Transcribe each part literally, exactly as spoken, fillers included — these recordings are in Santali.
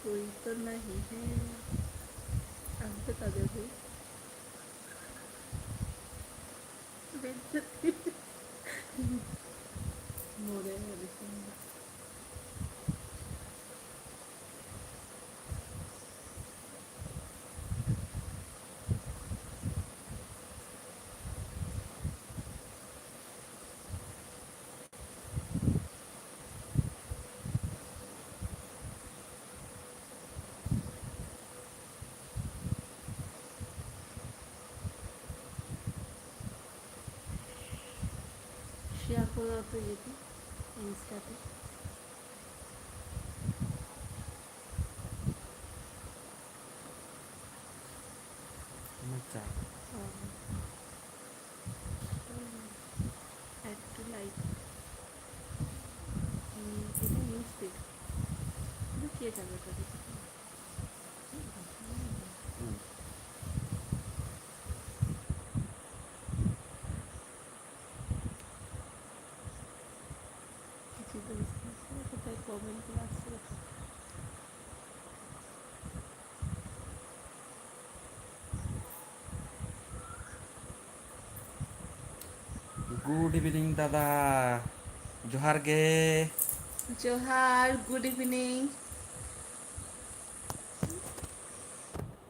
कोई तो नहीं है। अब बता दे भाई। बेइज्जती। मोरे मोरे सुन। শেয়ার করে দাও তো ইয়েতে, ইনস্টাতে। আমার চা। ও। হুম। Add to life। হুম, এটা নিউজ ফিড। কিন্তু কে যাবে ওটাতে? হুম। কিছু তো বুঝতে পারছি না, কোথায় কমেন্টগুলো আসছে দেখো। Good evening ᱫᱟᱫᱟ, ᱡᱚᱦᱟᱨ ᱜᱮ᱾ ᱡᱚᱦᱟᱨ, good evening᱾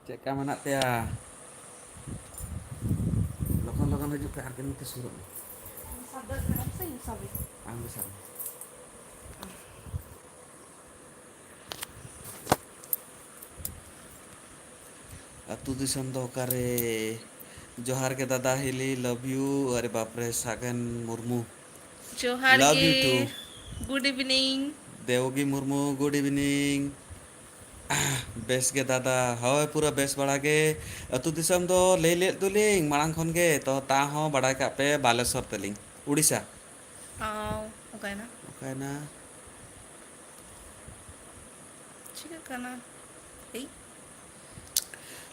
ᱪᱮᱫ ᱞᱮᱠᱟ ᱢᱮᱱᱟᱜ ᱯᱮᱭᱟ? ᱞᱚᱜᱚᱱ ᱞᱚᱜᱚᱱ ᱦᱤᱡᱩᱜ ᱯᱮ, ᱟᱨ ᱱᱚᱛᱮ ᱥᱩᱨᱩᱜ ᱢᱮ᱾ ᱥᱟᱵ ᱫᱟᱲᱮᱭᱟᱜ ᱠᱟᱱᱟᱢ ᱥᱮ ᱤᱧ ᱥᱟᱵᱮ? ᱟᱢ ᱜᱮ ᱥᱟᱵ ᱢᱮ᱾ ᱟᱹᱛᱩ ᱫᱤᱥᱚᱢ ᱫᱚ ᱚᱠᱟᱨᱮ? ᱡᱚᱦᱟᱨ ᱜᱮ ᱫᱟᱫᱟ ᱦᱤᱞᱤ, love you᱾ ᱟᱨᱮ ᱵᱟᱯᱨᱮ, ᱥᱟᱜᱮᱱ ᱢᱩᱨᱢᱩ, ᱡᱚᱦᱟᱨ love you ᱜᱮ too᱾ Good evening᱾ ᱫᱮᱣᱜᱤ Murmu, good evening᱾ ᱵᱮᱥ ᱜᱮ ᱫᱟᱫᱟ, ᱦᱳᱭ, ᱯᱩᱨᱟᱹ ᱵᱮᱥ ᱵᱟᱲᱟ ᱜᱮ᱾ ᱟᱹᱛᱩ ᱫᱤᱥᱚᱢ ᱫᱚ ᱞᱟᱹᱭ ᱞᱮᱫ ᱫᱚᱞᱤᱧ ᱢᱟᱲᱟᱝ ᱠᱷᱚᱱ ᱜᱮ, ᱛᱚ ᱛᱟ ᱦᱚᱸ ᱵᱟᱲᱟᱭ ᱠᱟᱜ ᱯᱮ, ᱵᱟᱞᱮᱥᱚᱨ ᱛᱟᱹᱞᱤᱧ, ᱩᱲᱤᱥᱥᱟ᱾ ᱚ, ᱚᱠᱟᱭᱮᱱᱟ? ᱚᱠᱟᱭᱮᱱᱟ? ᱪᱤᱠᱟᱹᱜ ᱠᱟᱱᱟ? ᱮᱭ᱾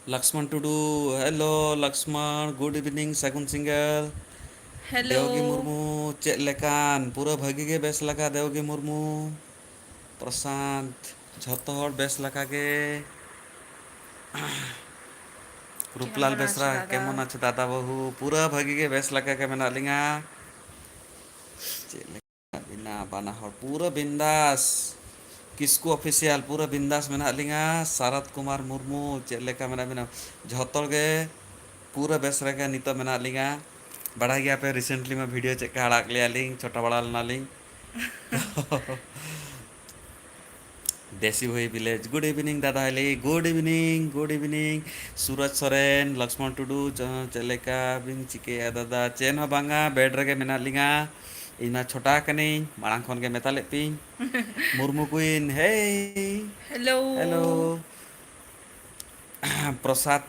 ᱞᱟᱠᱥᱢᱟᱱ ᱴᱩᱰᱩ, hello ᱞᱟᱠᱥᱢᱟᱱ, good evening, ᱥᱟᱹᱜᱩᱱ ᱥᱤᱸᱜᱟᱹᱲ᱾ Hello᱾ ᱫᱮᱣᱜᱤ ᱢᱩᱨᱢᱩ, ᱪᱮᱫ ᱞᱮᱠᱟᱱ? ᱯᱩᱨᱟᱹ ᱵᱷᱟᱹᱜᱤ ᱜᱮ, ᱵᱮᱥ ᱞᱮᱠᱟ, ᱫᱮᱣᱜᱤ ᱢᱩᱨᱢᱩ᱾ ᱯᱨᱚᱥᱟᱱᱛ, ᱡᱷᱚᱛᱚ ᱦᱚᱲ ᱵᱮᱥ ᱞᱮᱠᱟ ᱜᱮ᱾ ᱨᱩᱯᱞᱟᱞ ᱠᱮᱢᱚᱱ ᱵᱮᱥᱨᱟ, ᱟᱪᱷᱮ ᱫᱟᱫᱟ? ᱠᱮᱢᱚᱱ ᱟᱪᱷᱮ ᱫᱟᱫᱟ ᱵᱟᱹᱦᱩ? ᱯᱩᱨᱟᱹ ᱵᱷᱟᱹᱜᱤ ᱜᱮ, ᱵᱮᱥ ᱞᱮᱠᱟ ᱜᱮ ᱢᱮᱱᱟᱜ ᱞᱤᱧᱟ᱾ ᱪᱮᱫ ᱞᱮᱠᱟ ᱢᱮᱱᱟᱜ ᱵᱤᱱᱟ ᱵᱟᱱᱟ ᱦᱚᱲ? ᱯᱩᱨᱟᱹ ᱵᱤᱱᱫᱟᱥ᱾ ᱠᱤᱥᱠᱩ ᱚᱯᱷᱤᱥᱤᱭᱟᱞ, ᱯᱩᱨᱟᱹ ᱵᱤᱱᱫᱟᱥ ᱢᱮᱱᱟᱜ ᱞᱤᱧᱟ᱾ ᱥᱟᱨᱚᱛ ᱠᱩᱢᱟᱨ ᱢᱩᱨᱢᱩ, ᱪᱮᱫ ᱞᱮᱠᱟ ᱢᱮᱱᱟᱜ ᱵᱤᱱᱟ? ᱡᱷᱚᱛᱚ ᱜᱮ ᱯᱩᱨᱟᱹ ᱵᱮᱥ ᱨᱮᱜᱮ ᱱᱤᱛᱚᱜ ᱢᱮᱱᱟᱜ ᱞᱤᱧᱟ᱾ ᱵᱟᱲᱟᱭ ᱜᱮᱭᱟ ᱯᱮ, recently ᱢᱟ video ᱪᱮᱫ ᱞᱮᱠᱟ ᱟᱲᱟᱜ ᱞᱮᱭᱟ ᱞᱤᱧ, ᱪᱷᱳᱴᱟ ᱵᱟᱲᱟ ᱞᱮᱱᱟ ᱞᱤᱧ᱾ ᱫᱮᱥᱤ ᱵᱷᱟᱹᱭ ᱵᱷᱤᱞᱮᱡᱽ, good evening ᱫᱟᱫᱟ ᱦᱤᱞᱤ, good evening, good evening᱾ ᱥᱩᱨᱚᱡᱽ ᱥᱚᱨᱮᱱ, ᱞᱚᱠᱥᱢᱚᱱ ᱴᱩᱰᱩ, ᱪᱚ-, ᱪᱮᱫ ᱞᱮᱠᱟ ᱵᱤᱱ ᱪᱤᱠᱟᱹᱭᱟ ᱫᱟᱫᱟ? ᱪᱮᱫ ᱦᱚᱸ ᱵᱟᱝᱟ, bed ᱨᱮᱜᱮ ᱢᱮᱱᱟᱜ ᱞᱤᱧᱟ᱾ ᱤᱧ ᱢᱟ ᱪᱷᱚᱴᱟ ᱠᱟᱹᱱᱟᱹᱧ, ᱢᱟᱲᱟᱝ ᱠᱷᱚᱱ ᱜᱮ ᱢᱮᱛᱟ ᱞᱮᱫ ᱯᱮᱭᱟᱹᱧ᱾ ᱢᱩᱨᱢᱩ ᱠᱩᱭᱤᱱ, hey᱾ Hello᱾ Hello᱾ Prasad,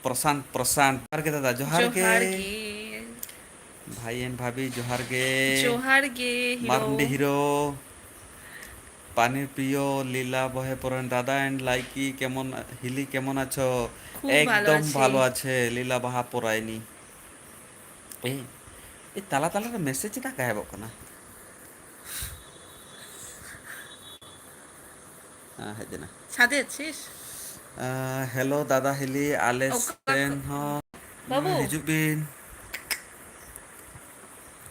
Prashant, Prashant. ᱡᱚᱦᱟᱨ ᱜᱮ ᱫᱟᱫᱟ, ᱡᱚᱦᱟᱨ ᱜᱮ᱾ ᱡᱚᱦᱟᱨ ᱜᱮ᱾ ᱵᱷᱟᱭ and ᱵᱷᱟᱵᱷᱤ, ᱡᱚᱦᱟᱨ ᱜᱮ᱾ ᱡᱚᱦᱟᱨ ᱜᱮ, ᱦᱤᱨᱳ᱾ ᱢᱟᱨᱱᱰᱤ ᱦᱤᱨᱳ, ᱯᱟᱱᱤᱨ ᱯᱤᱭᱳ, ᱞᱤᱞᱟ ᱵᱚᱦᱮ ᱯᱚᱨᱚᱱ, ᱫᱟᱫᱟ and ᱞᱟᱭᱠᱤ, ᱠᱮᱢᱚᱱ, ᱦᱤᱞᱤ ᱠᱮᱢᱚᱱ ᱟᱪᱷᱚ? ᱠᱷᱩᱵ ᱵᱷᱟᱞᱚ ᱮᱠᱫᱚᱢ ᱟᱪᱷᱤ᱾ ᱵᱷᱟᱞᱚ ᱟᱪᱷᱮ, ᱞᱤᱞᱟ ᱵᱟᱦᱟ ᱯᱚᱨᱟᱭᱱᱤ᱾ ᱮ, ᱮ, ᱛᱟᱞᱟ ᱛᱟᱞᱟ ᱨᱮ message ᱪᱮᱫᱟᱜ ᱜᱟᱭᱮᱵᱚᱜ ᱠᱟᱱᱟ? ᱦᱮᱸ, ᱦᱮᱡ ᱮᱱᱟ᱾ ᱥᱟᱰᱮ ᱟᱪᱷᱤᱥ? ᱟ, hello ᱫᱟᱫᱟ ᱦᱤᱞᱤ, ᱟᱞᱮ ᱚᱠᱟ ᱥᱮᱱ ᱠᱚ-, ᱦᱚᱸ ᱵᱟᱹᱵᱩ᱾ ᱦᱤᱡᱩᱜ ᱵᱤᱱ᱾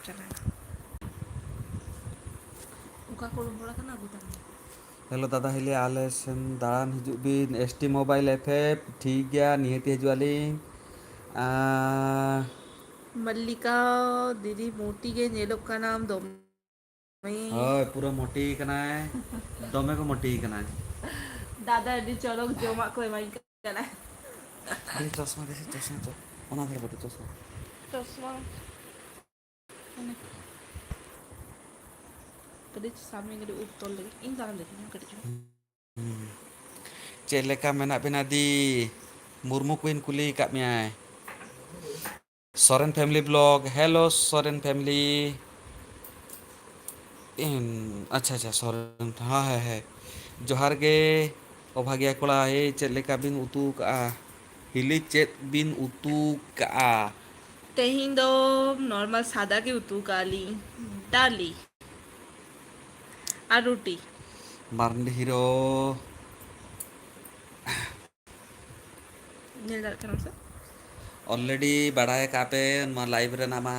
ᱪᱟᱞᱟᱜ᱾ ᱚᱠᱟ ᱠᱚ ᱨᱚᱦᱚᱲ ᱟᱠᱟᱱᱟ, ᱟᱹᱜᱩ ᱛᱟᱢ᱾ Hello ᱫᱟᱫᱟ ᱦᱤᱞᱤ, ᱟᱞᱮ ᱥᱮᱱ ᱫᱟᱬᱟᱱ ᱦᱤᱡᱩᱜ ᱵᱤᱱ, S T Mobile F F᱾ ᱴᱷᱤᱠ ᱜᱮᱭᱟ, ᱱᱤᱦᱟᱹᱛᱤ ᱦᱤᱡᱩᱜ ᱟᱹᱞᱤᱧ᱾ ᱟᱸ, ᱢᱟᱞᱞᱤᱠᱟ ᱫᱤᱫᱤ ᱢᱳᱴᱤ ᱜᱮ ᱧᱮᱞᱚᱜ ᱠᱟᱱᱟᱢ ᱫᱚᱢᱮ᱾ ᱦᱳᱭ, ᱯᱩᱨᱟᱹ ᱢᱳᱴᱤ ᱠᱟᱱᱟᱭ, ᱫᱚᱢᱮ ᱜᱮ ᱢᱳᱴᱤ ᱠᱟᱱᱟᱭ᱾ ᱫᱟᱫᱟ ᱟᱹᱰᱤ ᱪᱚᱨᱚᱠ ᱡᱚᱢᱟᱜ ᱠᱚ ᱮᱢᱟᱧ ᱠᱟᱱᱟ᱾ ᱫᱮᱥᱤ ᱪᱚᱥᱢᱟ, ᱫᱮᱥᱤ ᱪᱚᱥᱢᱟ, ᱪᱚ-, ᱚᱱᱟ ᱫᱷᱟᱨᱮ ᱠᱟᱹᱴᱤᱡ ᱪᱚᱥᱢᱟ᱾ ᱪᱚᱥᱢᱟ᱾ ᱠᱟᱹᱴᱤᱡ ᱥᱟᱢᱱᱮ ᱠᱟᱹᱴᱤᱡ ᱩᱵ ᱛᱚᱞ ᱞᱟᱹᱜᱤᱫ᱾ ᱤᱧ ᱫᱟᱬᱟᱱ ᱞᱟᱹᱜᱤᱫ ᱠᱟᱹᱴᱤᱡ ᱪᱩᱞᱩᱝ᱾ ᱦᱩᱸ᱾ ᱪᱮᱫ ᱞᱮᱠᱟ ᱢᱮᱱᱟᱜ ᱵᱤᱱᱟ ᱫᱤ? ᱢᱩᱨᱢᱩ ᱠᱩᱭᱤᱱ ᱠᱩᱞᱤ ᱟᱠᱟᱫ ᱢᱮᱭᱟᱭ᱾ Soren family vlog, hello Soren family᱾ ᱤᱱ, ᱟᱪᱪᱷᱟ, ᱟᱪᱪᱷᱟ, ᱥᱚᱨᱮᱱ, ᱦᱮᱸ, ᱦᱮᱸ, ᱦᱮᱸ᱾ ᱡᱚᱦᱟᱨ ᱜᱮ, ᱚᱵᱷᱟᱜᱤᱭᱟ ᱠᱚᱲᱟ, ᱮᱭ, ᱪᱮᱫ ᱞᱮᱠᱟ ᱵᱤᱱ ᱩᱛᱩ ᱠᱟᱜᱼᱟ? ᱦᱤᱞᱤ, ᱪᱮᱫ ᱵᱤᱱ ᱩᱛᱩ ᱠᱟᱜᱼᱟ? ᱛᱮᱦᱮᱧ ᱫᱚ normal ᱥᱟᱫᱟ ᱜᱮ ᱩᱛᱩ ᱠᱟᱜᱼᱟ ᱞᱤᱧ, ᱰᱟᱞᱤ᱾ ᱟᱨ ᱨᱩᱴᱤ᱾ ᱢᱟᱨᱰᱤ ᱦᱤᱨᱳ᱾ ᱧᱮᱞ ᱫᱟᱲᱮᱭᱟᱜ ᱠᱟᱱᱟᱢ ᱥᱮ? Already ᱵᱟᱲᱟᱭ ᱠᱟᱜ ᱯᱮ, ᱱᱚᱣᱟ live ᱨᱮᱱᱟᱜ ᱢᱟ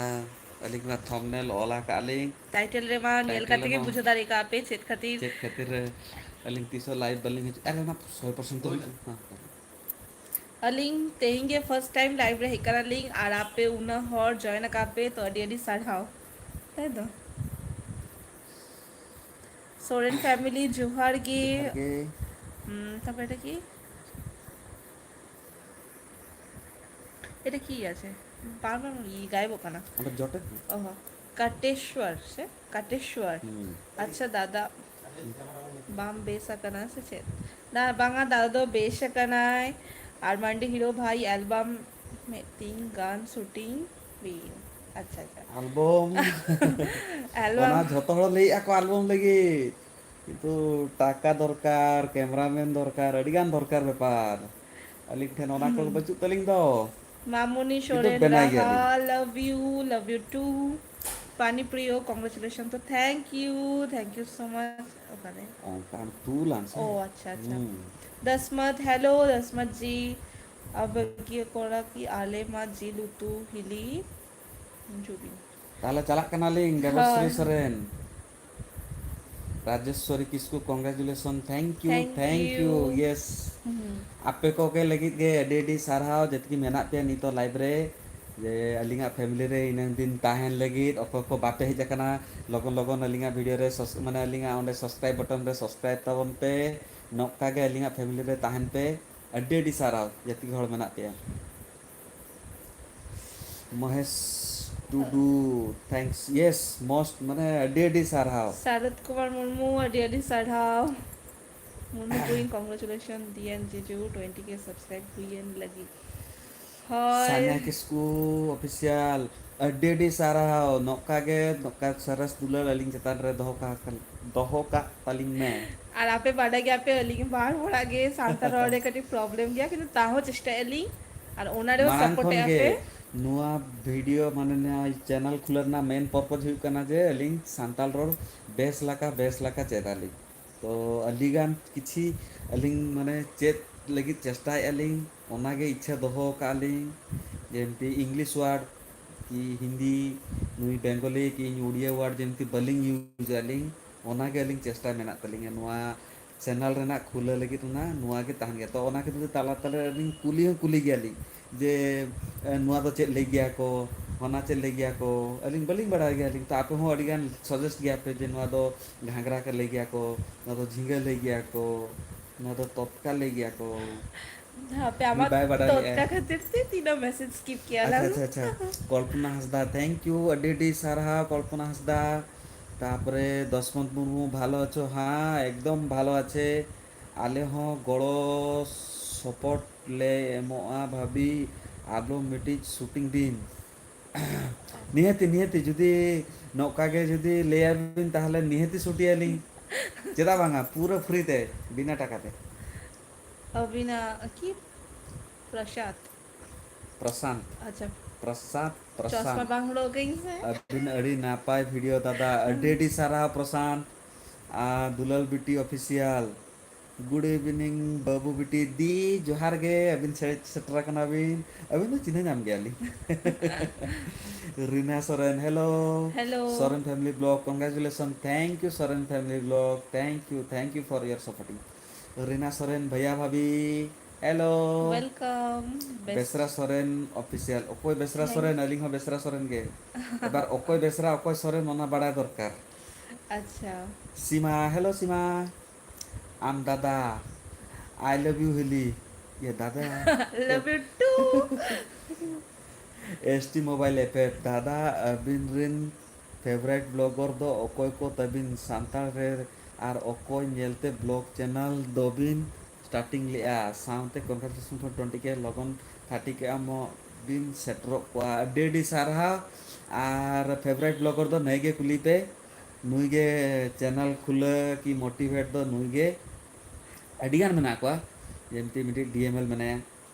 ᱟᱹᱞᱤᱧ ᱢᱟ thumbnail ᱚᱞ ᱟᱠᱟᱫ ᱞᱤᱧ᱾ Title ᱨᱮᱢᱟ ᱧᱮᱞ title ᱠᱟᱛᱮ ᱜᱮ ᱨᱮᱢᱟ ᱵᱩᱡᱷᱟᱹᱣ ᱫᱟᱲᱮ ᱠᱟᱜ ᱯᱮ ᱪᱮᱫ ᱠᱷᱟᱹᱛᱤᱨ᱾ ᱪᱮᱫ ᱠᱷᱟᱹᱛᱤᱨ ᱨᱮ ᱟᱹᱞᱤᱧ ᱛᱤᱥ ᱦᱚᱸ live ᱵᱟᱹᱞᱤᱧ ᱦᱤᱡᱩᱜᱼᱟ᱾ ᱟᱨ ᱚᱱᱟ ᱥᱚᱭ percent ᱛᱮ ᱦᱩᱭᱩᱜ ᱠᱟᱱᱟ᱾ ᱦᱮᱸ, ᱦᱮᱸ᱾ ᱟᱹᱞᱤᱧ ᱛᱮᱦᱮᱧ ᱜᱮ first time live ᱨᱮ ᱦᱮᱡ ᱠᱟᱱᱟᱞᱤᱧ ᱟᱨ ᱟᱯᱮ ᱩᱱᱟᱹᱜ ᱦᱚᱲ join ᱟᱠᱟᱫ ᱯᱮ, ᱛᱚ ᱟᱹᱰᱤ ᱟᱹᱰᱤ ᱥᱟᱨᱦᱟᱣ᱾ ᱛᱟᱭ ᱛᱚ? ᱥᱚᱨᱮᱱ family ᱡᱚᱦᱟᱨ ᱜᱮ᱾ ᱡᱚᱦᱟᱨ ᱜᱮ᱾ ᱦᱩᱸ, ᱛᱟᱯᱚᱨ ᱮᱴᱟ ᱠᱤ? এটা কি আছে? বারবার ই গায়েব কেন? ওটা জটের কি? ওহো, কাটেশ্বর, সে কাটেশ্বর। হুম। আচ্ছা দাদা, বাম বেশ আকানা আছে, সে না, বাঙা দাদা তো বেশ আকানায়। আর মান্ডি হিরো ভাই album মে তিন গান shooting হুই। আচ্ছা, আচ্ছা। Album। Album। ᱚᱱᱟ ᱡᱷᱚᱛᱚ ᱦᱚᱲ ᱞᱟᱹᱭᱮᱫᱼᱟ ᱠᱚ album ᱞᱟᱹᱜᱤᱫ᱾ ᱠᱤᱱᱛᱩ ᱴᱟᱠᱟ ᱫᱚᱨᱠᱟᱨ, cameraman ᱫᱚᱨᱠᱟᱨ, ᱟᱹᱰᱤᱜᱟᱱ ᱫᱚᱨᱠᱟᱨ ᱵᱮᱯᱟᱨ᱾ ᱟᱹᱞᱤᱧ ᱴᱷᱮᱱ ᱚᱱᱟ ᱠᱚ ᱦᱩᱸ᱾ ᱵᱟᱹᱪᱩᱜ ᱛᱟᱹᱞᱤᱧ ᱫᱚ᱾ ᱢᱟᱢᱩᱱᱤ ᱠᱤᱱᱛᱩ ᱥᱚᱨᱮᱱ ᱵᱮᱱᱟᱭ ᱜᱮᱭᱟᱞᱤᱧ᱾ ᱨᱟᱦᱟ, love you, love you too. Pani Priyo, congratulations. ᱛᱚ, thank you, thank you so much. ᱚᱠᱟᱨᱮ? ᱚᱱᱠᱟᱱ ᱛᱩᱞᱟᱱ ᱥᱮ? ᱳ, ᱟᱪᱪᱷᱟ, ᱟᱪᱪᱷᱟ᱾ ᱦᱩᱸ᱾ ᱫᱟᱥᱢᱟᱛ, hello, ᱫᱟᱥᱢᱟᱛ ᱡᱤ᱾ ᱟᱵᱟᱜᱤᱭᱟᱹ ᱠᱚᱲᱟ ᱠᱤ ᱟᱞᱮ ᱢᱟ ᱡᱤᱞ ᱩᱛᱩ ᱦᱤᱞᱤ ᱡᱩᱵᱤᱱ᱾ ᱛᱟᱦᱞᱮ ᱪᱟᱞᱟᱜ ᱠᱟᱱᱟᱞᱤᱧ, ᱫᱮᱵᱚᱥᱨᱤ ᱦᱳᱭ᱾ ᱥᱚᱨᱮᱱ᱾ ᱨᱟᱡᱮᱥᱣᱚᱨᱤ ᱠᱤᱥᱠᱩ, congratulations, thank you, thank you, thank you᱾ Yes᱾ ᱦᱩᱸ᱾ ᱟᱯᱮ ᱠᱚᱜᱮ ᱞᱟᱹᱜᱤᱫ ᱜᱮ ᱟᱹᱰᱤ ᱟᱹᱰᱤ ᱥᱟᱨᱦᱟᱣ, ᱡᱮᱛᱠᱤ ᱢᱮᱱᱟᱜ ᱯᱮᱭᱟ ᱱᱤᱛᱚᱜ live ᱨᱮ, ᱡᱮ ᱟᱹᱞᱤᱧᱟᱜ family ᱨᱮ ᱤᱱᱟᱹᱝ ᱫᱤᱱ ᱛᱟᱦᱮᱱ ᱞᱟᱹᱜᱤᱫ᱾ ᱚᱠᱚᱭ ᱠᱚ ᱵᱟᱯᱮ ᱦᱮᱡ ᱟᱠᱟᱱᱟ, ᱞᱚᱜᱚᱱ ᱞᱚᱜᱚᱱ ᱟᱹᱞᱤᱧᱟᱜ video ᱨᱮ ᱥᱚᱥ-, ᱢᱟᱱᱮ ᱟᱹᱞᱤᱧᱟᱜ ᱚᱸᱰᱮ subscribe button ᱨᱮ subscribe ᱛᱟᱵᱚᱱ ᱯᱮ᱾ ᱱᱚᱝᱠᱟ ᱜᱮ ᱟᱹᱞᱤᱧᱟᱜ family ᱨᱮ ᱛᱟᱦᱮᱱ ᱯᱮ᱾ ᱟᱹᱰᱤ ᱟᱹᱰᱤ ᱥᱟᱨᱦᱟᱣ, ᱡᱮᱛᱠᱤ ᱦᱚᱲ ᱢᱮᱱᱟᱜ ᱯᱮᱭᱟ᱾ ᱢᱚᱦᱮᱥ ᱴᱩᱰᱩ, thanks, yes, most, ᱢᱟᱱᱮ ᱟᱹᱰᱤ ᱟᱹᱰᱤ ᱥᱟᱨᱦᱟᱣ᱾ ᱥᱟᱨᱚᱫ ᱠᱩᱢᱟᱨ ᱢᱩᱨᱢᱩ, ᱟᱹᱰᱤ ᱟᱹᱰᱤ ᱥᱟᱨᱦᱟᱣ᱾ ᱢᱩᱨᱢᱩ ᱠᱩᱭᱤᱱ, congratulations, ᱫᱤᱭᱟᱱ ᱡᱤᱡᱩ, twenty K subscribe ᱦᱩᱭᱮᱱ ᱞᱟᱹᱜᱤᱫ᱾ ᱦᱳᱭ᱾ ᱥᱟᱱᱭᱟ ᱠᱤᱥᱠᱩ official, ᱟᱹᱰᱤ ᱟᱹᱰᱤ ᱥᱟᱨᱦᱟᱣ᱾ ᱱᱚᱝᱠᱟ ᱜᱮ, ᱱᱚᱝᱠᱟ ᱥᱚᱨᱮᱥ ᱫᱩᱞᱟᱹᱲ ᱟᱹᱞᱤᱧ ᱪᱮᱛᱟᱱ ᱨᱮ ᱫᱚᱦᱚ ᱠᱟ-, ᱫᱚᱦᱚ ᱠᱟᱜ ᱛᱟᱹᱞᱤᱧ ᱢᱮ᱾ ᱟᱨ ᱟᱯᱮ ᱵᱟᱰᱟᱭ ᱜᱮᱭᱟ ᱯᱮ, ᱟᱹᱞᱤᱧ ᱵᱟᱨ ᱦᱚᱲᱟᱜ ᱜᱮ ᱥᱟᱱᱛᱟᱲ ᱨᱚᱲ ᱨᱮ ᱠᱟᱹᱴᱤᱡ problem ᱜᱮᱭᱟ, ᱠᱤᱱᱛᱩ ᱛᱟᱦᱚᱸ ᱪᱮᱥᱴᱟᱭᱮᱫ ᱟᱹᱞᱤᱧ᱾ ᱟᱨ ᱚᱱᱟ ᱨᱮᱦᱚᱸ ᱢᱟᱲᱟᱝ support ᱠᱷᱚᱱ ᱮᱫᱼᱟ ᱜᱮ ᱯᱮ᱾ ᱱᱚᱣᱟ video, ᱢᱟᱱᱮ ᱱᱚᱣᱟ channel ᱠᱷᱩᱞᱟᱹᱣ ᱨᱮᱱᱟᱜ main purpose ᱦᱩᱭᱩᱜ ᱠᱟᱱᱟ ᱡᱮ ᱟᱹᱞᱤᱧ ᱥᱟᱱᱛᱟᱲ ᱨᱚᱲ ᱵᱮᱥ ᱞᱮᱠᱟ, ᱵᱮᱥ ᱞᱮᱠᱟ ᱪᱮᱫ ᱟᱹᱞᱤᱧ᱾ ᱛᱚ ᱟᱹᱰᱤᱜᱟᱱ ᱠᱤᱪᱷᱤ ᱟᱹᱞᱤᱧ ᱢᱟᱱᱮ ᱪᱮᱫ ᱞᱟᱹᱜᱤᱫ ᱪᱮᱥᱴᱟᱭᱮᱫᱼᱟ ᱞᱤᱧ, ᱚᱱᱟᱜᱮ ᱤᱪᱪᱷᱟᱹ ᱫᱚᱦᱚ ᱟᱠᱟᱫᱼᱟ ᱞᱤᱧ᱾ ᱡᱮᱢᱛᱤ ᱤᱝᱞᱤᱥ ᱣᱟᱨᱰ ᱠᱤ ᱦᱤᱱᱫᱤ, ᱱᱩᱭ ᱵᱮᱝᱜᱚᱞᱤ ᱠᱤ ᱤᱧ ᱩᱲᱤᱭᱟ ᱣᱟᱨᱰ ᱡᱮᱢᱛᱤ ᱵᱟᱹᱞᱤᱧ ᱤᱭᱩᱡᱟ ᱞᱤᱧ, ᱚᱱᱟᱜᱮ ᱟᱹᱞᱤᱧ ᱪᱮᱥᱴᱟ ᱢᱮᱱᱟᱜ ᱛᱟᱹᱞᱤᱧᱟ᱾ ᱱᱚᱣᱟ ᱪᱮᱱᱮᱞ ᱨᱮᱱᱟᱜ ᱠᱷᱩᱞᱟᱹ ᱞᱟᱹᱜᱤᱫ ᱚᱱᱟ ᱱᱚᱣᱟ ᱜᱮ ᱛᱟᱦᱮᱱ ᱜᱮᱭᱟ᱾ ᱛᱚ ᱚᱱᱟ ᱠᱷᱟᱹᱛᱤᱨ ᱛᱮ ᱛᱟᱞᱟ ᱛᱟᱞᱟ ᱨᱮ ᱟᱹᱞᱤᱧ ᱠᱩᱞᱤ ᱦᱚᱸ ᱠᱩᱞᱤ ᱜᱮᱭᱟᱞᱤᱧ ᱡᱮ, ᱮ, ᱱᱚᱣᱟ ᱫᱚ ᱪᱮᱫ ᱞᱟᱹᱭ ᱜᱮᱭᱟ ᱠᱚ, ᱦᱟᱱᱟ ᱪᱮᱫ ᱞᱟᱹᱭ ᱜᱮᱭᱟ ᱠᱚ, ᱟᱹᱞᱤᱧ ᱵᱟᱹᱞᱤᱧ ᱵᱟᱲᱟᱭ ᱜᱮᱭᱟᱞᱤᱧ᱾ ᱛᱚ ᱟᱯᱮ ᱦᱚᱸ ᱟᱹᱰᱤᱜᱟᱱ ᱥᱟᱡᱮᱥᱴ ᱜᱮᱭᱟ ᱯᱮ ᱡᱮ ᱱᱚᱣᱟ ᱫᱚ ᱜᱷᱟᱸᱜᱽᱨᱟ ᱠᱚ ᱞᱟᱹᱭ ᱜᱮᱭᱟ ᱠᱚ, ᱱᱚᱣᱟ ᱫᱚ ᱡᱷᱤᱸᱜᱟᱹ ᱞᱟᱹᱭ ᱜᱮᱭᱟ ᱠᱚ, ᱱᱚᱣᱟ ᱫᱚ ᱛᱚᱛᱠᱟ ᱞᱟᱹᱭ ᱜᱮᱭᱟ ᱠᱚ᱾ ᱦᱟᱯᱮ, ᱩᱱᱤ ᱟᱢᱟᱜ ᱵᱟᱭ ᱵᱟᱰᱟᱭ ᱛᱚᱛᱠᱟ ᱞᱮᱜᱼᱟ᱾ ᱠᱷᱟᱹᱛᱤᱨ ᱛᱮ ᱛᱤᱱᱟᱹᱜ ᱢᱮᱥᱮᱡᱽ ᱥᱠᱤᱯ ᱠᱮᱜᱼᱟ ᱟᱪᱪᱷᱟ, ᱞᱟᱝ᱾ ᱟᱪᱪᱷᱟ, ᱟᱪᱪᱷᱟ᱾ ᱠᱚᱞᱯᱚᱱᱟ ᱦᱟᱸᱥᱫᱟ, thank you, ᱟᱹᱰᱤ ᱟᱹᱰᱤ ᱥᱟᱨᱦᱟᱣ ᱠᱚᱞᱯᱚᱱᱟ ᱦᱟᱸᱥᱫᱟ᱾ ᱛᱟᱯᱚᱨᱮ ᱫᱚᱥᱢᱚᱱᱛ ᱢᱩᱨᱢᱩ, ᱵᱷᱟᱞᱚ ᱟᱪᱷᱚ? ᱦᱮᱸ, ᱮᱠᱫᱚᱢ ᱵᱷᱟᱞᱚ ᱟᱪᱷᱮ᱾ ᱟᱞᱮ ᱦᱚᱸ ᱜᱚᱲᱚ ᱥᱚᱯᱚᱦᱚᱫ ᱞᱮ ᱮᱢᱚᱜᱼᱟ ᱵᱷᱟᱵᱤ, ᱟᱞᱚ ᱢᱤᱫᱴᱤᱡ ᱥᱩᱴᱤᱝ ᱫᱤᱱ᱾ ᱱᱤᱦᱟᱹᱛᱤ, ᱱᱤᱦᱟᱹᱛᱤ, ᱡᱩᱫᱤ ᱱᱚᱝᱠᱟ ᱜᱮ ᱡᱩᱫᱤ ᱞᱟᱹᱭᱟᱵᱤᱱ, ᱛᱟᱦᱚᱞᱮ ᱱᱤᱦᱟᱹᱛᱤ ᱥᱩᱴᱤᱭᱟᱞᱤᱧ᱾ ᱪᱮᱫᱟᱜ ᱵᱟᱝᱟ, ᱯᱩᱨᱟᱹ ᱯᱷᱨᱤ ᱛᱮ, ᱵᱤᱱᱟᱹ ᱴᱟᱠᱟ ᱛᱮ᱾ ᱟᱹᱵᱤᱱᱟᱜ ᱠᱤ? ᱯᱨᱚᱥᱟᱫᱽ᱾ ᱯᱨᱚᱥᱟᱱᱛ᱾ ᱟᱪᱪᱷᱟ᱾ ᱯᱨᱚᱥᱟᱫᱽ, ᱪᱚᱥᱢᱟ ᱯᱨᱚᱥᱟᱱᱛ᱾ ᱵᱟᱝ ᱦᱚᱨᱚᱜ ᱠᱟᱹᱧ ᱥᱮ? ᱟᱹᱵᱤᱱ ᱟᱹᱰᱤ ᱱᱟᱯᱟᱭ ᱵᱷᱤᱰᱤᱭᱳ ᱫᱟᱫᱟ, ᱟᱹᱰᱤ ᱟᱹᱰᱤ ᱥᱟᱨᱦᱟᱣ ᱯᱨᱚᱥᱟᱱᱛ᱾ ᱟᱨ ᱫᱩᱞᱟᱞ ᱵᱤᱴᱤ ᱚᱯᱷᱤᱥᱤᱭᱟᱞ, ᱜᱩᱰ ᱤᱵᱷᱤᱱᱤᱝ ᱵᱟᱹᱵᱩ ᱵᱤᱴᱤ ᱫᱤ, ᱡᱚᱦᱟᱨ ᱜᱮ, ᱟᱹᱵᱤᱱ ᱥᱮ-, ᱥᱮᱴᱮᱨ ᱟᱠᱟᱱᱟ ᱵᱤᱱ, ᱟᱹᱵᱤᱱ ᱫᱚ ᱪᱤᱱᱦᱟᱹ ᱧᱟᱢ ᱜᱮᱭᱟᱞᱤᱧ᱾ Rina Soren, hello. Hello. Soren family blog, congratulations, thank you Soren family blog, thank you, thank you for your supporting. Rina Soren, ᱵᱷᱟᱭᱟ ᱵᱷᱟᱵᱤ, ᱦᱮᱞᱳ᱾ ᱣᱮᱞᱠᱟᱢ᱾ ᱵᱮᱥ- ᱵᱮᱥᱨᱟ ᱥᱚᱨᱮᱱ ᱚᱯᱷᱤᱥᱤᱭᱟᱞ, ᱚᱠᱚᱭ ᱵᱮᱥᱨᱟ ᱦᱮᱸ᱾ ᱥᱚᱨᱮᱱ? ᱟᱹᱞᱤᱧ ᱦᱚᱸ ᱵᱮᱥᱨᱟ ᱥᱚᱨᱮᱱ ᱜᱮ᱾ ᱮᱵᱟᱨ ᱚᱠᱚᱭ ᱵᱮᱥᱨᱟ, ᱚᱠᱚᱭ ᱥᱚᱨᱮᱱ, ᱚᱱᱟ ᱵᱟᱲᱟᱭ ᱫᱚᱨᱠᱟᱨ᱾ ᱟᱪᱪᱷᱟ᱾ ᱥᱤᱢᱟ, ᱦᱮᱞᱳ ᱥᱤᱢᱟ᱾ ᱟᱢ ᱫᱟᱫᱟ, I love you ᱦᱤᱞᱤ᱾ ᱤᱭᱟᱹ ᱫᱟᱫᱟ᱾ Love you too᱾ S T Mobile F F, ᱫᱟᱫᱟ, ᱟᱹᱵᱤᱱ ᱨᱤᱱ favourite vlogger ᱫᱚ ᱚᱠᱚᱭ ᱠᱚ ᱛᱟᱹᱵᱤᱱ ᱥᱟᱱᱛᱟᱲ ᱨᱮ, ᱟᱨ ᱚᱠᱚᱭ ᱧᱮᱞᱛᱮ vlog channel ᱫᱚᱵᱤᱱ starting ᱞᱮᱜᱼᱟ? ᱥᱟᱶᱛᱮ congratulations for twenty K, ᱞᱚᱜᱚᱱ thirty K ᱟᱢ ᱦᱚᱸ ᱵᱤᱱ ᱥᱮᱴᱮᱨᱚᱜ ᱠᱚᱣᱟ᱾ ᱟᱹᱰᱤ ᱟᱹᱰᱤ ᱥᱟᱨᱦᱟᱣ᱾ ᱟᱨ favourite vlogger ᱫᱚ ᱱᱟᱹᱭ ᱜᱮ ᱠᱩᱞᱤ ᱯᱮ, ᱱᱩᱭ ᱜᱮ channel ᱠᱷᱩᱞᱟᱹ ᱠᱤ motivate ᱫᱚ ᱱᱩᱭ ᱜᱮ᱾ ᱟᱹᱰᱤ ᱜᱟᱱ ᱢᱮᱱᱟᱜ ᱠᱚᱣᱟ, ᱡᱮᱢᱛᱤ ᱢᱤᱫᱴᱤᱡ D M L ᱢᱮᱱᱟᱭᱟ,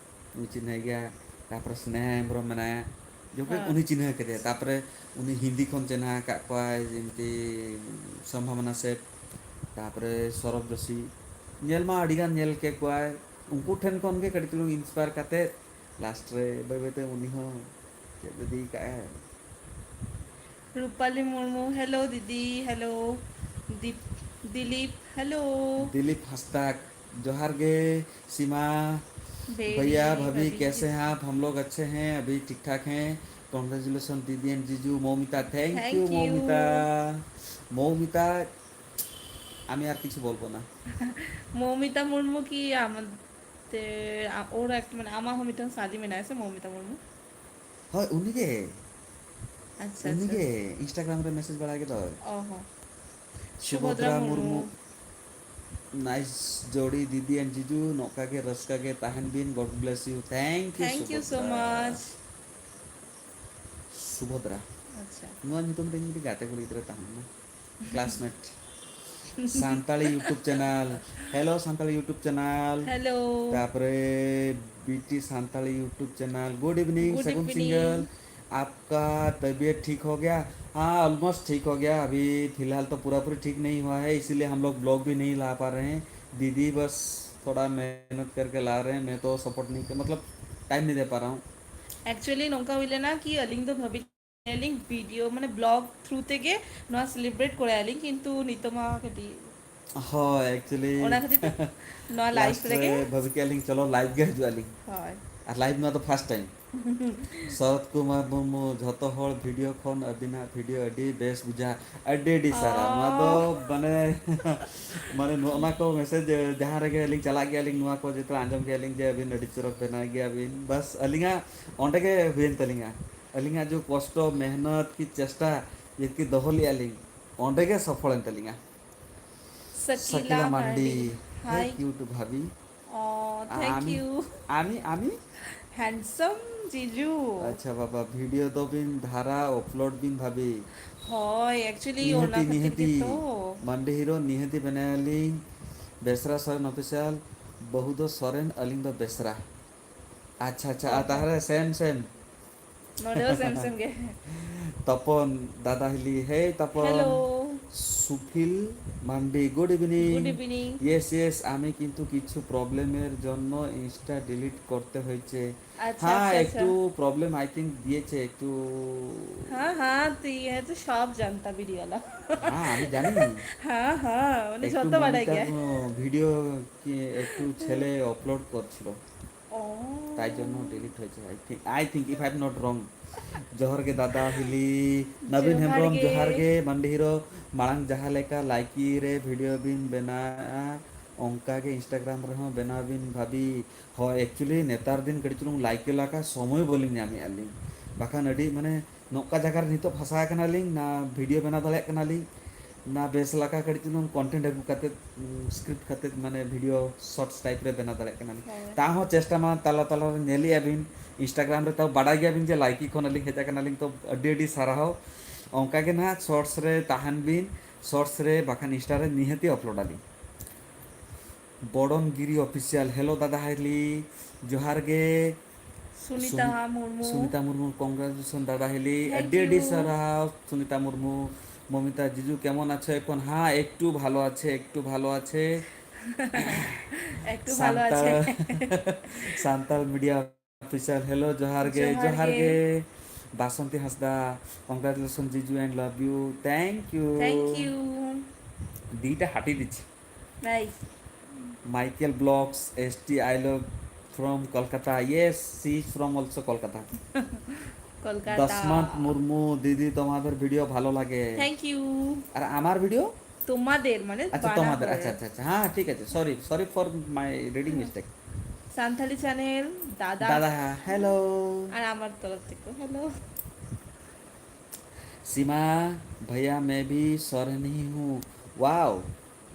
ᱩᱱᱤ ᱪᱤᱱᱦᱟᱹᱭ ᱜᱮᱭᱟ᱾ ᱛᱟᱯᱚᱨᱮ ᱥᱱᱮᱦᱟ ᱦᱮᱢᱵᱨᱚᱢ ᱢᱮᱱᱟᱭᱟ, ᱡᱚᱠᱷᱚᱱ ᱦᱮᱸ᱾ ᱩᱱᱤ ᱪᱤᱱᱦᱟᱹ ᱠᱮᱫᱮᱭᱟ᱾ ᱛᱟᱯᱚᱨᱮ ᱩᱱᱤ ᱦᱤᱱᱫᱤ ᱠᱷᱚᱱ ᱪᱤᱱᱦᱟᱹ ᱟᱠᱟᱫ ᱠᱚᱣᱟᱭ, ᱡᱮᱢᱛᱤ ᱥᱚᱢᱵᱷᱟᱵᱚᱱᱟ ᱥᱮᱴ᱾ ᱛᱟᱯᱚᱨᱮ ᱥᱚᱨᱚᱵ ᱡᱳᱥᱤ, ᱧᱮᱞ ᱢᱟ ᱟᱹᱰᱤ ᱜᱟᱱ ᱧᱮᱞ ᱠᱮᱫ ᱠᱚᱣᱟᱭ, ᱩᱱᱠᱩ ᱴᱷᱮᱱ ᱠᱷᱚᱱ ᱜᱮ ᱠᱟᱹᱴᱤᱡ ᱪᱩᱞᱩᱝ inspire ᱠᱟᱛᱮ last ᱨᱮ ᱵᱟᱹᱭ ᱵᱟᱹᱭ ᱛᱮ ᱩᱱᱤ ᱦᱚᱸ ᱪᱮᱫ ᱤᱫᱤ ᱠᱟᱜᱼᱟᱭ᱾ ᱨᱩᱯᱟᱞᱤ ᱢᱩᱨᱢᱩ, hello ᱫᱤᱫᱤ, hello ᱫᱤᱯ-, ᱫᱤᱞᱤᱯ, hello᱾ ᱫᱤᱞᱤᱯ ᱦᱟᱸᱥᱫᱟ, ᱡᱚᱦᱟᱨ ᱜᱮ ᱥᱤᱢᱟ᱾ Very भैया भाभी very कैसे हैं आप? हम लोग अच्छे हैं, अभी ठीक ठाक हैं। Congratulations दीदी and जीजू। Moumita, thank Thank you you। Moumita. Moumita, আমি আর কিছু বলবো না। মৌমিতা মুর্মু কি আমাদের, আ-, ওর এক, মানে, আমার হমিটান সাদি মেনায় আছে মৌমিতা মুর্মু। ᱦᱳᱭ, ᱩᱱᱤᱜᱮ, ᱟᱪᱪᱷᱟ, ᱟᱪᱪᱷᱟ᱾ ᱩᱱᱤᱜᱮ Instagram ᱨᱮ message ᱵᱟᱲᱟ ᱠᱮᱫᱟᱭ᱾ ᱚ ᱦᱚᱸ᱾ ᱥᱩᱵᱷᱚᱫᱨᱟ ᱢᱩᱨᱢᱩ᱾ Nice ᱡᱳᱲᱤ ᱫᱤᱫᱤ and ᱡᱤᱡᱩ, ᱱᱚᱝᱠᱟ ᱜᱮ ᱨᱟᱹᱥᱠᱟᱹ ᱜᱮ ᱛᱟᱦᱮᱱ ᱵᱤᱱ, God bless you, thank you Thank you so Subhadra. much᱾ Subhadra, ᱟᱪᱪᱷᱟ᱾ ᱱᱚᱣᱟ ᱧᱩᱛᱩᱢ ᱛᱮ ᱤᱧ ᱢᱤᱫᱴᱤᱡ ᱜᱟᱛᱮ ᱠᱩᱲᱤ ᱜᱤᱫᱽᱨᱟᱹ ᱛᱟᱦᱮᱸ ᱞᱮᱱᱟ, classmate᱾ Santali YouTube channel, hello Santali YouTube channel, Hello। ᱛᱟᱯᱚᱨᱮ ᱵᱤᱴᱤ Santali YouTube channel, good evening Good ᱥᱟᱹᱜᱩᱱ evening। ᱥᱤᱝᱜᱟᱞ, आपका तबीयत ठीक हो गया? हाँ, almost ठीक हो गया। अभी फिलहाल तो पूरा पूरी ठीक नहीं हुआ है, इसीलिए हम लोग vlog भी नहीं ला पा रहे हैं। दीदी बस थोड़ा मेहनत करके ला रहे हैं, मैं तो support नहीं कर, मतलब टाइम नहीं दे पा रहा हूँ। Actually ᱱᱚᱝᱠᱟ ᱦᱩᱭ ᱞᱮᱱᱟ ᱠᱤ ᱟᱹᱞᱤᱧ ᱫᱚ ᱵᱷᱟᱹᱵᱤ ᱟᱹᱞᱤᱧ video ᱢᱟᱱᱮ vlog through ᱛᱮᱜᱮ ᱱᱚᱣᱟ celebrate ᱠᱚᱨᱟᱭᱟᱞᱤᱧ, ᱠᱤᱱᱛᱩ ᱱᱤᱛᱚᱜ ᱢᱟ ᱠᱟᱹᱴᱤᱡ ᱦᱳᱭ, actually ᱚᱱᱟ ᱠᱷᱟᱹᱛᱤᱨ ᱛᱮ ᱱᱚᱣᱟ last live ᱨᱮᱜᱮ᱾ ᱨᱮ ᱵᱷᱟᱹᱵᱤ ᱠᱮᱜᱼᱟ ᱞᱤᱧ ᱪᱚᱞᱚ live ᱜᱮ ᱦᱤᱡᱩᱜ ᱟᱹᱞᱤᱧ᱾ ᱦᱳᱭ᱾ ᱟᱨ live ᱱᱚᱣᱟ ᱫᱚ first time᱾ ᱥᱚᱨᱚᱛ ᱠᱩᱢᱟᱨ ᱢᱩᱨᱢᱩ, ᱡᱷᱚᱛᱚ ᱦᱚᱲ video ᱠᱷᱚᱱ ᱟᱹᱵᱤᱱᱟᱜ video ᱟᱹᱰᱤ ᱵᱮᱥ ᱵᱩᱡᱷᱟᱹᱜᱼᱟ᱾ ᱟᱹᱰᱤ ᱟᱹᱰᱤ ᱥᱟᱨᱦᱟᱣ᱾ ᱱᱚᱣᱟ ᱫᱚ ᱚ᱾ ᱢᱟᱱᱮ ᱢᱟᱱᱮ ᱱᱚᱜᱼᱚ ᱱᱟ ᱠᱚ message ᱡᱟᱦᱟᱸ ᱨᱮᱜᱮ ᱟᱹᱞᱤᱧ ᱪᱟᱞᱟᱜ ᱜᱮᱭᱟᱞᱤᱧ, ᱱᱚᱣᱟ ᱠᱚ ᱡᱚᱛᱚ ᱟᱸᱡᱚᱢ ᱜᱮᱭᱟᱞᱤᱧ ᱡᱮ ᱟᱹᱵᱤᱱ ᱟᱹᱰᱤ ᱪᱚᱨᱚᱠ ᱵᱮᱱᱟᱣ ᱜᱮᱭᱟᱵᱤᱱ᱾ ᱵᱟᱥ ᱟᱹᱞᱤᱧᱟᱜ ᱚᱸᱰᱮ ᱜᱮ ᱦᱩᱭᱮᱱ ᱛᱟᱹᱞᱤᱧᱟ᱾ ᱟᱹᱞᱤᱧᱟᱜ ᱡᱮ ᱠᱚᱥᱴᱚ, ᱢᱮᱦᱱᱚᱛ ᱠᱤ ᱪᱮᱥᱴᱟ ᱡᱮ ᱠᱤ ᱫᱚᱦᱚ ᱞᱮᱜᱼᱟ ᱞᱤᱧ, ᱚᱸᱰᱮ ᱜᱮ ᱥᱚᱯᱷᱚᱞᱮᱱ ᱛᱟᱹᱞᱤᱧᱟ᱾ ᱥᱟᱠᱤᱞᱟ ᱢᱟᱨᱰᱤ᱾ Hi। Hi cute ভাবি। ᱚ, thank আমি you। আমি আমি Handsome ᱡᱤᱡᱩ। ᱟᱪᱪᱷᱟ ᱵᱟᱵᱟ, video ᱫᱚ ᱵᱤᱱ ᱫᱷᱟᱨᱟ upload ᱵᱤᱱ ᱵᱷᱟᱵᱤ᱾ ᱦᱳᱭ, actually ᱚᱱᱟ ᱱᱤᱦᱟᱹᱛᱤ ᱠᱷᱟᱹᱛᱤᱨ ᱱᱤᱦᱟᱹᱛᱤ ᱜᱮᱛᱚ᱾ ᱢᱟᱱᱰᱤ ᱦᱤᱨᱳ ᱱᱤᱦᱟᱹᱛᱤ ᱵᱮᱱᱟᱣᱟᱞᱤᱧ᱾ ᱵᱮᱥᱨᱟ ᱥᱚᱨᱮᱱ official, ᱵᱟᱹᱦᱩ ᱫᱚ ᱥᱚᱨᱮᱱ, ᱟᱹᱞᱤᱧ ᱫᱚ ᱵᱮᱥᱨᱟ᱾ ᱟᱪᱪᱷᱟ ᱟᱪᱪᱷᱟ, ᱚ ᱟᱨ ᱦᱚᱸ᱾ ᱛᱟᱦᱚᱞᱮ same same᱾ ᱱᱚᱰᱮ ᱦᱚᱸ same same ᱜᱮ᱾ ᱛᱚᱯᱚᱱ ᱫᱟᱫᱟ ᱦᱤᱞᱤ, hey ᱛᱚᱯᱚᱱ᱾ Hello᱾ Sufil mandi, good evening. Good evening. Yes, yes, আমি কিন্তু কিছু প্রবলেমের জন্য ইনস্টা ডিলিট করতে হয়েছে। আচ্ছা, হ্যাঁ, আচ্ছা, আচ্ছা। একটু প্রবলেম আই থিঙ্ক দিয়েছে একটু। হ্যাঁ, হ্যাঁ, তুই হয়তো সব জানতা ভিডিওলা। হ্যাঁ, আমি জানি। হ্যাঁ, হ্যাঁ, মানে একটু যত বাড়াই মমিতার গিয়া। ভিডিও কি একটু ছেলে আপলোড করছিল, ও। তাই জন্য ডিলিট হয়েছে। I think, I think, if I am not wrong. ᱡᱚᱦᱟᱨ ᱜᱮ ᱫᱟᱫᱟ ᱦᱤᱞᱤ, ᱱᱟᱵᱤᱱ ᱡᱚᱦᱟᱨ ᱦᱮᱢᱵᱨᱚᱢ, ᱜᱮ᱾ ᱡᱚᱦᱟᱨ ᱜᱮ ᱢᱟᱱᱰᱤ ᱦᱤᱨᱳ᱾ ᱢᱟᱲᱟᱝ ᱡᱟᱦᱟᱸ ᱞᱮᱠᱟ ᱞᱟᱭᱠᱤ ᱨᱮ ᱵᱷᱤᱰᱤᱭᱳ ᱵᱤᱱ ᱵᱮᱱᱟᱣᱟ, ᱚᱱᱠᱟ ᱜᱮ ᱤᱱᱥᱴᱟᱜᱨᱟᱢ ᱨᱮᱦᱚᱸ ᱵᱮᱱᱟᱣ ᱵᱤᱱ ᱵᱷᱟᱵᱤ᱾ ᱦᱳᱭ, ᱮᱠᱪᱩᱭᱮᱞᱤ ᱱᱮᱛᱟᱨ ᱫᱤᱱ ᱠᱟᱹᱴᱤᱡ ᱪᱩᱞᱩᱝ ᱞᱟᱭᱠᱤ ᱞᱮᱠᱟ ᱥᱚᱢᱚᱭ ᱵᱟᱹᱞᱤᱧ ᱧᱟᱢᱮᱫᱼᱟ ᱞᱤᱧ, ᱵᱟᱠᱷᱟᱱ ᱟᱹᱰᱤ ᱢᱟᱱᱮ ᱱᱚᱝᱠᱟ ᱡᱟᱭᱜᱟ ᱨᱮ ᱱᱤᱛᱚᱜ ᱯᱷᱟᱸᱥᱟ ᱟᱠᱟᱱᱟᱞᱤᱧ, ᱱᱟ ᱵᱷᱤᱰᱤᱭᱳ ᱵᱮᱱᱟᱣ ᱫᱟᱲᱮᱭᱟᱜ ᱠᱟᱱᱟᱞᱤᱧ, ᱱᱟ ᱵᱮᱥ ᱞᱮᱠᱟ ᱠᱟᱹᱴᱤᱡ ᱪᱩᱞᱩᱝ ᱠᱚᱱᱴᱮᱱᱴ ᱟᱹᱜᱩ ᱠᱟᱛᱮᱫ, ᱩᱢ, ᱥᱠᱨᱤᱯᱴ ᱠᱟᱛᱮᱫ, ᱢᱟᱱᱮ ᱵᱷᱤᱰᱤᱭᱳ ᱥᱚᱨᱴᱥ ᱴᱟᱭᱤᱯ ᱨᱮ ᱵᱮᱱᱟᱣ ᱫᱟᱲᱮᱭᱟᱜ ᱠᱟᱱᱟᱞᱤᱧ᱾ ᱦᱳᱭ᱾ ᱛᱟᱣ ᱦᱚᱸ ᱪᱮᱥᱴᱟ ᱢᱟ ᱛᱟᱞᱟ ᱛᱟᱞᱟ ᱨᱮ ᱧᱮᱞᱮᱫᱼᱟ ᱵᱤᱱ, ᱤᱱᱥᱴᱟᱜᱨᱟᱢ ᱨᱮ ᱛᱟᱣ ᱵᱟᱰᱟᱭ ᱜᱮᱭᱟ ᱵᱤᱱ ᱡᱮ ᱞᱟᱭᱠᱤ ᱠᱷᱚᱱ ᱟᱹᱞᱤᱧ ᱦᱮᱡ ᱟᱠᱟᱱᱟᱞᱤᱧ, ᱛᱚ ᱟᱹᱰᱤ ᱟᱹᱰᱤ ᱥᱟᱨᱦᱟᱣ᱾ ᱚᱱᱠᱟ ᱜᱮ ᱱᱟᱦᱟᱜ ᱥᱚᱨᱴᱥ ᱨᱮ ᱛᱟᱦᱮᱱ ᱵᱤᱱ, ᱥᱚᱨᱴᱥ ᱨᱮ ᱵᱟᱠᱷᱟᱱ ᱤᱱᱥᱴᱟ ᱨᱮ ᱱᱤᱦᱟᱹᱛᱤ ᱟᱯᱞᱳᱰ ᱟᱞᱤᱧ᱾ ᱵᱚᱲᱚᱱ ᱜᱤᱨᱤ ᱚᱯᱷᱤᱥᱤᱭᱟᱞ, ᱦᱮᱞᱳ ᱫᱟᱫᱟ ᱦᱤᱞᱤ, ᱡᱚᱦᱟᱨ ᱜᱮ᱾ ᱥᱩᱱᱤᱛᱟ ᱥᱩᱱᱤ- ᱢᱩᱨᱢᱩ᱾ ᱥᱩᱱᱤᱛᱟ ᱢᱩᱨᱢᱩ, ᱠᱚᱝᱜᱨᱮᱪᱩᱞᱮᱥᱚᱱ ᱫᱟᱫᱟ ᱦᱤᱞᱤ, Thank ᱟᱹᱰᱤ ᱟᱹᱰᱤ you. ᱥᱟᱨᱦᱟᱣ᱾ ᱥᱩᱱᱤᱛᱟ ᱢᱩᱨᱢᱩ, ᱢᱚᱢᱤᱛᱟ ᱡᱤᱡᱩ ᱠᱮᱢᱚᱱ ᱟᱪᱷᱚ ᱮᱠᱷᱚᱱ? ᱦᱟᱸ, ᱮᱠᱴᱩ ᱵᱷᱟᱞᱚ ᱟᱪᱷᱮ, ᱮᱠᱴᱩ ᱵᱷᱟᱞᱚ ᱟᱪᱷᱮ᱾ একটু ভালো আছে। ᱥᱟᱱᱛᱟᱲ ᱢᱤᱰᱤᱭᱟ ᱚᱯᱷᱤᱥᱤᱭᱟᱞ, ᱦᱮᱞᱳ, ᱡᱚᱦᱟᱨ ᱜᱮ, ᱡᱚᱦᱟᱨ ᱡᱚᱦᱟᱨ ᱜᱮ᱾ ᱜᱮ᱾ ᱵᱟᱥᱚᱱᱛᱤ ᱦᱟᱸᱥᱫᱟ, ᱠᱚᱝᱜᱨᱮᱪᱩᱞᱮᱥᱚᱱ ᱡᱤᱡᱩ and love you, thank you᱾ Thank you। দিটা হাঁটি দিচ্ছি। নাই। Michael blogs, S T, I love from Kolkata, yes, she is from also Kolkata। Kolkata. Dashmant Murmu, দিদি তোমাদের ভিডিও ভালো লাগে। Thank you. আর আমার ভিডিও? তোমাদের মানে আচ্ছা, বানাবো। তোমাদের, আচ্ছা, আচ্ছা, আচ্ছা, হ্যাঁ, ঠিক আছে, sorry, sorry for my reading mistake. Santhali channel দাদা। দাদা, হ্যালো। আর আমার তরফ থেকে হ্যালো। सीमा, भैया मैं भी सोरेन ही हूँ। वाओ।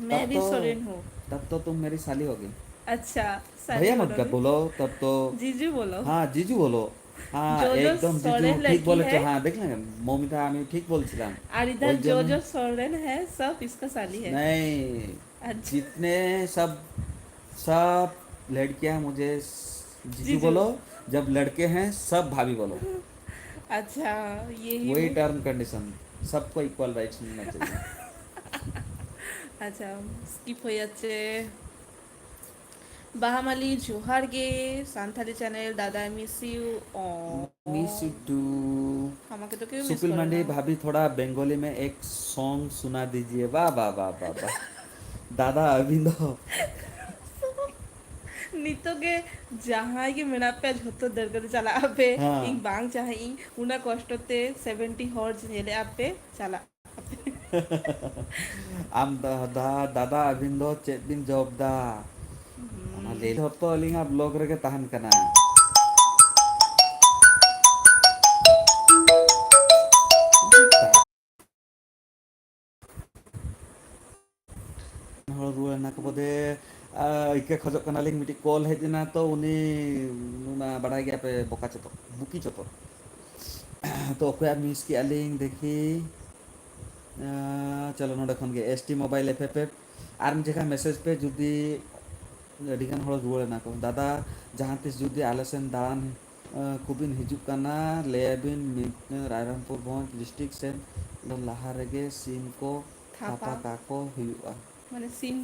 मैं भी सोरेन हूँ। तब तो तुम मेरी साली होगी। अच्छा, साली भैया मत बोलोगे? बोलो, तब तो। जीजू बोलो। हाँ, जीजू बोलो। हाँ, जो जो एकदम जीजू सोरेन ठीक लड़की बोलेছে। है। हाँ, দেখলেন, মমিতা, আমি ঠিক বলছিলাম। আর ইধার ওই जो জন্য जो सोरेन है, सब इसका साली है। नहीं, अच्छा। जितने सब, सब लड़कियां मुझे जीजू जीजू। बोलो, जब लड़के हैं सब भाभी बोलो। अच्छा, यही वही वो। टर्म कंडीशन, सबको इक्वल राइट्स मिलना चाहिए। ᱟᱪᱪᱷᱟ, ᱥᱠᱤᱯ ᱦᱩᱭ ᱟᱪᱪᱷᱮ᱾ ᱵᱟᱦᱟ ᱢᱟᱞᱤ ᱡᱚᱦᱟᱨ ᱜᱮ, ᱥᱟᱱᱛᱟᱲᱤ ᱪᱮᱱᱮᱞ ᱫᱟᱫᱟ, I miss you. ᱚ, Miss you too. আমাকে তো কেউ মিস सुपिल করে मांडे না। भाभी, थोड़ा बंगाली में एक सॉन्ग सुना दीजिए। वाह वाह वाह वाह वाह। दादा, अभी तो ᱱᱤᱛᱚᱜ ᱜᱮ ᱡᱟᱦᱟᱸᱭ ᱜᱮ ᱢᱮᱱᱟᱜ ᱯᱮᱭᱟ, ᱡᱷᱚᱛᱚ ᱫᱟᱹᱲ ᱠᱟᱛᱮ ᱪᱟᱞᱟᱜ ᱟᱯᱮ᱾ ᱦᱮᱸ᱾ ᱤᱧ ᱵᱟᱝ ᱪᱟᱦᱮᱸ ᱤᱧ ᱩᱱᱟᱹᱜ ᱠᱚᱥᱴᱚ ᱛᱮ ᱥᱮᱵᱷᱮᱱᱴᱤ ᱦᱚᱲ ᱧᱮᱞᱮᱫ ᱟᱯᱮ, ᱪᱟᱞᱟᱜ ᱟᱯᱮ᱾ ᱟᱢ ᱫᱟ-, ᱫᱟ-, ᱫᱟᱫᱟ, ᱟᱹᱵᱤᱱ ᱫᱚ ᱪᱮᱫ ᱵᱤᱱ ᱡᱚᱵ ᱫᱟ? ᱚᱱᱟ ᱞᱟᱹᱭ ᱡᱷᱚᱛᱚ ᱟᱹᱞᱤᱧᱟᱜ ᱵᱞᱚᱜ ᱨᱮᱜᱮ ᱛᱟᱦᱮᱱ ᱠᱟᱱᱟ᱾ ᱦᱚᱲ ᱨᱩᱣᱟᱹᱲ ᱮᱱᱟ ᱠᱚ ᱵᱚᱫᱮ, ᱟ, ᱤᱠᱟᱹ ᱠᱷᱚᱡᱚᱜ ᱠᱟᱱᱟᱞᱤᱧ, ᱢᱤᱫᱴᱤᱡ ᱠᱚᱞ ᱦᱮᱡ ᱮᱱᱟ ᱛᱚ, ᱩᱱᱤ ᱚᱱᱟ ᱵᱟᱰᱟᱭ ᱜᱮᱭᱟ ᱯᱮ, ᱵᱚᱠᱟ ᱪᱚᱛᱚ, ᱵᱩᱠᱤ ᱪᱚᱛᱚ᱾ ᱛᱚ ᱚᱠᱚᱭᱟᱜ ᱢᱤᱥ ᱠᱮᱜᱼᱟ ᱞᱤᱧ ᱫᱮᱠᱷᱤ᱾ ᱟ, ᱪᱚᱞᱚ ᱱᱚᱰᱮ ᱠᱷᱚᱱ ᱜᱮ S T mobile F F F ᱟᱨ ᱢᱤᱫ ᱡᱟᱭᱜᱟ ᱢᱮᱥᱮᱡᱽ ᱯᱮ ᱡᱩᱫᱤ ᱟᱹᱰᱤᱜᱟᱱ ᱦᱚᱲ ᱨᱩᱣᱟᱹᱲ ᱮᱱᱟ ᱠᱚ᱾ ᱫᱟᱫᱟ, ᱡᱟᱦᱟᱸ ᱛᱤᱥ ᱡᱩᱫᱤ ᱟᱞᱮ ᱥᱮᱱ ᱫᱟᱬᱟᱱ, ᱟ, ᱠᱚᱵᱤᱱ ᱦᱤᱡᱩᱜ ᱠᱟᱱᱟ, ᱞᱟᱹᱭᱟᱵᱤᱱ ᱢᱤᱫ ᱨᱟᱭᱨᱚᱝᱯᱩᱨ ᱵᱷᱚᱸᱡᱽ ᱰᱤᱥᱴᱨᱤᱠᱴ ᱥᱮᱱ ᱫᱚ ᱞᱟᱦᱟ ᱨᱮᱜᱮ ᱥᱤᱢ ᱠᱚ ᱛᱷᱟᱯᱟ᱾ ᱛᱷᱟᱯᱟ ᱠᱟᱠᱚ ᱦᱩᱭᱩᱜᱼᱟ᱾ ᱢᱟᱱᱮ ᱥᱤᱢ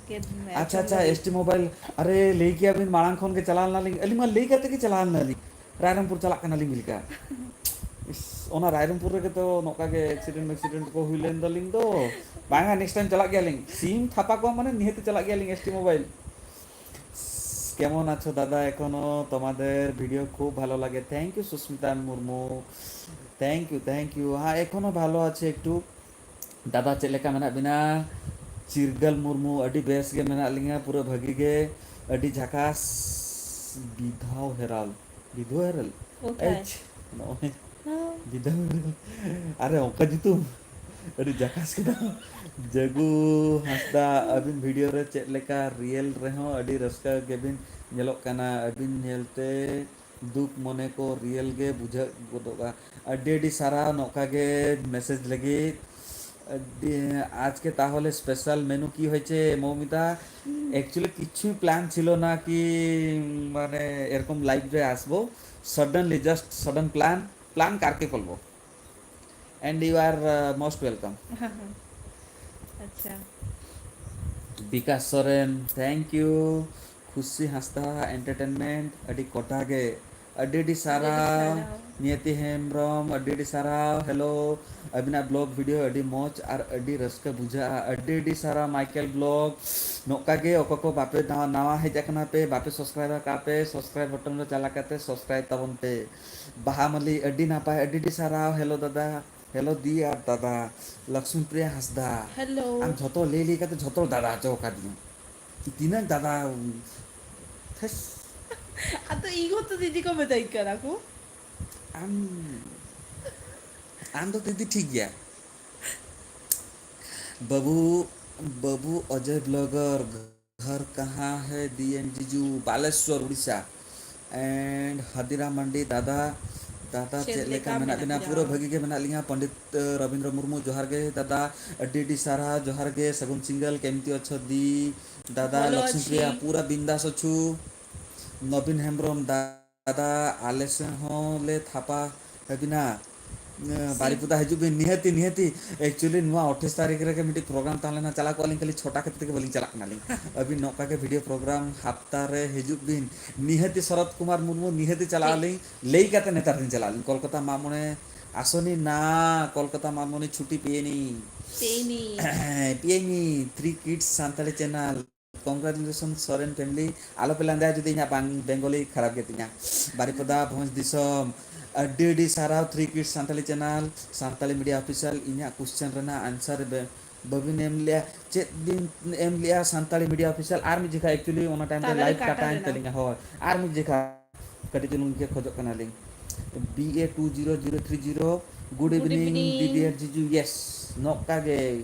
ᱜᱮᱫ ᱢᱮ, ᱟᱪᱪᱷᱟ, ᱡᱚᱢ ᱟᱪᱪᱷᱟ, ᱞᱟᱹᱜᱤᱫ᱾ S T mobile, ᱟᱨᱮ, ᱞᱟᱹᱭ ᱠᱮᱭᱟ ᱵᱤᱱ ᱢᱟᱲᱟᱝ ᱠᱷᱚᱱ ᱜᱮ ᱪᱟᱞᱟᱣ ᱞᱮᱱᱟᱞᱤᱧ, ᱟᱹᱞᱤᱧ ᱢᱟ ᱞᱟᱹᱭ ᱠᱟᱛᱮ ᱜᱮ ᱪᱟᱞᱟᱣ ᱞᱮᱱᱟᱞᱤᱧ, ᱨᱟᱭᱨᱚᱝᱯᱩᱨ ᱪᱟᱞᱟᱜ ᱠᱟᱱᱟᱞᱤᱧ ᱞᱮᱠᱟ᱾ ᱤᱥ, ᱚᱱᱟ ᱨᱟᱭᱨᱚᱝᱯᱩᱨ ᱨᱮᱜᱮ ᱛᱚ ᱱᱚᱝᱠᱟ ᱜᱮ ᱮᱠᱥᱤᱰᱮᱱᱴ ᱢᱮᱠᱥᱤᱰᱮᱱᱴ ᱠᱚ ᱦᱩᱭ ᱞᱮᱱ ᱫᱚᱞᱤᱧ ᱫᱚ᱾ ᱵᱟᱝᱟ, ᱱᱮᱠᱥᱴ ᱴᱟᱭᱤᱢ ᱪᱟᱞᱟᱜ ᱜᱮᱭᱟᱞᱤᱧ, ᱥᱤᱢ ᱛᱷᱟᱯᱟ ᱠᱚᱣᱟ ᱢᱟᱱᱮ ᱱᱤᱦᱟᱹᱛ ᱪᱟᱞᱟᱜ ᱜᱮᱭᱟᱞᱤᱧ S T mobile᱾ কেমন আছো দাদা? এখনো তোমাদের ভিডিও খুব ভালো লাগে। Thank you Susmita Murmu, thank you, thank you. হ্যাঁ, এখনো ভালো আছে একটু। ᱫᱟᱫᱟ, ᱪᱮᱫ ᱞᱮᱠᱟ ᱢᱮᱱᱟᱜ ᱵᱤᱱᱟ? ᱪᱤᱨᱜᱟᱹᱞ ᱢᱩᱨᱢᱩ, ᱟᱹᱰᱤ ᱵᱮᱥ ᱜᱮ ᱢᱮᱱᱟᱜ ᱞᱤᱧᱟ, ᱯᱩᱨᱟᱹ ᱵᱷᱟᱹᱜᱤ ᱜᱮ, ᱟᱹᱰᱤ ᱡᱷᱟᱠᱟᱥ᱾ ᱵᱤᱫᱷᱟᱣ ᱦᱮᱨᱟᱞ, ᱵᱤᱫᱷᱩ ᱦᱮᱨᱟᱞ? ᱚᱠᱚᱭ? ᱮᱭᱪ, ᱱᱚᱜᱼᱚᱭ ᱵᱤᱫᱷᱟᱣ ᱦᱮᱨᱟᱞ᱾ ᱟᱨᱮ, ᱚᱱᱠᱟ ᱧᱩᱛᱩᱢ? ᱟᱹᱰᱤ ᱡᱷᱟᱠᱟᱥ ᱠᱮᱫᱟ᱾ ᱡᱟᱹᱜᱩ ᱦᱟᱸᱥᱫᱟ, ᱟᱹᱵᱤᱱ ᱵᱷᱤᱰᱤᱭᱳ ᱨᱮ ᱪᱮᱫ ᱞᱮᱠᱟ ᱨᱤᱭᱮᱞ ᱨᱮᱦᱚᱸ ᱟᱹᱰᱤ ᱨᱟᱹᱥᱠᱟᱹ ᱜᱮᱵᱤᱱ ᱧᱮᱞᱚᱜ ᱠᱟᱱᱟ, ᱟᱹᱵᱤᱱ ᱧᱮᱞᱛᱮ ᱫᱩᱠ ᱢᱚᱱᱮ ᱠᱚ ᱨᱤᱭᱮᱞ ᱜᱮ ᱵᱩᱡᱷᱟᱹᱜ ᱜᱚᱫᱚᱜᱼᱟ᱾ ᱟᱹᱰᱤ ᱟᱹᱰᱤ ᱥᱟᱨᱦᱟᱣ ᱱᱚᱝᱠᱟ ᱜᱮ ᱢᱮᱥᱮᱡᱽ ᱞᱟᱹᱜᱤᱫ᱾ ᱟᱹᱰᱤ, আজকে তাহলে স্পেশাল মেনু কি হয়েছে মৌমিতা? অ্যাকচুয়ালি কিচ্ছুই প্ল্যান ছিল না কি, মানে, এরকম লাইভে আসবো। Suddenly, just sudden plan, plan কারকে করবো। And you are, uh, most welcome. আচ্ছা। ᱵᱤᱠᱟᱥ ᱥᱚᱨᱮᱱ, thank you᱾ ᱠᱷᱩᱥᱤ ᱦᱟᱸᱥᱫᱟ ᱮᱱᱴᱟᱨᱴᱮᱱᱢᱮᱱᱴ, ᱟᱹᱰᱤ ᱠᱚᱴᱟ ᱜᱮ, ᱟᱹᱰᱤ ᱟᱹᱰᱤ ᱥᱟᱨᱦᱟᱣ᱾ ᱥᱟᱨᱦᱟᱣ᱾ ᱱᱤᱭᱚᱛᱤ ᱦᱮᱢᱵᱨᱚᱢ, ᱟᱹᱰᱤ ᱟᱹᱰᱤ ᱥᱟᱨᱦᱟᱣ, ᱦᱮᱞᱳ᱾ ᱟᱹᱵᱤᱱᱟᱜ ᱵᱞᱚᱜ ᱵᱷᱤᱰᱤᱭᱳ ᱟᱹᱰᱤ ᱢᱚᱡᱽ ᱟᱨ ᱟᱹᱰᱤ ᱨᱟᱹᱥᱠᱟᱹ ᱵᱩᱡᱷᱟᱹᱜᱼᱟ᱾ ᱟᱹᱰᱤ ᱟᱹᱰᱤ ᱥᱟᱨᱦᱟᱣ ᱢᱟᱭᱠᱮᱞ ᱵᱞᱚᱜ᱾ ᱱᱚᱝᱠᱟ ᱜᱮ ᱚᱠᱚᱭ ᱠᱚ ᱵᱟᱯᱮ ᱱᱟᱣᱟ, ᱱᱟᱣᱟ ᱦᱮᱡ ᱟᱠᱟᱱᱟ ᱯᱮ, ᱵᱟᱯᱮ ᱥᱟᱵᱥᱠᱨᱟᱭᱤᱵ ᱟᱠᱟᱫ ᱯᱮ, ᱥᱟᱵᱥᱠᱨᱟᱭᱤᱵ ᱵᱚᱴᱚᱱ ᱨᱮ ᱪᱟᱞᱟᱣ ᱠᱟᱛᱮ ᱥᱟᱵᱥᱠᱨᱟᱭᱤᱵ ᱛᱟᱵᱚᱱ ᱯᱮ᱾ ᱵᱟᱦᱟ ᱢᱟᱹᱞᱤ, ᱟᱹᱰᱤ ᱱᱟᱯᱟᱭ, ᱟᱹᱰᱤ ᱟᱹᱰᱤ ᱥᱟᱨᱦᱟᱣ, ᱦᱮᱞᱳ ᱫᱟᱫᱟ᱾ ᱦᱮᱞᱳ ᱫᱤ ᱟᱨ ᱫᱟᱫᱟ, ᱞᱚᱠᱥᱢᱤ ᱯᱨᱤᱭᱟ ᱦᱟᱸᱥᱫᱟ᱾ ᱦᱮᱞᱳ᱾ ᱟᱢ ᱡᱷᱚᱛᱚ ᱞᱟᱹᱭ ᱞᱟᱹᱭ ᱠᱟᱛᱮ ᱡᱷᱚᱛᱚ ᱫᱟᱫᱟ ᱦᱚᱪᱚ ᱟᱠᱟᱫᱤᱧᱟ᱾ ᱛᱤᱱᱟᱹᱜ ᱫᱟᱫᱟ, ᱛᱷᱮᱥ᱾ ᱟᱫᱚ ᱤᱧ ᱦᱚᱸᱛᱚ ᱫᱤᱫᱤ ᱠᱚ ᱢᱮᱛᱟᱹᱧ ᱠᱟᱱᱟ ᱠᱚ᱾ ᱟᱢ, ᱟᱢ ᱫᱚ ᱫᱤᱫᱤ ᱴᱷᱤᱠ ᱜᱮᱭᱟ᱾ ᱵᱟᱹᱵᱩ, ᱵᱟᱹᱵᱩ ᱚᱡᱚᱭ ᱵᱞᱚᱜᱟᱨ, ᱜᱷᱚᱨ ᱠᱟᱦᱟᱸ ᱦᱮ ᱫᱤᱭᱮᱱ ᱡᱤᱡᱩ? ᱵᱟᱞᱮᱥᱣᱚᱨ, ᱩᱲᱤᱥᱥᱟ᱾ And ᱦᱟᱫᱤᱨᱟ ᱢᱟᱱᱰᱤ, ᱫᱟᱫᱟ, ᱫᱟᱫᱟ, ᱪᱮᱫ ᱪᱮᱫ ᱞᱮᱠᱟ ᱞᱮᱠᱟ ᱢᱮᱱᱟᱜ ᱢᱮᱱᱟᱜ ᱵᱤᱱᱟ? ᱵᱤᱱᱟ? ᱯᱩᱨᱟᱹ ᱵᱷᱟᱹᱜᱤ ᱜᱮ ᱢᱮᱱᱟᱜ ᱞᱤᱧᱟ᱾ ᱯᱚᱱᱰᱤᱛ ᱨᱚᱵᱤᱱᱫᱨᱚ ᱢᱩᱨᱢᱩ, ᱡᱚᱦᱟᱨ ᱜᱮ ᱫᱟᱫᱟ, ᱟᱹᱰᱤ ᱟᱹᱰᱤ ᱥᱟᱨᱦᱟᱣ, ᱡᱚᱦᱟᱨ ᱜᱮ, ᱥᱟᱹᱜᱩᱱ ᱥᱤᱸᱜᱟᱹᱞ, ᱠᱮᱢᱛᱤ ᱚᱪᱷᱚ ᱫᱤ? ᱫᱟᱫᱟ ᱵᱷᱟᱞᱚ ᱞᱚᱠᱥᱢᱤ ᱟᱪᱷᱤ᱾ ᱯᱨᱤᱭᱟ, ᱯᱩᱨᱟᱹ ᱵᱤᱱᱫᱟᱥ ᱚᱪᱷᱩ᱾ ᱱᱚᱵᱤᱱ ᱦᱮᱢᱵᱨᱚᱢ, ᱫᱟᱫᱟ, ᱟᱞᱮ ᱥᱮᱫ ᱦᱚᱸ ᱞᱮ ᱛᱷᱟᱯᱟ ᱟᱹᱵᱤᱱᱟ᱾ ᱥᱤᱵ- ᱵᱟᱨᱤᱯᱚᱫᱟ ᱦᱤᱡᱩᱜ ᱵᱤᱱ, ᱱᱤᱦᱟᱹᱛᱤ, ᱱᱤᱦᱟᱹᱛᱤ᱾ Actually, ᱱᱚᱣᱟ ᱟᱴᱷᱟᱥ ᱛᱟᱹᱨᱤᱠᱷ ᱨᱮᱜᱮ ᱢᱤᱫᱴᱤᱡ ᱯᱨᱳᱜᱨᱟᱢ ᱛᱟᱦᱮᱸ ᱞᱮᱱᱟ, ᱪᱟᱞᱟᱣ ᱠᱚᱜᱼᱟ ᱞᱤᱧ, ᱠᱷᱟᱹᱞᱤ ᱪᱷᱚᱴᱟ ᱠᱷᱟᱹᱛᱤᱨ ᱛᱮᱜᱮ ᱵᱟᱹᱞᱤᱧ ᱪᱟᱞᱟᱜ ᱠᱟᱱᱟᱞᱤᱧ᱾ ᱟᱹᱵᱤᱱ ᱱᱚᱝᱠᱟ ᱜᱮ ᱵᱷᱤᱰᱤᱭᱳ ᱯᱨᱳᱜᱨᱟᱢ ᱦᱟᱯᱛᱟ ᱨᱮ ᱦᱤᱡᱩᱜ ᱵᱤᱱ, ᱱᱤᱦᱟᱹᱛᱤ᱾ ᱥᱚᱨᱚᱛ ᱠᱩᱢᱟᱨ ᱢᱩᱨᱢᱩ, ᱱᱤᱦᱟᱹᱛᱤ ᱪᱟᱞᱟᱜ ᱴᱷᱤᱠ᱾ ᱟᱹᱞᱤᱧ, ᱞᱟᱹᱭ ᱠᱟᱛᱮ ᱱᱮᱛᱟᱨ ᱞᱤᱧ ᱪᱟᱞᱟᱜ ᱟᱹᱞᱤᱧ᱾ ᱠᱚᱞᱠᱟᱛᱟ ᱢᱟᱜ ᱢᱚᱬᱮ ᱟᱥᱚᱱᱤ ᱱᱟ, ᱠᱚᱞᱠᱟᱛᱟ ᱢᱟᱜ ᱢᱚᱬᱮ ᱪᱷᱩᱴᱤ ᱯᱮᱭᱮᱱᱤ᱾ ᱯᱮᱭᱮᱱᱤ᱾ ᱯᱮᱭᱮᱱᱤ, Three Kids Santali channel. Congratulations Soren family. ᱟᱞᱚᱯᱮ ᱞᱟᱸᱫᱟᱭᱟ ᱡᱩᱫᱤ ᱤᱧᱟᱹᱜ ᱵᱟᱝ ᱵᱮᱝᱜᱚᱞᱤ ᱠᱷᱟᱨᱟᱯ ᱜᱮᱛᱤᱧᱟ᱾ ᱵᱟᱨᱤᱯᱚᱫᱟ ᱵᱷᱚᱸᱡᱽ ᱫᱤᱥᱚᱢ, ᱟᱹᱰᱤ ᱟᱹᱰᱤ ᱥᱟᱨᱦᱟᱣ Three Kids Santali channel, Santali media official. ᱤᱧᱟᱹᱜ ᱠᱚᱥᱪᱮᱱ ᱨᱮᱱᱟᱜ ᱟᱱᱥᱟᱨ ᱵᱮ-, ᱵᱟᱹᱵᱤᱱ ᱮᱢ ᱞᱮᱜᱼᱟ᱾ ᱪᱮᱫ ᱵᱤᱱ ᱮᱢ ᱞᱮᱜᱼᱟ ᱥᱟᱱᱛᱟᱲᱤ ᱢᱤᱰᱤᱭᱟ ᱚᱯᱷᱤᱥᱤᱭᱟᱞ? ᱟᱨ ᱢᱤᱫ ᱡᱚᱠᱷᱟ, actually ᱚᱱᱟ ᱴᱟᱭᱤᱢ ᱨᱮ ᱛᱟᱞᱟᱨᱮ ᱞᱟᱭᱤᱵᱷ ᱠᱟᱴᱟᱣ ᱠᱟᱴᱟᱣᱮᱱ ᱞᱮᱱᱟ᱾ ᱛᱟᱹᱞᱤᱧᱟ᱾ ᱦᱳᱭ, ᱟᱨ ᱢᱤᱫ ᱡᱚᱠᱷᱟ᱾ ᱠᱟᱹᱴᱤᱡ ᱪᱩᱞᱩᱝ ᱜᱮ ᱠᱷᱚᱡᱚᱜ ᱠᱟᱱᱟᱞᱤᱧ᱾ B A two zero zero three zero, good Good evening, evening. ᱫᱤᱫᱤ ᱟᱨ ᱡᱤᱡᱩ, yes, ᱱᱚᱝᱠᱟ ᱜᱮ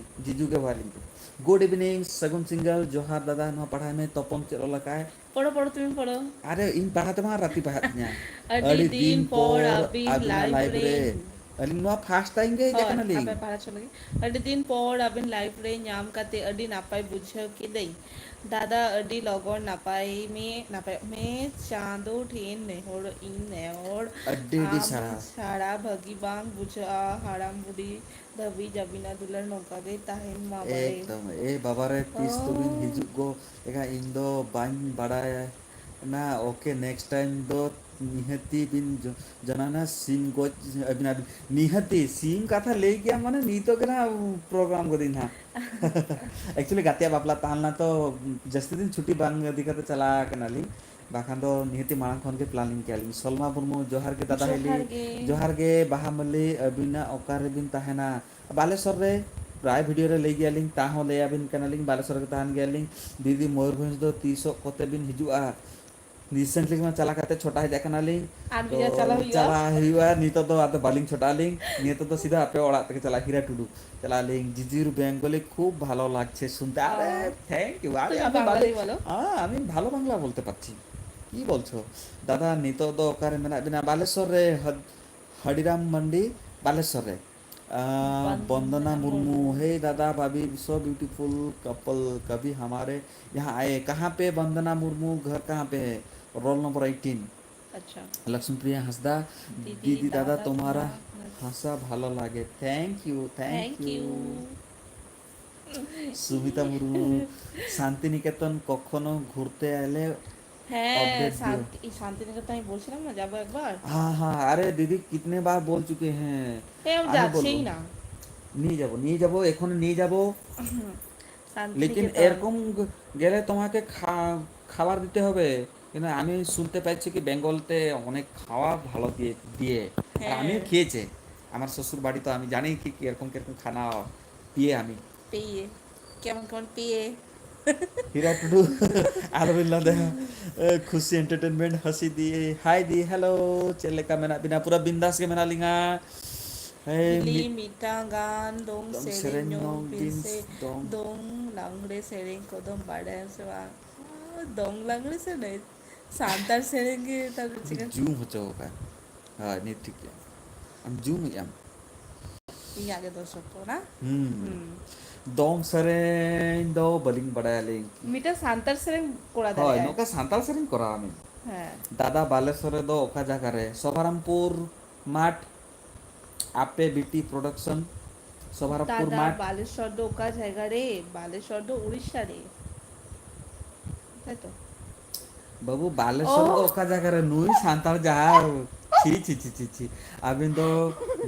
ᱡᱤᱡᱩ ᱜᱮ ᱦᱚᱦᱚ ᱟᱹᱞᱤᱧ ᱯᱮ᱾ Good evening, ᱥᱟᱹᱜᱩᱱ ᱥᱤᱸᱜᱟᱹᱞ, ᱡᱚᱦᱟᱨ ᱫᱟᱫᱟ, ᱱᱚᱣᱟ ᱯᱟᱲᱦᱟᱣ ᱢᱮ, ᱛᱚᱯᱚᱱ ᱪᱮᱫ ᱚᱞ ᱟᱠᱟᱭ? ᱯᱚᱲᱚ, ᱯᱚᱲᱚ, ᱛᱩᱢᱤ ᱯᱚᱲᱚ᱾ ᱟᱨᱮ, ᱤᱧ ᱯᱟᱲᱦᱟᱣ ᱛᱮᱢᱟ ᱨᱟᱛᱤ ᱯᱟᱲᱦᱟᱜ ᱛᱤᱧᱟ᱾ ᱟᱹᱰᱤ ᱟᱹᱰᱤ ᱫᱤᱱ ᱫᱤᱱ ᱯᱚᱨ ᱯᱚᱨ ᱟᱹᱵᱤᱱ ᱟᱹᱵᱤᱱᱟᱜ live live ᱨᱮ᱾ ᱨᱮ᱾ ᱟᱹᱞᱤᱧ ᱱᱚᱣᱟ first time ᱜᱮ ᱦᱮᱡ ᱦᱳᱭ, ᱟᱠᱟᱱᱟᱞᱤᱧ᱾ ᱟᱯᱮ ᱯᱟᱲᱦᱟᱣ ᱦᱚᱪᱚ ᱞᱟᱹᱜᱤᱫ᱾ ᱟᱹᱰᱤ ᱫᱤᱱ ᱯᱚᱨ ᱟᱹᱵᱤᱱ live ᱨᱮ ᱧᱟᱢ ᱠᱟᱛᱮ ᱟᱹᱰᱤ ᱱᱟᱯᱟᱭ ᱵᱩᱡᱷᱟᱹᱣ ᱠᱤᱫᱟᱹᱧ᱾ ᱫᱟᱫᱟ, ᱟᱹᱰᱤ ᱞᱚᱜᱚᱱ ᱱᱟᱯᱟᱭ ᱢᱮ, ᱱᱟᱯᱟᱭᱚᱜ ᱢᱮ, ᱪᱟᱸᱫᱚ ᱴᱷᱮᱱ ᱱᱮᱦᱚᱨ ᱤᱧ ᱱᱮᱦᱚᱨ᱾ ᱟᱹᱰᱤ ᱟᱹᱰᱤ ᱟᱢ ᱥᱟᱨᱦᱟᱣ᱾ ᱪᱷᱟᱲᱟ ᱵᱷᱟᱹᱜᱤ ᱵᱟᱝ ᱵᱩᱡᱷᱟᱹᱜᱼᱟ᱾ ᱦᱟᱲᱟᱢ ᱵᱩᱰᱷᱤ ᱫᱷᱟᱹᱵᱤᱡ ᱟᱹᱵᱤᱱᱟᱜ ᱫᱩᱞᱟᱹᱲ ᱱᱚᱝᱠᱟ ᱜᱮ ᱛᱟᱦᱮᱱ ᱢᱟ ᱵᱟᱲᱮ᱾ ᱮᱠᱫᱚᱢ, ᱮ ᱵᱟᱵᱟ ᱨᱮ, ᱛᱤᱥ ᱫᱚᱵᱤᱱ ᱚ᱾ ᱦᱤᱡᱩᱜ ᱜᱚ? ᱮᱠᱟ ᱤᱧ ᱫᱚ ᱵᱟᱹᱧ ᱵᱟᱲᱟᱭᱟ ᱱᱟ᱾ Okay, next time ᱫᱚ ᱱᱤᱦᱟᱹᱛᱤ ᱵᱤᱱ ᱡᱚ-, ᱡᱚᱱᱟᱱᱟ, ᱥᱤᱢ ᱜᱚᱡ ᱟᱹᱵᱤᱱᱟ, ᱱᱤᱦᱟᱹᱛᱤ ᱥᱤᱢ ᱠᱟᱛᱷᱟ ᱞᱟᱹᱭ ᱠᱮᱜᱼᱟ ᱢᱟᱱᱮ ᱱᱤᱛᱚᱜ ᱜᱮ ᱱᱟᱜ program ᱠᱟᱹᱫᱟᱹᱧ ᱱᱟᱦᱟᱜ᱾ Actually ᱜᱟᱛᱮᱭᱟᱜ ᱵᱟᱯᱞᱟ ᱛᱟᱦᱮᱸ ᱞᱮᱱᱟ ᱛᱚ, ᱡᱟᱹᱥᱛᱤ ᱫᱤᱱ ᱪᱷᱩᱴᱤ ᱵᱟᱝ ᱤᱫᱤ ᱠᱟᱛᱮ ᱪᱟᱞᱟᱣ ᱠᱟᱱᱟᱞᱤᱧ, ᱵᱟᱠᱷᱟᱱ ᱫᱚ ᱱᱤᱦᱟᱹᱛᱤ ᱢᱟᱲᱟᱝ ᱠᱷᱚᱱ ᱜᱮ planning ᱠᱮᱜᱼᱟ ᱞᱤᱧ᱾ ᱥᱚᱞᱢᱟ ᱢᱩᱨᱢᱩ, ᱡᱚᱦᱟᱨ ᱜᱮ ᱫᱟᱫᱟ ᱦᱤᱞᱤ᱾ ᱡᱚᱦᱟᱨ ᱜᱮ᱾ ᱡᱚᱦᱟᱨ ᱜᱮ ᱵᱟᱦᱟ ᱢᱟᱹᱞᱤ, ᱟᱹᱵᱤᱱᱟᱜ ᱚᱠᱟ ᱨᱮᱵᱤᱱ ᱛᱟᱦᱮᱱᱟ? ᱵᱟᱞᱮᱥᱚᱨ ᱨᱮ᱾ ᱯᱨᱟᱭ video ᱨᱮ ᱞᱟᱹᱭ ᱜᱮᱭᱟᱞᱤᱧ, ᱛᱟ ᱦᱚᱸ ᱞᱟᱹᱭ ᱟᱵᱤᱱ ᱠᱟᱱᱟᱞᱤᱧ, ᱵᱟᱞᱮᱥᱚᱨ ᱨᱮᱜᱮ ᱛᱟᱦᱮᱱ ᱜᱮᱭᱟᱞᱤᱧ᱾ ᱫᱤᱫᱤ, ᱢᱚᱭᱩᱨᱵᱷᱚᱸᱡᱽ ᱫᱚ ᱛᱤᱥᱚᱜ ᱠᱚᱛᱮ ᱵᱤᱱ ᱦᱤᱡᱩᱜᱼᱟ? Recently ᱢᱟ ᱪᱟᱞᱟᱣ ᱠᱟᱛᱮ ᱪᱷᱚᱴᱟ ᱦᱮᱡ ᱟᱠᱟᱱᱟᱞᱤᱧ᱾ ᱟᱨ ᱛᱚ ᱢᱤᱫ ᱫᱷᱟᱣ ᱪᱟᱞᱟᱣ ᱦᱩᱭᱩᱜᱼᱟ᱾ ᱪᱟᱞᱟᱣ ᱦᱩᱭᱩᱜᱼᱟ, ᱱᱤᱛᱚᱜ ᱫᱚ ᱟᱫᱚ ᱵᱟᱹᱞᱤᱧ ᱪᱷᱚᱴᱟᱜ ᱟᱹᱞᱤᱧ, ᱱᱤᱛᱚᱜ ᱫᱚ ᱥᱤᱫᱷᱟ ᱟᱯᱮ ᱚᱲᱟᱜ ᱛᱮᱜᱮ ᱪᱟᱞᱟᱜ, ᱦᱤᱨᱟ ᱴᱩᱰᱩ᱾ ᱪᱟᱞᱟᱜ ᱟᱹᱞᱤᱧ, ᱡᱤᱡᱤᱨ ᱵᱮᱝᱜᱚᱞᱤ ᱠᱷᱩᱵ ᱵᱷᱟᱞᱚ ᱞᱟᱜᱽᱪᱷᱮ ᱥᱩᱱᱛᱮ᱾ ᱟᱨᱮ, ᱚ, thank you, ᱟᱨᱮ, তুমি ᱟᱹᱵᱤᱱ ᱵᱟᱞᱮ, বাঙালি বলো। ᱦᱮᱸ, ᱟᱹᱵᱤᱱ ᱵᱷᱟᱞᱚ ᱵᱟᱝᱞᱟ ᱵᱚᱞᱛᱮ ᱯᱟᱨᱪᱷᱤ᱾ ᱠᱤ ᱵᱚᱞᱪᱷᱚ? ᱫᱟᱫᱟ, ᱱᱤᱛᱚᱜ ᱫᱚ ᱚᱠᱟᱨᱮ ᱢᱮᱱᱟᱜ ᱵᱤᱱᱟ? ᱵᱟᱞᱮᱥᱚᱨ ᱨᱮ, ᱦᱟᱹ-, ᱦᱟᱹᱰᱤᱨᱟᱢ ᱢᱟᱱᱰᱤ, ᱵᱟᱞᱮᱥᱚᱨ ᱨᱮ᱾ ᱟᱸ, ᱵᱚᱱᱫᱚᱱᱟ ᱵᱚᱱᱫᱚᱱᱟ ᱢᱩᱨᱢᱩ, ᱢᱩᱨᱢᱩ᱾ hey ᱫᱟᱫᱟ, ᱵᱷᱟᱵᱤ, so beautiful couple, कभी हमारे यहाँ आए। कहाँ पे वंदना मुर्मू, घर कहाँ पे है? Roll number eighteen। ᱟᱪᱪᱷᱟ᱾ ᱞᱚᱠᱥᱢᱤᱯᱨᱤᱭᱟ ᱦᱟᱸᱥᱫᱟ, ᱫᱤᱫᱤ ᱫᱤᱫᱤ ᱫᱟᱫᱟ ᱫᱟᱫᱟ ᱛᱳᱢᱟᱨᱟ ᱛᱳᱢᱟᱨᱟ ᱦᱟᱥᱟ ᱵᱷᱟᱞᱚ ᱞᱟᱜᱮ᱾ Thank you, thank Thank you᱾ you। Sumita Murmu, Santiniketan কখনো ঘুরতে এলে হ্যাঁ, update দিও। শান্তি, শান্তিনিকেতন আমি বলছিলাম না, যাবো একবার। হ্যাঁ, হ্যাঁ, আরে দিদি, কিতনে বার বল চুকে হ্যাঁ। এ, আমি আমি যাচ্ছিই বলবো। না। নিয়ে যাব, নিয়ে যাব, এখন নিয়ে যাব। লেকিন শান্তিনিকেতন। এরকম গ-, গেলে তোমাকে খা-, খাবার দিতে হবে। কিন্তু আমি শুনতে পাচ্ছি কি বেঙ্গলতে অনেক খাওয়া ভালো দিয়ে, দিয়ে। আর আমিও হ্যাঁ। খেয়েছি। আমার শ্বশুর বাড়ি তো আমি জানি কি কিরকম কিরকম খানা পিয়ে আমি। পেয়ে। কেমন কেমন পেয়ে? ᱦᱤᱨᱟ ᱴᱩᱰᱩ, ᱟᱨᱵᱤᱱ ᱞᱟᱫᱮ, ᱮ, ᱠᱷᱩᱥᱤ entertainment, ᱦᱟᱹᱥᱤ ᱫᱤ, hi ᱫᱤ, hello, ᱪᱮᱫ ᱞᱮᱠᱟ ᱢᱮᱱᱟᱜ ᱵᱤᱱᱟ? ᱯᱩᱨᱟᱹ ᱵᱤᱱᱫᱟᱥ ᱜᱮ ᱢᱮᱱᱟᱜ ᱞᱤᱧᱟ᱾ ᱦᱮᱸ, ᱦᱤᱞᱤ ᱢᱤᱫ ᱢᱤᱫᱴᱟᱝ ᱜᱟᱱ ᱫᱚᱝ ᱫᱚᱝ ᱥᱮᱨᱮᱧ ᱥᱮᱨᱮᱧ ᱧᱚᱜ ᱧᱚᱜ ᱵᱤᱱ ᱵᱤᱱ ᱥᱮ᱾ ᱫᱚᱝ᱾ ᱫᱚᱝ ᱞᱟᱜᱽᱲᱮ ᱥᱮᱨᱮᱧ ᱠᱚᱫᱚᱢ ᱵᱟᱲᱟᱭᱟ ᱥᱮ ᱵᱟᱝ? ᱫᱚᱝ ᱞᱟᱜᱽᱲᱮ ᱥᱮᱨᱮᱧ? ᱥᱟᱱᱛᱟᱲ ᱥᱮᱨᱮᱧ ᱜᱮ ᱛᱟᱦᱞᱮ ᱪᱤᱠᱟᱹ? ᱡᱩᱢ ᱦᱚᱪᱚ ᱟᱠᱟᱫ᱾ ᱦᱳᱭ, ᱱᱤᱛ ᱴᱷᱤᱠ ᱜᱮᱭᱟ᱾ ᱟᱢ ᱡᱩᱢ ᱮᱫ ᱟᱢ᱾ ᱤᱧᱟᱹᱜ ᱜᱮ ᱫᱚᱥ ᱚᱠᱛᱚ ᱠᱟᱱᱟ᱾ ᱦᱩᱸ᱾ ᱫᱚᱝ ᱥᱮᱨᱮᱧ ᱫᱚ ᱵᱟᱹᱞᱤᱧ ᱵᱟᱲᱟᱭᱟᱞᱤᱧ᱾ ᱢᱤᱫᱴᱟᱝ ᱥᱟᱱᱛᱟᱲ ᱥᱮᱨᱮᱧ ᱠᱚᱨᱟᱣ ᱦᱳᱭ, ᱫᱟᱲᱮᱭᱟᱜᱼᱟ᱾ ᱱᱚᱝᱠᱟ ᱥᱟᱱᱛᱟᱲ ᱥᱮᱨᱮᱧ ᱠᱚᱨᱟᱣ ᱢᱮ᱾ ᱦᱮᱸ᱾ ᱫᱟᱫᱟ ᱵᱟᱞᱮᱥᱚᱨ ᱨᱮᱫᱚ ᱚᱠᱟ ᱡᱟᱭᱜᱟ ᱨᱮ? ᱥᱚᱵᱷᱟᱨᱟᱢᱯᱩᱨ ᱢᱟᱴᱷ, ᱟᱯᱮ ᱵᱤᱴᱤ ᱯᱨᱚᱰᱟᱠᱥᱚᱱ, ᱥᱚᱵᱷᱟᱨᱟᱢᱯᱩᱨ ᱫᱟᱫᱟ ᱢᱟᱴᱷ᱾ ᱵᱟᱞᱮᱥᱚᱨ ᱫᱚ ᱚᱠᱟ ᱡᱟᱭᱜᱟ ᱨᱮ? ᱵᱟᱞᱮᱥᱚᱨ ᱫᱚ ᱩᱲᱤᱥᱥᱟ ᱨᱮ᱾ ᱛᱟᱭ ᱛᱚ? ᱵᱟᱹᱵᱩ, ᱚ᱾ ᱵᱟᱞᱮᱥᱚᱨ ᱫᱚ ᱚᱠᱟ ᱡᱟᱭᱜᱟ ᱨᱮ? ᱱᱩᱭ ᱥᱟᱱᱛᱟᱲ ᱡᱟᱦᱟᱸ, ᱪᱷᱤ, ᱪᱷᱤ, ᱪᱷᱤ, ᱪᱷᱤ, ᱪᱷᱤ᱾ ᱟᱹᱵᱤᱱ ᱫᱚ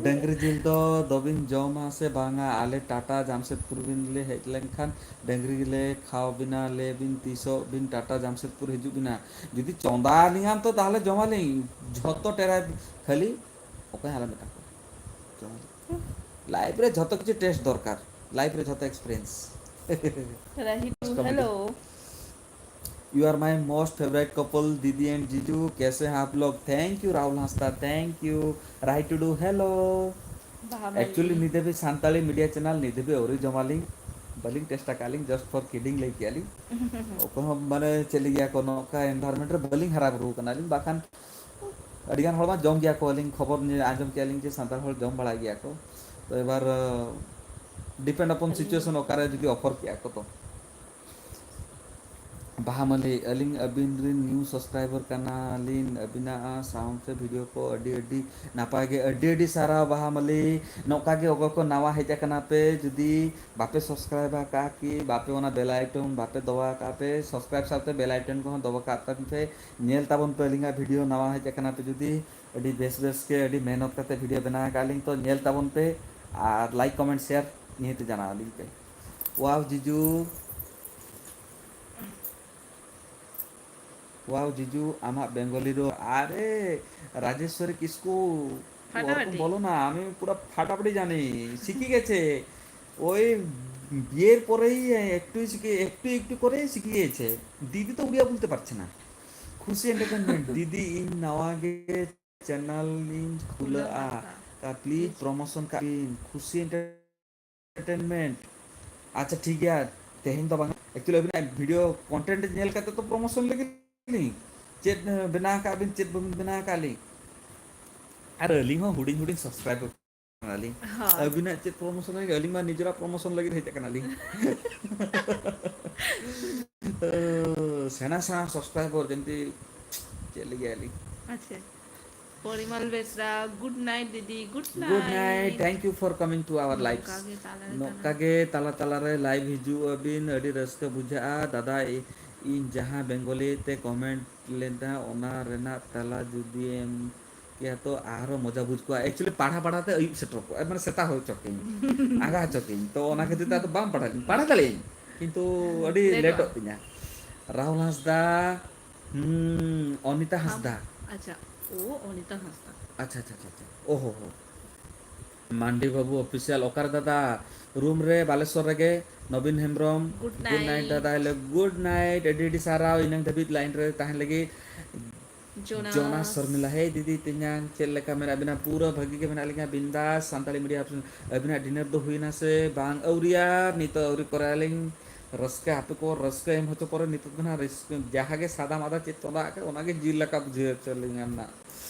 ᱰᱟᱹᱝᱨᱤ ᱡᱤᱞ ᱫᱚ ᱫᱚᱵᱤᱱ ᱡᱚᱢᱟ ᱥᱮ ᱵᱟᱝᱟ? ᱟᱞᱮ ᱴᱟᱴᱟ ᱡᱟᱢᱥᱮᱫᱽᱯᱩᱨ ᱵᱤᱱ ᱞᱮ ᱦᱮᱡ ᱞᱮᱱᱠᱷᱟᱱ ᱰᱟᱹᱝᱨᱤ ᱞᱮ ᱠᱷᱟᱣᱟ ᱵᱤᱱᱟ, ᱞᱟᱹᱭ ᱵᱤᱱ ᱛᱤᱥᱚᱜ ᱵᱤᱱ ᱴᱟᱴᱟ ᱡᱟᱢᱥᱮᱫᱽᱯᱩᱨ ᱦᱤᱡᱩᱜ ᱵᱤᱱᱟ᱾ ᱡᱩᱫᱤ ᱪᱚᱸᱫᱟ ᱟᱹᱞᱤᱧᱟᱢ ᱛᱚ ᱛᱟᱦᱚᱞᱮ ᱡᱚᱢᱟᱞᱤᱧ ᱡᱷᱚᱛᱚ ᱴᱮᱨᱟᱭ ᱠᱷᱟᱹᱞᱤ᱾ ᱚᱠᱚᱭ ᱦᱚᱸ ᱟᱞᱚᱢ ᱢᱮᱛᱟ ᱠᱚᱣᱟ᱾ ᱡᱚᱢᱟᱞᱤᱧ᱾ ᱞᱟᱭᱤᱯᱷ ᱨᱮ ᱡᱷᱚᱛᱚ ᱠᱤᱪᱷᱩ ᱴᱮᱥᱴ ᱫᱚᱨᱠᱟᱨ᱾ ᱞᱟᱭᱤᱯᱷ ᱨᱮ ᱡᱷᱚᱛᱚ ᱮᱠᱥᱯᱤᱨᱤᱭᱮᱱᱥ᱾ ᱨᱟᱦᱤ ᱴᱩ, comedy. Hello. You are my most favorite couple, दीदी and जीजू। कैसे हैं आप लोग? Thank you, Rahul Hansda. Thank you, Rahi Tudu. Hello. ᱵᱟᱦᱟ ᱢᱟᱹᱞᱤ᱾ ᱮᱠᱪᱩᱭᱮᱞᱤ ᱱᱤᱛ ᱫᱷᱟᱹᱵᱤᱡ ᱥᱟᱱᱛᱟᱲᱤ ᱢᱤᱰᱤᱭᱟ ᱪᱮᱱᱮᱞ ᱱᱤᱛ ᱫᱷᱟᱹᱵᱤᱡ ᱟᱹᱣᱨᱤ ᱡᱚᱢᱟᱞᱤᱧ, ᱵᱟᱹᱞᱤᱧ ᱴᱮᱥᱴ ᱟᱠᱟᱫ ᱞᱤᱧ, just for kidding ᱞᱟᱹᱭ ᱠᱮᱜᱼᱟ ᱞᱤᱧ᱾ ᱚᱠᱚᱭ ᱦᱚᱸ ᱢᱟᱱᱮ ᱪᱮᱫ ᱞᱟᱹᱭ ᱜᱮᱭᱟ ᱠᱚ, ᱱᱚᱝᱠᱟ ᱮᱱᱵᱷᱟᱨᱢᱮᱱᱴ ᱨᱮ ᱵᱟᱹᱞᱤᱧ ᱦᱟᱨᱟ ᱵᱩᱨᱩ ᱟᱠᱟᱱᱟ ᱟᱹᱞᱤᱧ, ᱵᱟᱠᱷᱟᱱ ᱟᱹᱰᱤᱜᱟᱱ ᱦᱚᱲ ᱢᱟ ᱡᱚᱢ ᱜᱮᱭᱟ ᱠᱚ, ᱟᱹᱞᱤᱧ ᱠᱷᱚᱵᱚᱨ ᱧᱮ-, ᱟᱸᱡᱚᱢ ᱠᱮᱜᱼᱟ ᱞᱤᱧ ᱡᱮ ᱥᱟᱱᱛᱟᱲ ᱦᱚᱲ ᱡᱚᱢ ᱵᱟᱲᱟᱭ ᱜᱮᱭᱟ ᱠᱚ᱾ ᱛᱚ ᱮᱵᱟᱨ, ᱰᱤᱯᱮᱱᱰ ᱟᱯᱚᱱ ᱟᱹᱞᱤᱧ ᱥᱤᱪᱩᱭᱮᱥᱚᱱ ᱚᱠᱟᱨᱮ ᱡᱩᱫᱤ ᱚᱯᱷᱟᱨ ᱠᱮᱜᱼᱟ ᱠᱚ ᱛᱚ᱾ ᱵᱟᱦᱟ ᱢᱟᱹᱞᱤ, ᱟᱹᱞᱤᱧ ᱟᱹᱵᱤᱱ ᱨᱤᱱ ᱱᱤᱭᱩ ᱥᱟᱵᱥᱠᱨᱟᱭᱵᱟᱨ ᱠᱟᱱᱟᱞᱤᱧ, ᱟᱹᱵᱤᱱᱟᱜ ᱥᱟᱶᱛᱮ ᱵᱷᱤᱰᱤᱭᱳ ᱠᱚ ᱟᱹᱰᱤ ᱟᱹᱰᱤ ᱱᱟᱯᱟᱭ ᱜᱮ, ᱟᱹᱰᱤ ᱟᱹᱰᱤ ᱥᱟᱨᱦᱟᱣ ᱵᱟᱦᱟ ᱢᱟᱹᱞᱤ᱾ ᱱᱚᱝᱠᱟ ᱜᱮ ᱚᱠᱚᱭ ᱠᱚ ᱱᱟᱣᱟ ᱦᱮᱡ ᱟᱠᱟᱱᱟ ᱯᱮ, ᱡᱩᱫᱤ ᱵᱟᱯᱮ ᱥᱟᱵᱥᱠᱨᱟᱭᱤᱵ ᱟᱠᱟᱫᱼᱟ ᱠᱤ ᱵᱟᱯᱮ ᱚᱱᱟ ᱵᱮᱞ ᱟᱭᱴᱚᱱ ᱵᱟᱯᱮ ᱫᱚᱵᱟ ᱟᱠᱟᱫ ᱯᱮ, ᱥᱟᱵᱥᱠᱨᱟᱭᱤᱵ ᱥᱟᱶᱛᱮ ᱵᱮᱞ ᱟᱭᱴᱚᱱ ᱠᱚᱦᱚᱸ ᱫᱚᱵᱟ ᱠᱟᱜ ᱛᱟᱵᱚᱱ ᱯᱮ᱾ ᱧᱮᱞ ᱛᱟᱵᱚᱱ ᱯᱮ ᱟᱹᱞᱤᱧᱟᱜ ᱵᱷᱤᱰᱤᱭᱳ, ᱱᱟᱣᱟ ᱦᱮᱡ ᱟᱠᱟᱱᱟ ᱯᱮ ᱡᱩᱫᱤ, ᱟᱹᱰᱤ ᱵᱮᱥ ᱵᱮᱥ ᱜᱮ ᱟᱹᱰᱤ ᱢᱮᱦᱱᱚᱛ ᱠᱟᱛᱮ ᱵᱷᱤᱰᱤᱭᱳ ᱵᱮᱱᱟᱣ ᱟᱠᱟᱫ ᱞᱤᱧ, ᱛᱚ ᱧᱮᱞ ᱛᱟᱵᱚᱱ ᱯᱮ ᱟᱨ ᱞᱟᱭᱤᱠ ᱠᱚᱢᱮᱱᱴ ᱥᱮᱭᱟᱨ ᱱᱤᱦᱟᱹᱛ ᱡᱟᱱᱟᱣ ᱟᱹᱞᱤᱧ ᱯᱮ᱾ ᱣᱟᱣ ᱡᱤᱡᱩ, ᱣᱟᱣ ᱡᱤᱡᱩ, ᱟᱢᱟᱜ ᱵᱮᱝᱜᱚᱞᱤ ᱨᱚᱲ, ᱟᱨᱮ ᱨᱟᱡᱮᱥᱣᱚᱨᱤ ᱠᱤᱥᱠᱩ, ওর তো ফাটাফাটি। বলো না, আমি পুরো ফাটাফাটি জানি, শিখে গেছে। ওই বিয়ের পরেই একটু শিখে, একটু একটু করে শিখে গেছে। দিদি তো উড়িয়া বলতে পারছে না। খুশি এন্টারটেনমেন্ট, ᱫᱤᱫᱤ ᱤᱧ ᱱᱟᱣᱟ ᱜᱮ ᱪᱮᱱᱮᱞ ᱤᱧ ᱠᱷᱩᱞᱟᱹᱜᱼᱟ, ᱛᱟ ᱯᱞᱤᱡᱽ ᱯᱨᱚᱢᱳᱥᱚᱱ ᱠᱟᱜ ᱵᱤᱱ᱾ ᱠᱷᱩᱥᱤ ᱮᱱᱴᱟᱨᱴᱮᱱᱢᱮᱱᱴ᱾ ᱟᱪᱪᱷᱟ, ᱴᱷᱤᱠ ᱜᱮᱭᱟ, ᱛᱮᱦᱮᱧ ᱫᱚ ᱵᱟᱝ, ᱮᱠᱪᱩᱭᱮᱞᱤ ᱟᱹᱵᱤᱱᱟᱜ ᱵᱷᱤᱰᱤᱭᱳ ᱠᱚᱱᱴᱮᱱᱴ ᱧᱮᱞ ᱠᱟᱛᱮ ᱛᱚ ᱯᱨᱚᱢᱳᱥᱚᱱ ᱞᱟᱹᱜᱤᱫ ᱞᱤᱧ᱾ ᱪᱮᱫ, ᱮ, ᱵᱮᱱᱟᱣ ᱟᱠᱟᱫ ᱵᱤᱱ, ᱪᱮᱫ ᱵᱟᱹᱵᱤᱱ ᱵᱮᱱᱟᱣ ᱟᱠᱟᱫ ᱞᱤᱧ᱾ ᱟᱨ ᱟᱹᱞᱤᱧ ᱦᱚᱸ ᱦᱩᱰᱤᱧ ᱦᱩᱰᱤᱧ ᱥᱟᱵᱥᱠᱨᱟᱭᱵᱟᱨ ᱠᱟᱱᱟᱞᱤᱧ᱾ ᱦᱳᱭ᱾ ᱟᱹᱵᱤᱱᱟᱜ ᱪᱮᱫ ᱯᱨᱚᱢᱳᱥᱚᱱ ᱞᱟᱹᱜᱤᱫ? ᱟᱹᱞᱤᱧ ᱢᱟ ᱱᱤᱡᱮᱨᱟᱜ ᱯᱨᱚᱢᱳᱥᱚᱱ ᱞᱟᱹᱜᱤᱫ ᱦᱮᱡ ᱟᱠᱟᱱᱟᱞᱤᱧ᱾ ᱛᱚ, ᱥᱮᱬᱟ ᱥᱮᱬᱟ ᱥᱟᱵᱥᱠᱨᱟᱭᱵᱟᱨ ᱡᱮᱢᱛᱤ ᱪᱮᱫ ᱞᱟᱹᱜᱤᱫ ᱟᱹᱞᱤᱧ? ᱟᱪᱪᱷᱟ᱾ ᱯᱚᱨᱤᱢᱟᱞ ᱵᱮᱥᱨᱟ, good night ᱫᱤᱫᱤ, good night. Good night. Thank you for coming to our lives. ᱱᱚᱝᱠᱟ ᱜᱮ ᱛᱟᱞᱟᱨᱮ ᱱᱚᱝᱠᱟ ᱛᱟᱞᱟᱨᱮ᱾ ᱜᱮ ᱛᱟᱞᱟ ᱛᱟᱞᱟᱨᱮ ᱞᱟᱭᱤᱵᱷ ᱦᱤᱡᱩᱜ ᱟᱹᱵᱤᱱ, ᱟᱹᱰᱤ ᱨᱟᱹᱥᱠᱟᱹ ᱵᱩᱡᱷᱟᱹᱜᱼᱟ᱾ ᱫᱟᱫᱟ, ᱤ-, ᱤᱧ ᱡᱟᱦᱟᱸ ᱵᱮᱝᱜᱚᱞᱤ ᱛᱮ ᱠᱚᱢᱮᱱᱴ ᱞᱮᱫᱟ, ᱚᱱᱟ ᱨᱮᱱᱟᱜ ᱛᱟᱞᱟ ᱡᱩᱫᱤ ᱮᱢ ᱠᱮᱭᱟ ᱛᱚ ᱟᱨᱦᱚᱸ ᱢᱚᱡᱟ ᱵᱩᱡᱽ ᱠᱚᱜᱼᱟ᱾ Actually, ᱯᱟᱲᱦᱟ ᱯᱟᱲᱦᱟ ᱛᱮ ᱟᱹᱭᱩᱵ ᱥᱮᱴᱮᱨ ᱠᱚᱜᱼᱟ, ᱢᱟᱱᱮ ᱥᱮᱛᱟᱜ ᱦᱚᱪᱚ ᱠᱤᱧ, ᱟᱸᱜᱟ ᱦᱚᱪᱚ ᱠᱤᱧ᱾ ᱛᱚ ᱚᱱᱟ ᱠᱷᱟᱹᱛᱤᱨ ᱛᱮ ᱟᱫᱚ ᱵᱟᱝ ᱯᱟᱲᱦᱟᱜ, ᱯᱟᱲᱦᱟᱣ ᱫᱟᱲᱮᱭᱟᱜ ᱟᱹᱧ, ᱠᱤᱱᱛᱩ ᱟᱹᱰᱤ ᱞᱮᱴᱚᱜᱼᱟ᱾ ᱞᱮᱴᱚᱜ ᱛᱤᱧᱟ᱾ ᱨᱟᱦᱩᱞ ᱦᱟᱸᱥᱫᱟ, ᱦᱩᱸ, ᱚᱱᱤᱛᱟ ᱟᱢ, ᱦᱟᱸᱥᱫᱟ᱾ ᱟᱪᱪᱷᱟ, ᱳ, ᱚᱱᱤᱛᱟ ᱦᱟᱸᱥᱫᱟ᱾ ᱟᱪᱪᱷᱟ, ᱟᱪᱪᱷᱟ, ᱟᱪᱪᱷᱟ, ᱟᱪᱪᱷᱟ᱾ ᱳᱦᱳ ᱦᱳ᱾ ᱢᱟᱱᱰᱤ ᱵᱟᱹᱵᱩ ᱚᱯᱷᱤᱥᱤᱭᱟᱞ, ᱚᱠᱟᱨᱮ ᱫᱟᱫᱟ? ᱨᱩᱢ ᱨᱮ, ᱵᱟᱞᱮᱥᱚᱨ ᱨᱮᱜᱮ᱾ ᱱᱚᱵᱤᱱ Hembrom, good night. Good night ᱫᱟᱫᱟ, hello, good night, ᱟᱹᱰᱤ ᱟᱹᱰᱤ ᱥᱟᱨᱦᱟᱣ ᱤᱱᱟᱹᱝ ᱫᱷᱟᱹᱵᱤᱡ ᱞᱟᱭᱤᱱ ᱨᱮ ᱛᱟᱦᱮᱱ ᱞᱟᱹᱜᱤᱫ᱾ ᱡᱳᱱᱟᱥ᱾ ᱡᱳᱱᱟᱥ ᱥᱚᱨᱢᱤᱞᱟ, ᱦᱮᱭ ᱫᱤᱫᱤ ᱛᱮᱧᱟᱝ, ᱪᱮᱫ ᱞᱮᱠᱟ ᱢᱮᱱᱟᱜ ᱵᱤᱱᱟ? ᱯᱩᱨᱟᱹ ᱵᱷᱟᱹᱜᱤ ᱜᱮ ᱢᱮᱱᱟᱜ ᱞᱤᱧᱟ, ᱵᱤᱱᱫᱟᱥ ᱥᱟᱱᱛᱟᱲᱤ ᱢᱤᱰᱤᱭᱟ ᱚᱯᱷᱤᱥᱤᱭᱟᱞ᱾ ᱟᱹᱵᱤᱱᱟᱜ ᱰᱤᱱᱟᱨ ᱫᱚ ᱦᱩᱭᱱᱟ ᱥᱮ ᱵᱟᱝ? ᱟᱹᱣᱨᱤᱭᱟ, ᱱᱤᱛᱚᱜ ᱟᱹᱣᱨᱤ ᱠᱚᱨᱟᱣ ᱟᱹᱞᱤᱧ᱾ ᱨᱟᱹᱥᱠᱟᱹ ᱟᱯᱮ ᱠᱚ ᱨᱟᱹᱥᱠᱟᱹ ᱮᱢ ᱦᱚᱪᱚ ᱯᱚᱨᱮ ᱱᱤᱛᱚᱜ ᱫᱚ ᱱᱟᱦᱟᱜ ᱨᱟᱹᱥᱠᱟᱹ, ᱡᱟᱦᱟᱸ ᱜᱮ ᱥᱟᱫᱟᱢ ᱟᱫᱟ ᱪᱮᱫ ᱪᱚᱸᱫᱟ ᱟᱠᱟᱫ, ᱚᱱᱟᱜᱮ ᱡᱤᱞ ᱞᱮᱠᱟ ᱵᱩᱡᱷᱟᱹᱣ ᱦᱚᱪᱚ ᱞᱤᱧᱟ ᱱᱟᱜ᱾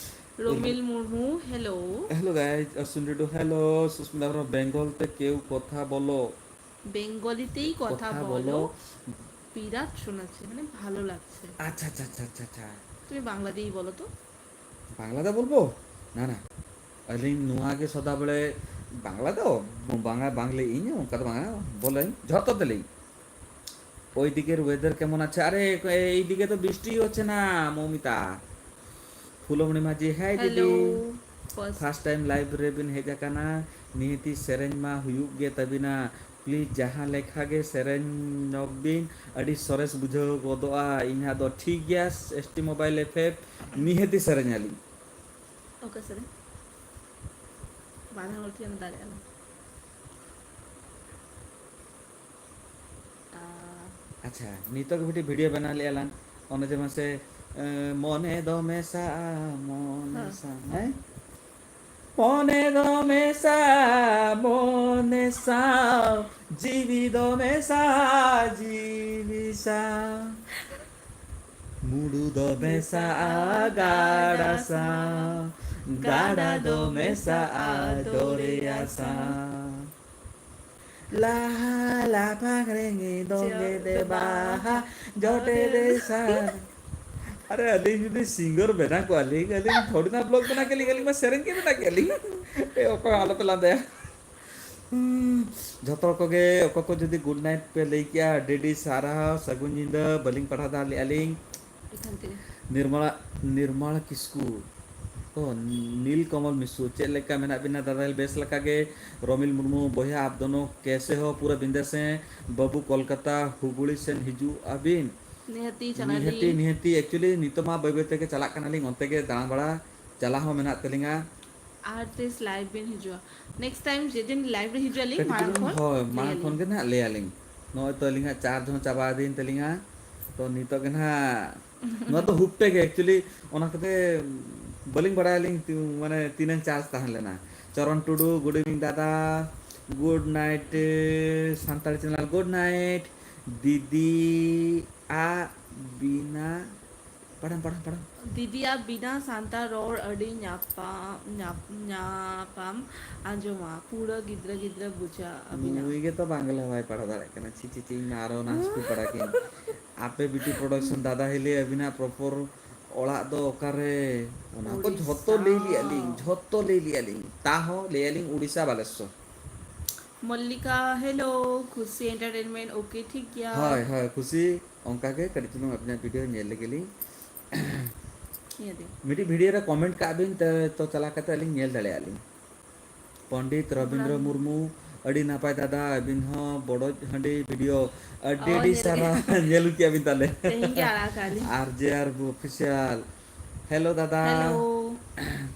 ᱨᱚᱢᱤᱞ ᱢᱩᱨᱢᱩ, hello. Hello guys, ᱚᱥᱩᱱ ᱴᱩᱰᱩ, hello. ᱥᱩᱥᱢᱤᱛᱟ ᱦᱮᱢᱵᱨᱚᱢ, ᱵᱮᱝᱜᱚᱞ ᱛᱮ ᱠᱮᱣ ᱠᱚᱛᱷᱟ ᱵᱚᱞᱚ᱾ বেঙ্গলিতেই কথা কথা বলো। বলো। বিরাট শোনাচ্ছে, মানে ভালো লাগছে। আচ্ছা, আচ্ছা, আচ্ছা, আচ্ছা, আচ্ছা। তুমি বাংলাতেই বলো তো। বাংলাতে বলবো? না, না। ᱟᱹᱞᱤᱧ ᱱᱚᱣᱟ ᱜᱮ ᱥᱚᱫᱟ ᱵᱮᱲᱮ ᱵᱟᱝᱞᱟ ᱫᱚ, ᱵᱟᱝᱟ, ᱵᱟᱝᱞᱤ ᱤᱧ ᱚᱱᱠᱟ ᱫᱚ ᱵᱟᱝᱟ, ᱵᱚᱞᱮ ᱡᱷᱚᱛᱚ ᱛᱮᱞᱤᱧ᱾ ওই দিকের ওয়েদার কেমন আছে? আরে, এইদিকে তো বৃষ্টি হচ্ছে না, মৌমিতা। ফুলমণি মাঝি, হাই দিদি। Hello. First first time live ᱨᱮᱵᱤᱱ ᱦᱮᱡ ᱟᱠᱟᱱᱟ, ᱱᱤᱦᱟᱹᱛᱤ ᱥᱮᱨᱮᱧ ᱢᱟ ᱦᱩᱭᱩᱜ ᱜᱮ ᱛᱟᱹᱵᱤᱱᱟ᱾ ᱯᱞᱤᱡᱽ ᱡᱟᱦᱟᱸ ᱞᱮᱠᱷᱟ ᱜᱮ ᱥᱮᱨᱮᱧ ᱧᱚᱜ ᱵᱤᱱ, ᱟᱹᱰᱤ ᱥᱚᱨᱮᱥ ᱵᱩᱡᱷᱟᱹᱣ ᱜᱚᱫᱚᱜᱼᱟ᱾ ᱤᱧᱟᱹᱜ ᱫᱚ ᱴᱷᱤᱠ ᱜᱮᱭᱟ, S T mobile F F, ᱱᱤᱦᱟᱹᱛᱤ ᱥᱮᱨᱮᱧ ᱟᱹᱞᱤᱧ᱾ ᱚᱠᱟ ᱥᱮᱨᱮᱧ? ᱵᱟᱱᱟᱨ ᱦᱚᱲ ᱴᱷᱮᱱ ᱫᱟᱲᱮᱭᱟᱜᱼᱟ᱾ ᱟᱪᱪᱷᱟ, ᱱᱤᱛᱚᱜ ᱜᱮ ᱢᱤᱫᱴᱤᱡ ᱵᱷᱤᱰᱤᱭᱳ ᱵᱮᱱᱟᱣ ᱞᱮᱜᱼᱟ ᱞᱟᱝ, ᱚᱱᱮ ᱡᱮ ᱢᱟᱥᱮ, ᱮ, ᱢᱚᱱᱮ ᱫᱚ ᱢᱮᱥᱟᱜᱼᱟ, ᱢᱚᱱᱮ ᱦᱮᱸ᱾ ᱥᱟᱶ, ᱦᱮᱸ? ᱢᱚᱱᱮ ᱫᱚ ᱢᱮᱥᱟᱜᱼᱟ, ᱢᱚᱱᱮ ᱥᱟᱶ, ᱡᱤᱣᱤ ᱫᱚ ᱢᱮᱥᱟᱜᱼᱟ, ᱡᱤᱣᱤ ᱥᱟᱶ᱾ ᱢᱩᱰᱩ ᱫᱚ ᱢᱮᱥᱟᱜᱼᱟ ᱜᱟᱰᱟ ᱥᱟᱶ, ᱜᱟᱰᱟ ᱫᱚ ᱢᱮᱥᱟᱜᱼᱟ ᱫᱚᱨᱭᱟ ᱥᱟᱶ᱾ ᱞᱟᱦᱟ ᱞᱟᱯᱷᱟᱝ ᱨᱮ ᱫᱚᱝᱜᱮ ᱫᱮ ᱵᱟᱦᱟ ᱡᱚᱴᱮ ᱫᱮ ᱥᱟᱨ᱾ ᱟᱨᱮ, ᱟᱹᱞᱤᱧ ᱡᱩᱫᱤ ᱥᱤᱝᱜᱟᱨ ᱵᱮᱱᱟᱣ ᱠᱚᱜᱼᱟ ᱞᱤᱧ, ᱟᱹᱞᱤᱧ ᱛᱷᱚᱲᱤ ᱱᱟ ᱵᱞᱚᱜ ᱵᱮᱱᱟᱣ ᱠᱮᱫ ᱞᱤᱧ, ᱟᱹᱞᱤᱧ ᱢᱟ ᱥᱮᱨᱮᱧ ᱜᱮ ᱵᱮᱱᱟᱣ ᱠᱮᱫ ᱞᱤᱧ᱾ ᱮ, ᱚᱠᱚᱭ ᱦᱚᱸ ᱟᱞᱚᱯᱮ ᱞᱟᱸᱫᱟᱭᱟ᱾ ᱦᱩᱸ, ᱡᱷᱚᱛᱚ ᱦᱚᱲ ᱠᱚᱜᱮ, ᱚᱠᱚᱭ ᱠᱚ ᱡᱩᱫᱤ ᱜᱩᱰ ᱱᱟᱭᱤᱴ ᱯᱮ ᱞᱟᱹᱭ ᱠᱮᱜᱼᱟ, ᱟᱹᱰᱤ ᱟᱹᱰᱤ ᱥᱟᱨᱦᱟᱣ, ᱥᱟᱹᱜᱩᱱ ᱧᱤᱫᱟᱹ, ᱵᱟᱹᱞᱤᱧ ᱯᱟᱲᱦᱟᱣ ᱫᱟᱲᱮᱭᱟᱜᱼᱟ ᱞᱤᱧ᱾ ᱮᱠᱷᱟᱱ ᱛᱮ᱾ ᱱᱤᱨᱢᱟᱞᱟ, ᱱᱤᱨᱢᱟᱞ ᱠᱤᱥᱠᱩ᱾ ᱚ, ᱱᱤᱞ ᱠᱚᱢᱚᱞ ᱢᱤᱥᱩ, ᱪᱮᱫ ᱞᱮᱠᱟ ᱢᱮᱱᱟᱜ ᱵᱤᱱᱟ ᱫᱟᱫᱟ? ᱵᱮᱥ ᱞᱮᱠᱟ ᱜᱮ᱾ ᱨᱚᱢᱤᱞ ᱢᱩᱨᱢᱩ, ᱵᱚᱭᱦᱟ ᱟᱯ ᱫᱚᱱᱚ ᱠᱮᱥᱮ ᱦᱚ ᱯᱩᱨᱟᱹ ᱵᱤᱱᱫᱮᱥ ᱦᱮᱸ? ᱵᱟᱹᱵᱩ ᱠᱳᱞᱠᱟᱛᱟ ᱦᱩᱜᱽᱞᱤ ᱥᱮᱱ ᱦᱤᱡᱩᱜ ᱟᱹᱵᱤᱱ᱾ ᱱᱤᱦᱟᱹᱛᱤ ᱪᱟᱞᱟᱜ ᱱᱤᱦᱟᱹᱛᱤ, ᱟᱹᱞᱤᱧ᱾ ᱱᱤᱦᱟᱹᱛᱤ, actually ᱱᱤᱛᱚᱜ ᱢᱟ ᱵᱟᱹᱭ ᱵᱟᱹᱭ ᱛᱮᱜᱮ ᱪᱟᱞᱟᱜ ᱠᱟᱱᱟᱞᱤᱧ, ᱚᱱᱛᱮ ᱜᱮ ᱫᱟᱬᱟ ᱵᱟᱲᱟ ᱪᱟᱞᱟᱜ ᱦᱚᱸ ᱢᱮᱱᱟᱜ ᱛᱟᱹᱞᱤᱧᱟ᱾ ᱟᱨ ᱛᱤᱥ ᱞᱟᱭᱤᱵᱷ ᱵᱤᱱ ᱦᱤᱡᱩᱜᱼᱟ? ᱱᱮᱠᱥᱴ ᱴᱟᱭᱤᱢ ᱡᱮᱫᱤᱱ ᱞᱟᱭᱤᱵᱷ ᱨᱮ ᱦᱤᱡᱩᱜ ᱟᱹᱞᱤᱧ, ᱠᱟᱹᱴᱤᱡ ᱢᱟᱲᱟᱝ ᱪᱩᱞᱩᱝ, ᱠᱷᱚᱱ ᱦᱳᱭ, ᱞᱟᱹᱭ ᱢᱟᱲᱟᱝ ᱟᱹᱞᱤᱧ᱾ ᱠᱷᱚᱱ ᱜᱮ ᱱᱟᱦᱟᱜ ᱞᱟᱹᱭ ᱟᱹᱞᱤᱧ᱾ ᱱᱚᱜᱼᱚᱭ ᱛᱚ ᱟᱹᱞᱤᱧᱟᱜ ᱪᱟᱨᱡᱽ ᱦᱚᱸ ᱪᱟᱵᱟ ᱤᱫᱤᱭᱮᱱ ᱛᱟᱹᱞᱤᱧᱟ᱾ ᱛᱚ ᱱᱤᱛᱚᱜ ᱜᱮ ᱱᱟᱦᱟᱜ, ᱱᱚᱣᱟ ᱫᱚ ᱦᱩᱯᱴᱮ ᱜᱮ actually, ᱚᱱᱟ ᱠᱚᱛᱮ ᱵᱟᱹᱞᱤᱧ ᱵᱟᱲᱟᱭᱟᱞᱤᱧ ᱛᱤ-, ᱢᱟᱱᱮ ᱛᱤᱱᱟᱹᱝ ᱪᱟᱨᱡᱽ ᱛᱟᱦᱮᱸ ᱞᱮᱱᱟ᱾ ᱪᱚᱨᱚᱱ ᱴᱩᱰᱩ, good evening ᱫᱟᱫᱟ, good night, Santali channel, good night, ᱫᱤᱫᱤ ᱟᱜ ᱵᱤᱱᱟ ᱯᱟᱲᱦᱟᱢ, ᱯᱟᱲᱦᱟᱢ, ᱯᱟᱲᱦᱟᱢ᱾ ᱫᱤᱫᱤᱭᱟᱜ ᱵᱤᱱᱟ ᱥᱟᱱᱛᱟᱲ ᱨᱚᱲ ᱟᱹᱰᱤ ᱧᱟᱯᱟᱢ, ᱧᱟᱯ-, ᱧᱟᱯᱟᱢ ᱟᱸᱡᱚᱢᱟ᱾ ᱯᱩᱨᱟᱹ ᱜᱤᱫᱽᱨᱟᱹ ᱜᱤᱫᱽᱨᱟᱹ ᱵᱩᱡᱷᱟᱹᱜᱼᱟ ᱟᱹᱵᱤᱱᱟᱜ᱾ ᱱᱩᱭ ᱜᱮᱛᱚ ᱵᱟᱝᱞᱟ ᱵᱟᱭ ᱯᱟᱲᱦᱟᱣ ᱫᱟᱲᱮᱭᱟᱜ ᱠᱟᱱᱟ᱾ ᱪᱷᱤ, ᱪᱷᱤ, ᱪᱷᱤ, ᱤᱧ ᱢᱟ ᱟᱨᱚ ᱚᱱᱟ ᱦᱟᱹᱥᱯᱤ ᱯᱟᱲᱟ ᱠᱤᱱ᱾ ᱟᱯᱮ ᱵᱤᱴᱤ ᱯᱨᱚᱰᱟᱠᱥᱚᱱ ᱫᱟᱫᱟ ᱦᱤᱞᱤ ᱟᱹᱵᱤᱱᱟᱜ ᱯᱨᱚᱯᱚᱨ ᱚᱲᱟᱜ ᱫᱚ ᱚᱠᱟᱨᱮ? ᱚᱱᱟ ᱠᱚ ᱡᱷᱚᱛᱚ ᱩᱲᱤᱥᱥᱟ᱾ ᱞᱟᱹᱭ ᱞᱮᱜᱼᱟ ᱞᱤᱧ, ᱡᱷᱚᱛᱚ ᱞᱟᱹᱭ ᱞᱮᱜᱼᱟ ᱞᱤᱧ᱾ ᱛᱟᱦᱚᱸ ᱞᱟᱹᱭ ᱟᱹᱞᱤᱧ ᱩᱲᱤᱥᱥᱟ ᱵᱟᱞᱮᱥᱥᱚᱨ᱾ ᱢᱚᱞᱞᱤᱠᱟ, hello, ᱠᱷᱩᱥᱤ entertainment, okay, ᱴᱷᱤᱠ ᱜᱮᱭᱟ᱾ ᱦᱳᱭ, ᱦᱳᱭ, ᱠᱷᱩᱥᱤ, ᱚᱱᱠᱟ ᱜᱮ ᱠᱟᱹᱴᱤᱡ ᱪᱩᱞᱩᱝ ᱟᱹᱵᱤᱱᱟᱜ ᱵᱷᱤᱰᱤᱭᱳ ᱧᱮᱞ ᱞᱮᱜᱮ ᱞᱤᱧ᱾ ᱤᱭᱟᱹ ᱫᱤᱱ᱾ ᱢᱤᱫᱴᱤᱡ ᱵᱷᱤᱰᱤᱭᱳ ᱨᱮ ᱠᱚᱢᱮᱱᱴ ᱠᱟᱜ ᱵᱤᱱ, ᱛᱮ, ᱛᱚ ᱪᱟᱞᱟᱣ ᱠᱟᱛᱮ ᱟᱹᱞᱤᱧ ᱧᱮᱞ ᱫᱟᱲᱮᱭᱟᱜᱼᱟ ᱞᱤᱧ᱾ ᱯᱚᱱᱰᱤᱛ ᱨᱚᱵᱤᱱᱫᱨᱚ ᱵᱨᱟᱱ- ᱢᱩᱨᱢᱩ, ᱟᱹᱰᱤ ᱱᱟᱯᱟᱭ ᱫᱟᱫᱟ, ᱟᱹᱵᱤᱱ ᱦᱚᱸ ᱵᱚᱰᱚᱡ ᱦᱟᱺᱰᱤ ᱵᱷᱤᱰᱤᱭᱳ, ᱟᱹᱰᱤ ᱚ, ᱟᱹᱰᱤ ᱧᱮᱞ ᱥᱟᱨᱦᱟᱣ᱾ ᱠᱮᱫ᱾ ᱧᱮᱞ ᱠᱮᱜᱼᱟ ᱵᱤᱱ ᱛᱟᱦᱞᱮ᱾ ᱛᱮᱦᱮᱧ ᱜᱮ ᱟᱲᱟᱜ ᱟᱠᱟᱫ ᱞᱤᱧ᱾ ᱟᱨ ᱡᱮ ᱟᱨ ᱚᱯᱷᱤᱥᱤᱭᱟᱞ᱾ ᱦᱮᱞᱳ ᱫᱟᱫᱟ᱾ ᱦᱮᱞᱳ᱾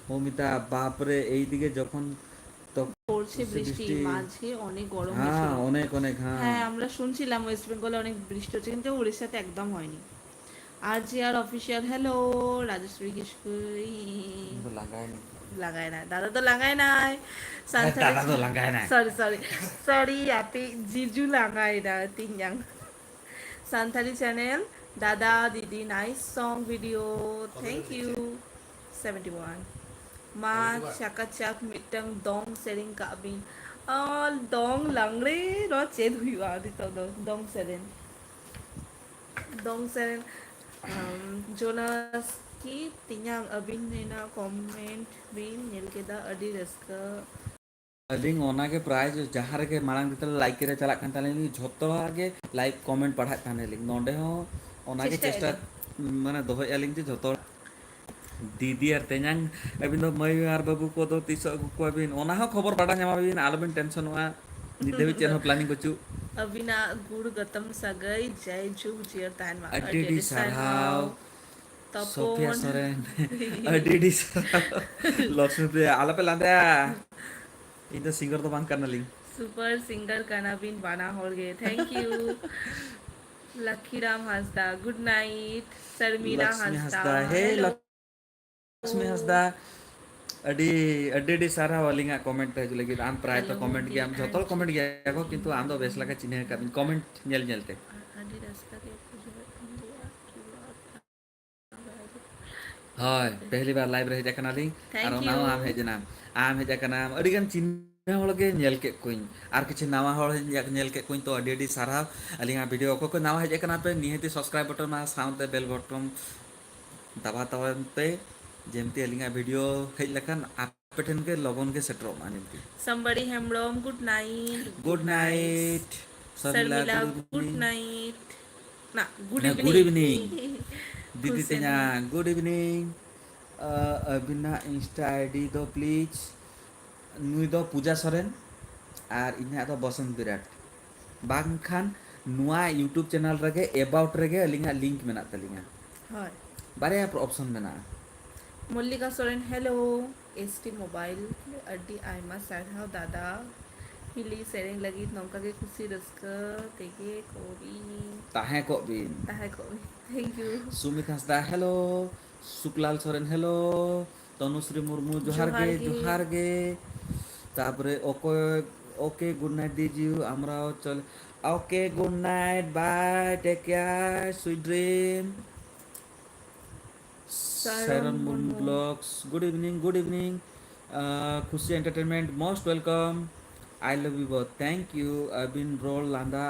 ᱢᱚᱢᱤᱛᱟ, ᱵᱟᱯ ᱨᱮ, ᱮᱭ ᱫᱤᱠᱮ ᱡᱚᱠᱷᱚᱱ ᱛᱚᱠᱷᱚᱱ পড়ছে বৃষ্টি, বৃষ্টি। মাঝে অনেক গরম হ্যাঁ, হয়েছিল। অনেক, অনেক, হ্যাঁ। হ্যাঁ, আমরা শুনছিলাম ওয়েস্ট বেঙ্গলে অনেক বৃষ্টি হচ্ছে, কিন্তু উড়িষ্যাতে একদম হয়নি। আর জি আর অফিসিয়াল, হ্যালো, রাজশ্রী কিশকুই। ᱤᱧ ᱫᱚ ᱞᱟᱸᱜᱟᱭᱮᱱᱟᱹᱧ᱾ ᱞᱟᱸᱜᱟᱭᱮᱱᱟᱭ, ᱫᱟᱫᱟ ᱫᱚ ᱞᱟᱸᱜᱟᱭᱮᱱᱟᱭ᱾ ᱦᱮᱸ, ᱥᱟᱱᱛᱟᱲᱤ ᱫᱟᱫᱟ ᱫᱚ ᱞᱟᱸᱜᱟᱭᱮᱱᱟᱭ᱾ Sorry, sorry, sorry, ᱟᱯᱮ ᱡᱤᱡᱩ ᱞᱟᱸᱜᱟᱭᱮᱱᱟ, ᱛᱤᱧ ᱡᱟᱝ᱾ ᱥᱟᱱᱛᱟᱲᱤ ᱪᱮᱱᱮᱞ, ᱫᱟᱫᱟ, ᱫᱤᱫᱤ, nice song video, thank you. Seventy one. ᱢᱟ ᱪᱟᱠᱟ ᱪᱟᱠ ᱢᱤᱫᱴᱟᱝ ᱫᱚᱝ ᱥᱮᱨᱮᱧ ᱠᱟᱜ ᱵᱤᱱ᱾ ᱟᱨ ᱫᱚᱝ ᱞᱟᱜᱽᱲᱮ ᱱᱚᱣᱟ ᱪᱮᱫ ᱦᱩᱭᱩᱜᱼᱟ ᱱᱤᱛᱚᱜ ᱫᱚ? ᱫᱚᱝ ᱥᱮᱨᱮᱧ, ᱫᱚᱝ ᱥᱮᱨᱮᱧ᱾ ᱟᱢ, ᱡᱳᱱᱟᱥ ᱠᱤ ᱛᱮᱧᱟᱝ, ᱟᱹᱵᱤᱱ ᱨᱮᱱᱟᱜ ᱠᱚᱢᱮᱱᱴ ᱵᱤᱱ ᱧᱮᱞ ᱠᱮᱫᱟ, ᱟᱹᱰᱤ ᱨᱟᱹᱥᱠᱟᱹ᱾ ᱟᱹᱞᱤᱧ ᱚᱱᱟᱜᱮ ᱯᱨᱟᱭ ᱡᱟᱦᱟᱸ ᱨᱮᱜᱮ ᱢᱟᱲᱟᱝ ᱨᱮ ᱞᱟᱭᱤᱵᱷ ᱨᱮ ᱪᱟᱞᱟᱜ ᱠᱟᱱ ᱛᱟᱞᱮ, ᱡᱷᱚᱛᱚ ᱦᱚᱲᱟᱜ ᱜᱮ ᱞᱟᱭᱤᱵᱷ ᱠᱚᱢᱮᱱᱴ ᱯᱟᱲᱦᱟᱜ ᱠᱟᱱᱟᱞᱤᱧ᱾ ᱱᱚᱸᱰᱮ ᱦᱚᱸ ᱚᱱᱟᱜᱮ ᱪᱮᱥᱴᱟᱭ ᱪᱮᱥᱴᱟ ᱟᱹᱞᱤᱧ᱾ ᱢᱟᱱᱮ ᱫᱚᱦᱚᱭᱮᱫᱼᱟ ᱞᱤᱧ ᱡᱮ ᱡᱷᱚᱛᱚ ᱦᱚᱲ ᱫᱤᱫᱤ ᱟᱨ ᱛᱮᱧᱟᱝ, ᱟᱹᱵᱤᱱ ᱫᱚ ᱢᱟᱹᱭ ᱟᱨ ᱵᱟᱹᱵᱩ ᱠᱚᱫᱚ ᱛᱤᱥᱚᱜ ᱟᱹᱜᱩ ᱠᱚᱣᱟᱵᱤᱱ, ᱚᱱᱟ ᱦᱚᱸ ᱠᱷᱚᱵᱚᱨ ᱵᱟᱰᱟᱭ ᱧᱟᱢᱟᱵᱤᱱ, ᱟᱞᱚᱵᱤᱱ ᱴᱮᱱᱥᱚᱱᱚᱜᱼᱟ᱾ ᱱᱤᱛ ᱫᱷᱟᱹᱵᱤᱡ ᱪᱮᱫ ᱦᱚᱸ ᱯᱞᱟᱱᱤᱝ ᱵᱟᱹᱪᱩᱜ᱾ ᱟᱹᱵᱤᱱᱟᱜ ᱜᱩᱲ ᱜᱟᱛᱟᱢ ᱥᱟᱹᱜᱟᱹᱭ ᱡᱟᱭ ᱡᱩᱜᱽ ᱡᱤᱭᱟᱹᱲ ᱛᱟᱦᱮᱱ ᱢᱟ᱾ ᱟᱹᱰᱤ ᱟᱹᱰᱤ ᱥᱟᱨᱦᱟᱣ᱾ ᱛᱟᱯᱚᱱ᱾ ᱥᱳᱯᱷᱤᱭᱟ ᱥᱚᱨᱮᱱ, ᱟᱹᱰᱤ ᱟᱹᱰᱤ ᱥᱟᱨᱦᱟᱣ᱾ ᱞᱚᱠᱥᱢᱤ ᱯᱨᱤᱭᱟ, ᱟᱞᱚᱯᱮ ᱞᱟᱸᱫᱟᱭᱟ, ᱤᱧ ᱫᱚ ᱥᱤᱝᱜᱟᱨ ᱫᱚ ᱵᱟᱝ ᱠᱟᱱᱟᱞᱤᱧ᱾ ᱥᱩᱯᱟᱨ ᱥᱤᱝᱜᱟᱨ ᱠᱟᱱᱟᱵᱤᱱ ᱵᱟᱱᱟ ᱦᱚᱲ ᱜᱮ, thank you᱾ Lakhiram Hansda, good night᱾ Sharmila Lakshmi Hansda, Hansda, ᱦᱮ ᱦᱮᱞᱳ᱾ ᱞᱚᱠᱥᱢᱤ ᱦᱟᱸᱥᱫᱟ, ᱟᱹᱰᱤ ᱟᱹᱰᱤ ᱟᱹᱰᱤ ᱥᱟᱨᱦᱟᱣ ᱟᱹᱞᱤᱧᱟᱜ ᱠᱚᱢᱮᱱᱴ ᱨᱮ ᱦᱤᱡᱩᱜ ᱞᱟᱹᱜᱤᱫ᱾ ᱟᱢ ᱯᱨᱟᱭ ᱛᱚ ᱟᱞᱚᱢ ᱠᱚᱢᱮᱱᱴ ᱜᱮᱭᱟᱢ, ᱵᱩᱡᱷᱟᱹᱣᱟ ᱡᱷᱚᱛᱚ ᱦᱚᱲ ᱠᱚᱢᱮᱱᱴ ᱪᱮᱫ ᱜᱮᱭᱟ ᱠᱚ, ᱠᱤᱱᱛᱩ ᱟᱢ ᱫᱚ ᱵᱮᱥ ᱞᱮᱠᱟ ᱪᱤᱱᱦᱟᱹ ᱟᱠᱟᱫ ᱢᱮᱭᱟ ᱠᱚᱢᱮᱱᱴ ᱧᱮᱞ ᱧᱮᱞ ᱛᱮ᱾ ᱟᱹᱰᱤ ᱨᱟᱹᱥᱠᱟᱹ ᱜᱮ ᱵᱩᱡᱷᱟᱹᱣᱮᱫ ᱠᱟᱱ ᱜᱮᱭᱟ᱾ ᱦᱳᱭ, ᱯᱮᱦᱞᱤ ᱵᱟᱨ ᱞᱟᱭᱤᱵᱷ ᱨᱮ ᱦᱮᱡ ᱟᱠᱟᱱᱟᱞᱤᱧ᱾ ᱟᱨ ᱛᱷᱮᱝᱠ ᱚᱱᱟ ᱦᱚᱸ ᱟᱢ ᱭᱩ᱾ ᱦᱮᱡ ᱮᱱᱟᱢ, ᱟᱢ ᱦᱮᱡ ᱟᱠᱟᱱᱟᱢ, ᱟᱹᱰᱤ ᱜᱟᱱ ᱪᱤᱱᱦᱟᱹ ᱦᱚᱲ ᱜᱮ ᱧᱮᱞ ᱠᱮᱫ ᱠᱚᱣᱟᱧ, ᱟᱨ ᱠᱤᱪᱷᱩ ᱱᱟᱣᱟ ᱦᱚᱲ ᱦᱚᱸᱧ ᱧᱮᱞ ᱠᱮᱫ ᱠᱚᱣᱟᱧ᱾ ᱛᱚ ᱟᱹᱰᱤ ᱟᱹᱰᱤ ᱥᱟᱨᱦᱟᱣ ᱟᱹᱞᱤᱧᱟᱜ ᱵᱷᱤᱰᱤᱭᱳ᱾ ᱚᱠᱚᱭ ᱠᱚ ᱱᱟᱣᱟ ᱦᱮᱡ ᱟᱠᱟᱱᱟ ᱯᱮ, ᱱᱤᱦᱟᱹᱛᱤ ᱥᱟᱵᱥᱠᱨᱟᱭᱤᱵ ᱵᱚᱴᱚᱱ ᱟᱨ ᱥᱟᱶᱛᱮ ᱵᱮᱞ ᱵᱚᱴᱚᱱ ᱫᱟᱵᱟᱣ ᱛᱟᱵᱚᱱ ᱯᱮ, ᱡᱮᱢᱛᱤ ᱟᱹᱞᱤᱧᱟᱜ ᱵᱷᱤᱰᱤᱭᱳ ᱦᱮᱡ ᱞᱮᱠᱷᱟᱱ ᱟᱯᱮ ᱴᱷᱮᱱ ᱜᱮ ᱞᱚᱜᱚᱱ ᱜᱮ ᱥᱮᱴᱮᱨᱚᱜ ᱢᱟ ᱡᱮᱢᱛᱤ᱾ ᱥᱟᱢᱵᱟᱲᱤ Hembrom, good night, good night᱾ ᱥᱟᱨᱢᱤᱞᱟ, ᱥᱟᱨᱢᱤᱞᱟ, good evening᱾ Good night᱾ ᱱᱟ, good ᱦᱮᱸ, evening᱾ Good evening᱾ ᱫᱤᱫᱤ ᱠᱷᱩᱥᱮᱱ᱾ ᱛᱮᱧᱟᱝ, good evening᱾ ᱟᱹᱵᱤᱱᱟᱜ Insta ID ᱫᱚ please᱾ ᱱᱩᱭ ᱫᱚ ᱯᱩᱡᱟ ᱥᱚᱨᱮᱱ ᱟᱨ ᱤᱧᱟᱹᱜ ᱫᱚ ᱵᱚᱥᱚᱱᱛ ᱵᱤᱨᱟᱴ᱾ ᱵᱟᱝᱠᱷᱟᱱ ᱱᱚᱣᱟ YouTube channel ᱨᱮᱜᱮ about ᱨᱮᱜᱮ ᱟᱹᱞᱤᱧᱟᱜ link ᱢᱮᱱᱟᱜ ᱛᱟᱹᱞᱤᱧᱟ᱾ ᱦᱳᱭ᱾ ᱵᱟᱨᱭᱟ option ᱢᱮᱱᱟᱜᱼᱟ᱾ ᱢᱚᱞᱞᱤᱠᱟ Soren, hello᱾ S T Mobile, ᱟᱹᱰᱤ ᱟᱭᱢᱟ ᱥᱟᱨᱦᱟᱣ ᱫᱟᱫᱟ᱾ ᱦᱤᱞᱤ ᱥᱮᱨᱮᱧ ᱞᱟᱹᱜᱤᱫ ᱱᱚᱝᱠᱟ ᱜᱮ ᱠᱩᱥᱤ ᱨᱟᱹᱥᱠᱟᱹ ᱛᱮᱜᱮ ᱠᱚᱵᱤᱱ ᱛᱟᱦᱮᱸ ᱠᱚᱜ ᱵᱤᱱ᱾ ᱛᱟᱦᱮᱸ ᱠᱚᱜ ᱵᱤᱱ᱾ Thank you᱾ ᱥᱩᱢᱤᱛ Hansda, hello᱾ Suklal Soren, hello᱾ ᱛᱚᱱᱩᱥᱨᱤ Murmu, ᱡᱚᱦᱟᱨ ᱡᱚᱦᱟᱨ ᱜᱮ, ᱜᱮ᱾ ᱡᱚᱦᱟᱨ ᱜᱮ᱾ ᱛᱟᱯᱚᱨᱮ ᱚᱠᱚᱭ, okay, good night, ᱫᱤᱡᱩ, ᱟᱢᱨᱟᱣ, ᱪᱚᱞ-, okay, good night, bye, take care, sweet dream. Saron Murmu Vlogs, good evening, good evening. Uh, Khushi Entertainment, most welcome. I love you both. Thank you. ᱟᱹᱵᱤᱱ ᱨᱚᱲ ᱞᱟᱸᱫᱟ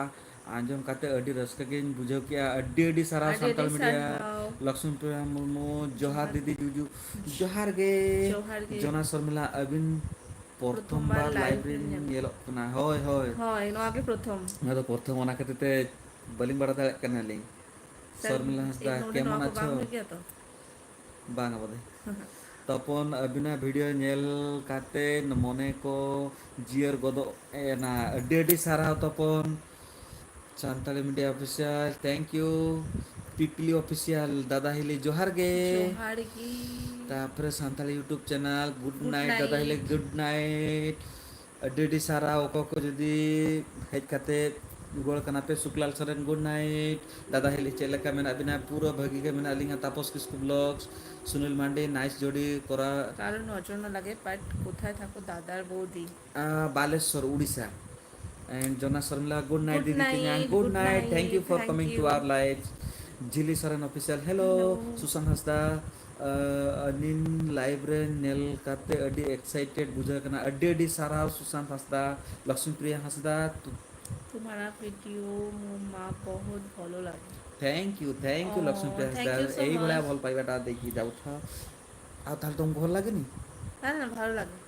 ᱟᱸᱡᱚᱢ ᱠᱟᱛᱮ ᱟᱹᱰᱤ ᱨᱟᱹᱥᱠᱟᱹ ᱜᱤᱧ ᱵᱩᱡᱷᱟᱹᱣ ᱠᱮᱜᱼᱟ᱾ ᱟᱹᱰᱤ ᱟᱹᱰᱤ ᱥᱟᱨᱦᱟᱣ ᱟᱹᱰᱤ ᱥᱟᱱᱛᱟᱲ ᱟᱹᱰᱤ ᱢᱤᱰᱤᱭᱟ᱾ ᱥᱟᱨᱦᱟᱣ᱾ ᱞᱚᱠᱥᱢᱤ ᱯᱨᱤᱭᱟ ᱢᱩᱨᱢᱩ, ᱡᱚᱦᱟᱨ ᱡᱚᱦᱟᱨ᱾ ᱫᱤᱫᱤ ᱡᱩᱡᱩ, ᱡᱚᱦᱟᱨ ᱜᱮ᱾ ᱡᱚᱦᱟᱨ ᱜᱮ᱾ ᱡᱚᱱᱟ ᱥᱚᱨᱢᱤᱞᱟ, ᱟᱹᱵᱤᱱ ᱯᱨᱚᱛᱷᱚᱢ ᱯᱨᱚᱛᱷᱚᱢ ᱵᱟᱨ ᱵᱟᱨ live live ᱨᱮ ᱨᱮ ᱧᱮᱞ ᱧᱮᱞᱚᱜ ᱠᱟᱱᱟ᱾ ᱦᱳᱭ, ᱦᱳᱭ᱾ ᱦᱳᱭ, ᱱᱚᱣᱟ ᱜᱮ ᱯᱨᱚᱛᱷᱚᱢ᱾ ᱱᱚᱣᱟ ᱫᱚ ᱯᱨᱚᱛᱷᱚᱢ, ᱚᱱᱟ ᱠᱷᱟᱹᱛᱤᱨ ᱛᱮ ᱵᱟᱹᱞᱤᱧ ᱵᱟᱲᱟᱭ ᱫᱟᱲᱮᱭᱟᱜ ᱠᱟᱱᱟᱞᱤᱧ᱾ ᱥᱟᱨ, ᱥᱚᱨᱢᱤᱞᱟ ᱦᱟᱸᱥᱫᱟ, ᱱᱚᱰᱮ ᱠᱮᱢᱚᱱ ᱱᱚᱣᱟ ᱠᱚ ᱟᱪᱷᱚ? ᱵᱟᱝ ᱦᱩᱭᱩᱜ ᱜᱮᱭᱟ ᱛᱚ? ᱵᱟᱝᱟ ᱵᱚᱞᱮ᱾ ᱛᱚᱯᱚᱱ, ᱟᱹᱵᱤᱱᱟᱜ video ᱧᱮᱞ ᱠᱟᱛᱮ ᱢᱚᱱᱮ ᱠᱚ ᱡᱤᱭᱟᱹᱲ ᱜᱚᱫᱚᱜ ᱮᱱᱟ᱾ ᱟᱹᱰᱤ ᱟᱹᱰᱤ ᱥᱟᱨᱦᱟᱣ ᱛᱚᱯᱚᱱ᱾ Santali media official, thank you᱾ Pipili official, ᱫᱟᱫᱟ ᱦᱤᱞᱤ, ᱡᱚᱦᱟᱨ ᱜᱮ᱾ ᱡᱚᱦᱟᱨ ᱜᱮ᱾ ᱛᱟᱯᱚᱨᱮ Santali YouTube channel, good night, ᱫᱟᱫᱟ ᱦᱤᱞᱤ, good night᱾ ᱟᱹᱰᱤ ᱟᱹᱰᱤ ᱥᱟᱨᱦᱟᱣ᱾ ᱚᱠᱚᱭ ᱠᱚ ᱡᱩᱫᱤ ᱦᱮᱡ ᱠᱟᱛᱮ ᱨᱩᱣᱟᱹᱲ ᱠᱟᱱᱟ ᱯᱮ, ᱥᱩᱠᱞᱟᱞ ᱥᱚᱨᱮᱱ, good night᱾ ᱫᱟᱫᱟ ᱦᱤᱞᱤ, ᱪᱮᱫ ᱞᱮᱠᱟ ᱢᱮᱱᱟᱜ ᱵᱤᱱᱟ? ᱯᱩᱨᱟᱹ ᱵᱷᱟᱹᱜᱤ ᱜᱮ ᱢᱮᱱᱟᱜ ᱞᱤᱧᱟ᱾ ᱛᱟᱯᱚᱥ ᱠᱤᱥᱠᱩ Vlogs, ᱥᱩᱱᱤᱞ ᱢᱟᱱᱰᱤ, nice ᱡᱳᱰᱤ ᱠᱚᱨᱟ᱾ কারো নজর না লাগে, but কোথায় থাকো দাদার বৌদি? ᱟᱸ, ᱵᱟᱞᱮᱥᱚᱨ, ᱩᱲᱤᱥᱥᱟ᱾ And ᱡᱚᱱᱟ ᱥᱚᱨᱢᱤᱞᱟ, good night ᱫᱤᱫᱤ ᱛᱮᱧᱟᱝ, good night, thank you for coming to our live. Jhili Soren official, hello᱾ Hello. Sushant Hansda, ᱟᱹᱞᱤᱧ live ᱨᱮ ᱧᱮᱞ ᱠᱟᱛᱮ ᱟᱹᱰᱤ excited ᱵᱩᱡᱷᱟᱹᱣ ᱠᱟᱱᱟ᱾ ᱟᱹᱰᱤ ᱟᱹᱰᱤ ᱥᱟᱨᱦᱟᱣ ᱥᱩᱥᱟᱱᱛ ᱦᱟᱸᱥᱫᱟ, ᱞᱚᱠᱥᱢᱤ ᱯᱨᱤᱭᱟ ᱦᱟᱸᱥᱫᱟ᱾ তোমার ভিডিও মা বহুত ভালো লাগে। Thank you, thank you, Lakshmi Priya ᱦᱟᱸᱥᱫᱟ। এইভଳିଆ ଭଲ ପାଇବାଟା ଦେଇକି ଯାଉଥାଅ। ଆଉ ତାହେଲେ ତମକୁ ଭଲ ଲାଗେନି? ନା, ନା, ଭଲ ଲାଗେ।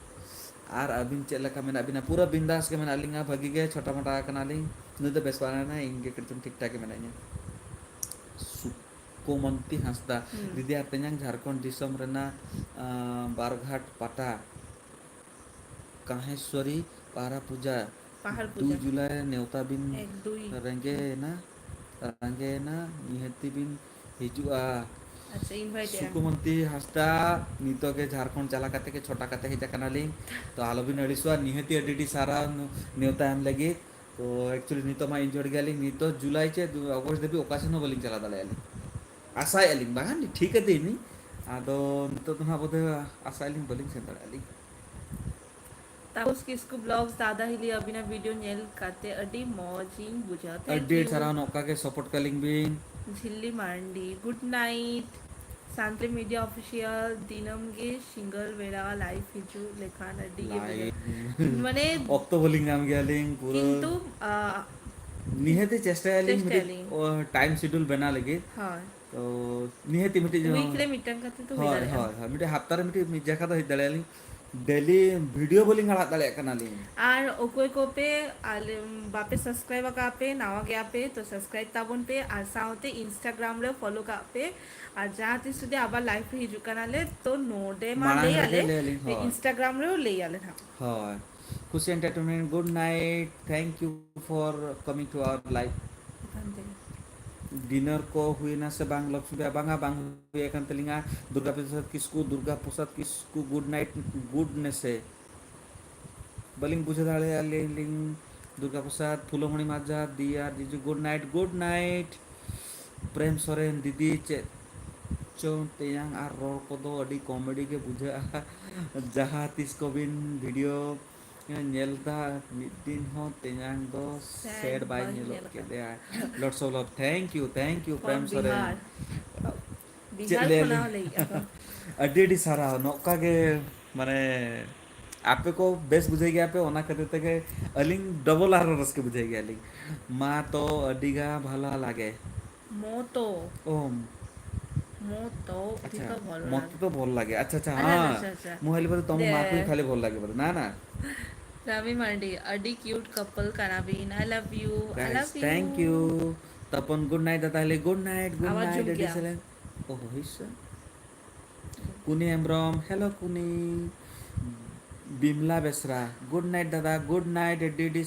ᱟᱨ ᱟᱹᱵᱤᱱ ᱪᱮᱫ ᱞᱮᱠᱟ ᱢᱮᱱᱟᱜ ᱵᱤᱱᱟ? ᱯᱩᱨᱟᱹ ᱵᱤᱱᱫᱟᱥ ᱜᱮ ᱢᱮᱱᱟᱜ ᱞᱤᱧᱟ, ᱵᱷᱟᱹᱜᱤ ᱜᱮ, ᱪᱷᱳᱴᱟ ᱢᱳᱴᱟ ᱟᱠᱟᱱᱟᱞᱤᱧ᱾ ᱱᱩᱭ ᱫᱚ ᱵᱮᱥ ᱵᱟᱝ ᱮᱱᱟ, ᱤᱧ ᱜᱮ ᱠᱟᱹᱴᱤᱡ ᱪᱩᱞᱩᱝ ᱴᱷᱤᱠ ᱴᱷᱟᱠ ᱜᱮ ᱢᱮᱱᱟᱜ ᱤᱧᱟ᱾ ᱥᱩᱠᱚᱢᱚᱱᱛᱤ ᱦᱟᱸᱥᱫᱟ, ᱦᱩᱸ᱾ ᱫᱤᱫᱤ ᱟᱨ ᱛᱮᱧᱟᱝ ᱡᱷᱟᱲᱠᱷᱚᱸᱰ ᱫᱤᱥᱚᱢ ᱨᱮᱱᱟᱜ, ᱟᱸ, ᱵᱟᱨᱜᱷᱟᱴ ᱯᱟᱴᱟ, ᱠᱟᱦᱮᱥᱣᱟᱨᱤ ᱯᱟᱦᱟᱲ ᱯᱩᱡᱟ, ᱯᱟᱦᱟᱲ ᱫᱩᱭ ᱯᱩᱡᱟ᱾ ᱡᱩᱞᱟᱭ ᱨᱮ ᱱᱮᱣᱛᱟ ᱵᱤᱱ ᱮᱠ ᱫᱩᱭ᱾ ᱨᱮᱸᱜᱮᱭᱮᱱᱟ, ᱨᱮᱸᱜᱮᱭᱮᱱᱟ, ᱱᱤᱦᱟᱹᱛᱤ ᱵᱤᱱ ᱦᱤᱡᱩᱜᱼᱟ᱾ ᱟᱪᱪᱷᱟ, invite ᱮᱜᱼᱟ᱾ ᱥᱩᱠᱩᱢᱚᱱᱛᱤ ᱦᱟᱸᱥᱫᱟ, ᱱᱤᱛᱚᱜ ᱜᱮ ᱡᱷᱟᱲᱠᱷᱚᱸᱰ ᱪᱟᱞᱟᱣ ᱠᱟᱛᱮ ᱜᱮ ᱪᱷᱚᱴᱟ ᱠᱟᱛᱮ ᱦᱮᱡ ᱟᱠᱟᱱᱟᱞᱤᱧ᱾ ᱛᱚ ᱟᱞᱚᱵᱤᱱ ᱟᱹᱲᱤᱥᱚᱜᱼᱟ, ᱱᱤᱦᱟᱹᱛᱤ ᱟᱹᱰᱤ ᱟᱹᱰᱤ ᱥᱟᱨᱦᱟᱣ ᱱᱮᱣᱛᱟ ᱮᱢ ᱞᱟᱹᱜᱤᱫ᱾ ᱛᱚ actually ᱱᱤᱛᱚᱜ ᱢᱟ ᱤᱧ ᱡᱚᱦᱚᱲ ᱜᱮᱭᱟᱞᱤᱧ, ᱱᱤᱛᱚᱜ ᱡᱩᱞᱟᱭ ᱪᱮ ᱫᱩ-, ᱚᱜᱚᱥᱴ ᱫᱷᱟᱹᱵᱤᱡ ᱚᱠᱟ ᱥᱮᱱ ᱦᱚᱸ ᱵᱟᱹᱞᱤᱧ ᱪᱟᱞᱟᱣ ᱫᱟᱲᱮᱭᱟᱜᱼᱟ ᱞᱤᱧ᱾ ᱟᱥᱟᱭᱮᱫᱼᱟ ᱞᱤᱧ, ᱵᱟᱝᱟ ᱴᱷᱤᱠ ᱠᱟᱛᱮ ᱤᱧ, ᱟᱫᱚ ᱱᱤᱛᱚᱜ ᱫᱚ ᱦᱟᱸᱜ ᱵᱚᱫᱷᱚᱭ ᱟᱥᱟᱭᱮᱫᱼᱟ ᱞᱤᱧ ᱵᱟᱹᱞᱤᱧ ᱥᱮᱱ ᱫᱟᱲᱮᱭᱟᱜᱼᱟ ᱞᱤᱧ᱾ ᱛᱟᱯᱚᱥ ᱠᱤᱥᱠᱩ Vlogs, ᱫᱟᱫᱟ ᱦᱤᱞᱤ ᱟᱹᱵᱤᱱᱟᱜ video ᱧᱮᱞ ᱠᱟᱛᱮ ᱟᱹᱰᱤ ᱢᱚᱡᱽ ᱤᱧ ᱵᱩᱡᱷᱟᱹᱣᱟ᱾ Thank ᱟᱹᱰᱤ you᱾ ᱥᱟᱨᱦᱟᱣ, ᱱᱚᱝᱠᱟ ᱜᱮ support ᱠᱟᱹᱞᱤᱧ ᱵᱤᱱ᱾ Jhilli Mardi, good night᱾ Santali media official ᱫᱤᱱᱟᱹᱢ ᱜᱮ ᱥᱤᱸᱜᱟᱹᱲ ᱵᱮᱲᱟ ᱞᱟᱭᱤᱵᱷ ᱦᱤᱡᱩᱜ ᱞᱮᱠᱷᱟᱱ ᱟᱹᱰᱤ ᱜᱮ ᱵᱷᱟᱹᱜᱤ᱾ ᱞᱟᱭᱤᱵᱷ᱾ ᱢᱟᱱᱮ ᱚᱠᱛᱚ ᱵᱟᱹᱞᱤᱧ ᱧᱟᱢ ᱜᱮᱭᱟᱞᱤᱧ ᱯᱩᱨᱟᱹ᱾ ᱠᱤᱱᱛᱩ ᱟ, ᱱᱤᱦᱟᱹᱛᱤ ᱪᱮᱥᱴᱟᱭᱟᱞᱤᱧ ᱢᱤᱫᱴᱤᱡ ᱪᱮᱥᱴᱟᱭᱟᱞᱤᱧ᱾ ᱴᱟᱭᱤᱢ ᱥᱤᱰᱩᱞ ᱵᱮᱱᱟᱣ ᱞᱟᱹᱜᱤᱫ᱾ ᱦᱳᱭ, ᱛᱚ ᱱᱤᱦᱟᱹᱛᱤ ᱢᱤᱫᱴᱤᱡ ᱩᱭᱤᱠ ᱨᱮ ᱢᱤᱫᱴᱟᱝ ᱠᱟᱛᱮ ᱛᱚ ᱦᱩᱭ ᱦᱳᱭ ᱫᱟᱲᱮᱭᱟᱜᱼᱟ᱾ ᱦᱳᱭ ᱦᱳᱭ, ᱢᱤᱫᱴᱤᱡ ᱦᱟᱯᱛᱟ ᱨᱮ ᱢᱤᱫᱴᱤᱡ ᱢᱤᱫ ᱡᱟᱭᱜᱟ ᱫᱚ ᱦᱮᱡ ᱫᱟᱲᱮᱭᱟᱞᱤᱧ᱾ ᱰᱮᱞᱤ ᱵᱷᱤᱰᱤᱭᱳ ᱵᱟᱹᱞᱤᱧ ᱟᱲᱟᱜ ᱫᱟᱲᱮᱭᱟᱜ ᱠᱟᱱᱟᱞᱤᱧ᱾ ᱟᱨ ᱚᱠᱚᱭ ᱠᱚᱯᱮ ᱟᱞᱮ ᱵᱟᱯᱮ ᱥᱟᱵᱥᱠᱨᱟᱭᱤᱵ ᱟᱠᱟᱫ ᱯᱮ, ᱱᱟᱣᱟ ᱜᱮᱭᱟᱯᱮ, ᱛᱚ ᱥᱟᱵᱥᱠᱨᱟᱭᱤᱵ ᱛᱟᱵᱚᱱ ᱯᱮ, ᱟᱨ ᱥᱟᱶᱛᱮ ᱤᱱᱥᱴᱟᱜᱨᱟᱢ ᱨᱮ ᱯᱷᱚᱞᱳ ᱠᱟᱜ ᱯᱮ᱾ ᱟᱨ ᱡᱟᱦᱟᱸ ᱛᱤᱥ ᱡᱩᱫᱤ ᱟᱵᱟᱨ ᱞᱟᱭᱤᱵᱷ ᱨᱮ ᱦᱤᱡᱩᱜ ᱠᱟᱱᱟᱞᱮ, ᱛᱚ ᱱᱚᱰᱮ ᱢᱟ ᱢᱟᱲᱟᱝ ᱞᱟᱹᱭ ᱨᱮᱜᱮ ᱟᱞᱮ, ᱞᱟᱹᱭ ᱟᱹᱞᱤᱧ, ᱦᱳᱭ᱾ ᱤᱱᱥᱴᱟᱜᱨᱟᱢ ᱨᱮᱦᱚᱸ ᱞᱟᱹᱭ ᱟᱞᱮ ᱱᱟᱦᱟᱜ᱾ ᱦᱳᱭ, ᱠᱷᱩᱥᱤ entertainment, good night, thank you for coming to our live᱾ ᱮᱠᱷᱟᱱ ᱛᱮᱜᱮ᱾ ᱰᱤᱱᱟᱨ ᱠᱚ ᱦᱩᱭᱱᱟ ᱥᱮ ᱵᱟᱝ ᱞᱚᱠᱥᱢᱤ ᱵᱟᱭ? ᱵᱟᱝᱟ, ᱵᱟᱝ ᱦᱩᱭ ᱟᱠᱟᱱ ᱛᱟᱹᱞᱤᱧᱟ᱾ ᱫᱩᱨᱜᱟ ᱯᱨᱚᱥᱟᱫᱽ ᱠᱤᱥᱠᱩ, ᱫᱩᱨᱜᱟ ᱯᱨᱚᱥᱟᱫᱽ ᱠᱤᱥᱠᱩ, good night, good ᱱᱮᱥᱮ᱾ ᱵᱟᱹᱞᱤᱧ ᱵᱩᱡᱷᱟᱹᱣ ᱫᱟᱲᱮᱭᱟᱜᱼᱟ ᱞᱤᱧ᱾ ᱫᱩᱨᱜᱟ ᱯᱨᱚᱥᱟᱫᱽ, ᱯᱷᱩᱞᱚᱢᱚᱬᱤ ᱢᱟᱡᱷᱟ, ᱫᱤ ᱟᱨ ᱡᱤᱡᱩ, good night, good night᱾ ᱯᱨᱮᱢ ᱥᱚᱨᱮᱱ, ᱫᱤᱫᱤ ᱪᱮᱫ ᱪᱚᱝ ᱛᱮᱭᱟᱝ ᱟᱨ ᱨᱚᱲ ᱠᱚᱫᱚ ᱟᱹᱰᱤ ᱠᱚᱢᱮᱰᱤ ᱜᱮ ᱵᱩᱡᱷᱟᱹᱜᱼᱟ᱾ ᱡᱟᱦᱟᱸ ᱛᱤᱥ ᱠᱚᱵᱤᱱ ᱵᱷᱤᱰᱤᱭᱳ ᱧᱮᱞ ᱫᱟ, ᱢᱤᱫ ᱫᱤᱱ ᱦᱚᱸ ᱛᱮᱭᱟᱝ ᱫᱚ ᱥᱮᱰ ᱥᱮᱰ ᱵᱟᱭ ᱵᱟᱭ ᱧᱮᱞᱚᱜ ᱧᱮᱞ ᱟᱠᱟᱫᱟ᱾ ᱠᱮᱫᱮᱭᱟ᱾ Lots of love, thank you, thank you, From ᱯᱨᱮᱢ ᱥᱚᱨᱮᱱ᱾ ᱵᱤᱦᱟᱨ᱾ ᱪᱮᱫ ᱵᱤᱦᱟᱨ ᱞᱟᱹᱭ ᱠᱷᱚᱱᱟᱜ ᱟᱹᱞᱤᱧ? ᱦᱚᱸ ᱞᱟᱹᱭᱮᱫᱼᱟ ᱠᱚ᱾ ᱟᱹᱰᱤ ᱟᱹᱰᱤ ᱥᱟᱨᱦᱟᱣ᱾ ᱱᱚᱝᱠᱟ ᱜᱮ ᱢᱟᱱᱮ ᱟᱯᱮ ᱠᱚ ᱵᱮᱥ ᱵᱩᱡᱷᱟᱹᱣ ᱜᱮᱭᱟ ᱯᱮ, ᱚᱱᱟ ᱠᱷᱟᱹᱛᱤᱨ ᱛᱮᱜᱮ ᱟᱹᱞᱤᱧ ᱰᱚᱵᱚᱞ ᱟᱨᱦᱚᱸ ᱨᱟᱹᱥᱠᱟᱹ ᱵᱩᱡᱷᱟᱹᱣ ᱜᱮᱭᱟᱞᱤᱧ᱾ ᱢᱟ ᱛᱚ ᱟᱹᱰᱤ ᱜᱟ ᱵᱷᱟᱞᱟ ᱞᱟᱜᱮ᱾ ᱢᱚᱛᱚ᱾ ᱳᱢ᱾ ᱢᱚᱛᱚ ᱟᱪᱪᱷᱟ, ᱚᱫᱷᱤᱠ ᱵᱷᱟᱞᱚ ᱢᱚᱛᱚ ᱞᱟᱜᱮ᱾ ᱛᱚ ᱵᱷᱚᱞ ᱞᱟᱜᱮ᱾ ᱟᱪᱪᱷᱟ, ᱟᱪᱪᱷᱟ, ᱟᱪᱪᱷᱟ, ᱦᱮᱸ᱾ ᱟᱪᱪᱷᱟ, ᱟᱪᱪᱷᱟ᱾ ᱢᱩ ᱦᱮᱞ ᱵᱚᱞᱮ ᱛᱚᱢ ᱫᱮ᱾ ᱢᱟᱠᱩ ᱠᱷᱟᱞᱤ ᱵᱷᱚᱞ ᱞᱟᱜᱮ ᱵᱚᱞᱮ, ᱱᱟ, ᱱᱟ᱾ ᱨᱟᱢᱤ ᱢᱟᱨᱰᱤ, ᱟᱹᱰᱤ ᱠᱤᱭᱩᱴ ᱠᱟᱯᱚᱞ ᱠᱟᱱᱟ ᱵᱤᱱ, I love you, I Guys, love you. thank you. ᱛᱟᱯᱚᱱ, good night ᱫᱟᱫᱟ ᱦᱤᱞᱤ, good night, good ᱟᱵᱟᱨ night, ᱡᱩᱢ ᱟᱹᱰᱤ ᱜᱮᱭᱟ᱾ ᱥᱟᱞᱮ᱾ ᱳᱦᱳ, ᱦᱤᱥᱟ᱾ ᱠᱩᱱᱤ ᱦᱮᱢᱵᱨᱚᱢ, hello ᱠᱩᱱᱤ᱾ ᱵᱤᱢᱞᱟ ᱵᱮᱥᱨᱟ, good night ᱫᱟᱫᱟ, good night, ᱟᱹᱰᱤ ᱟᱹᱰᱤ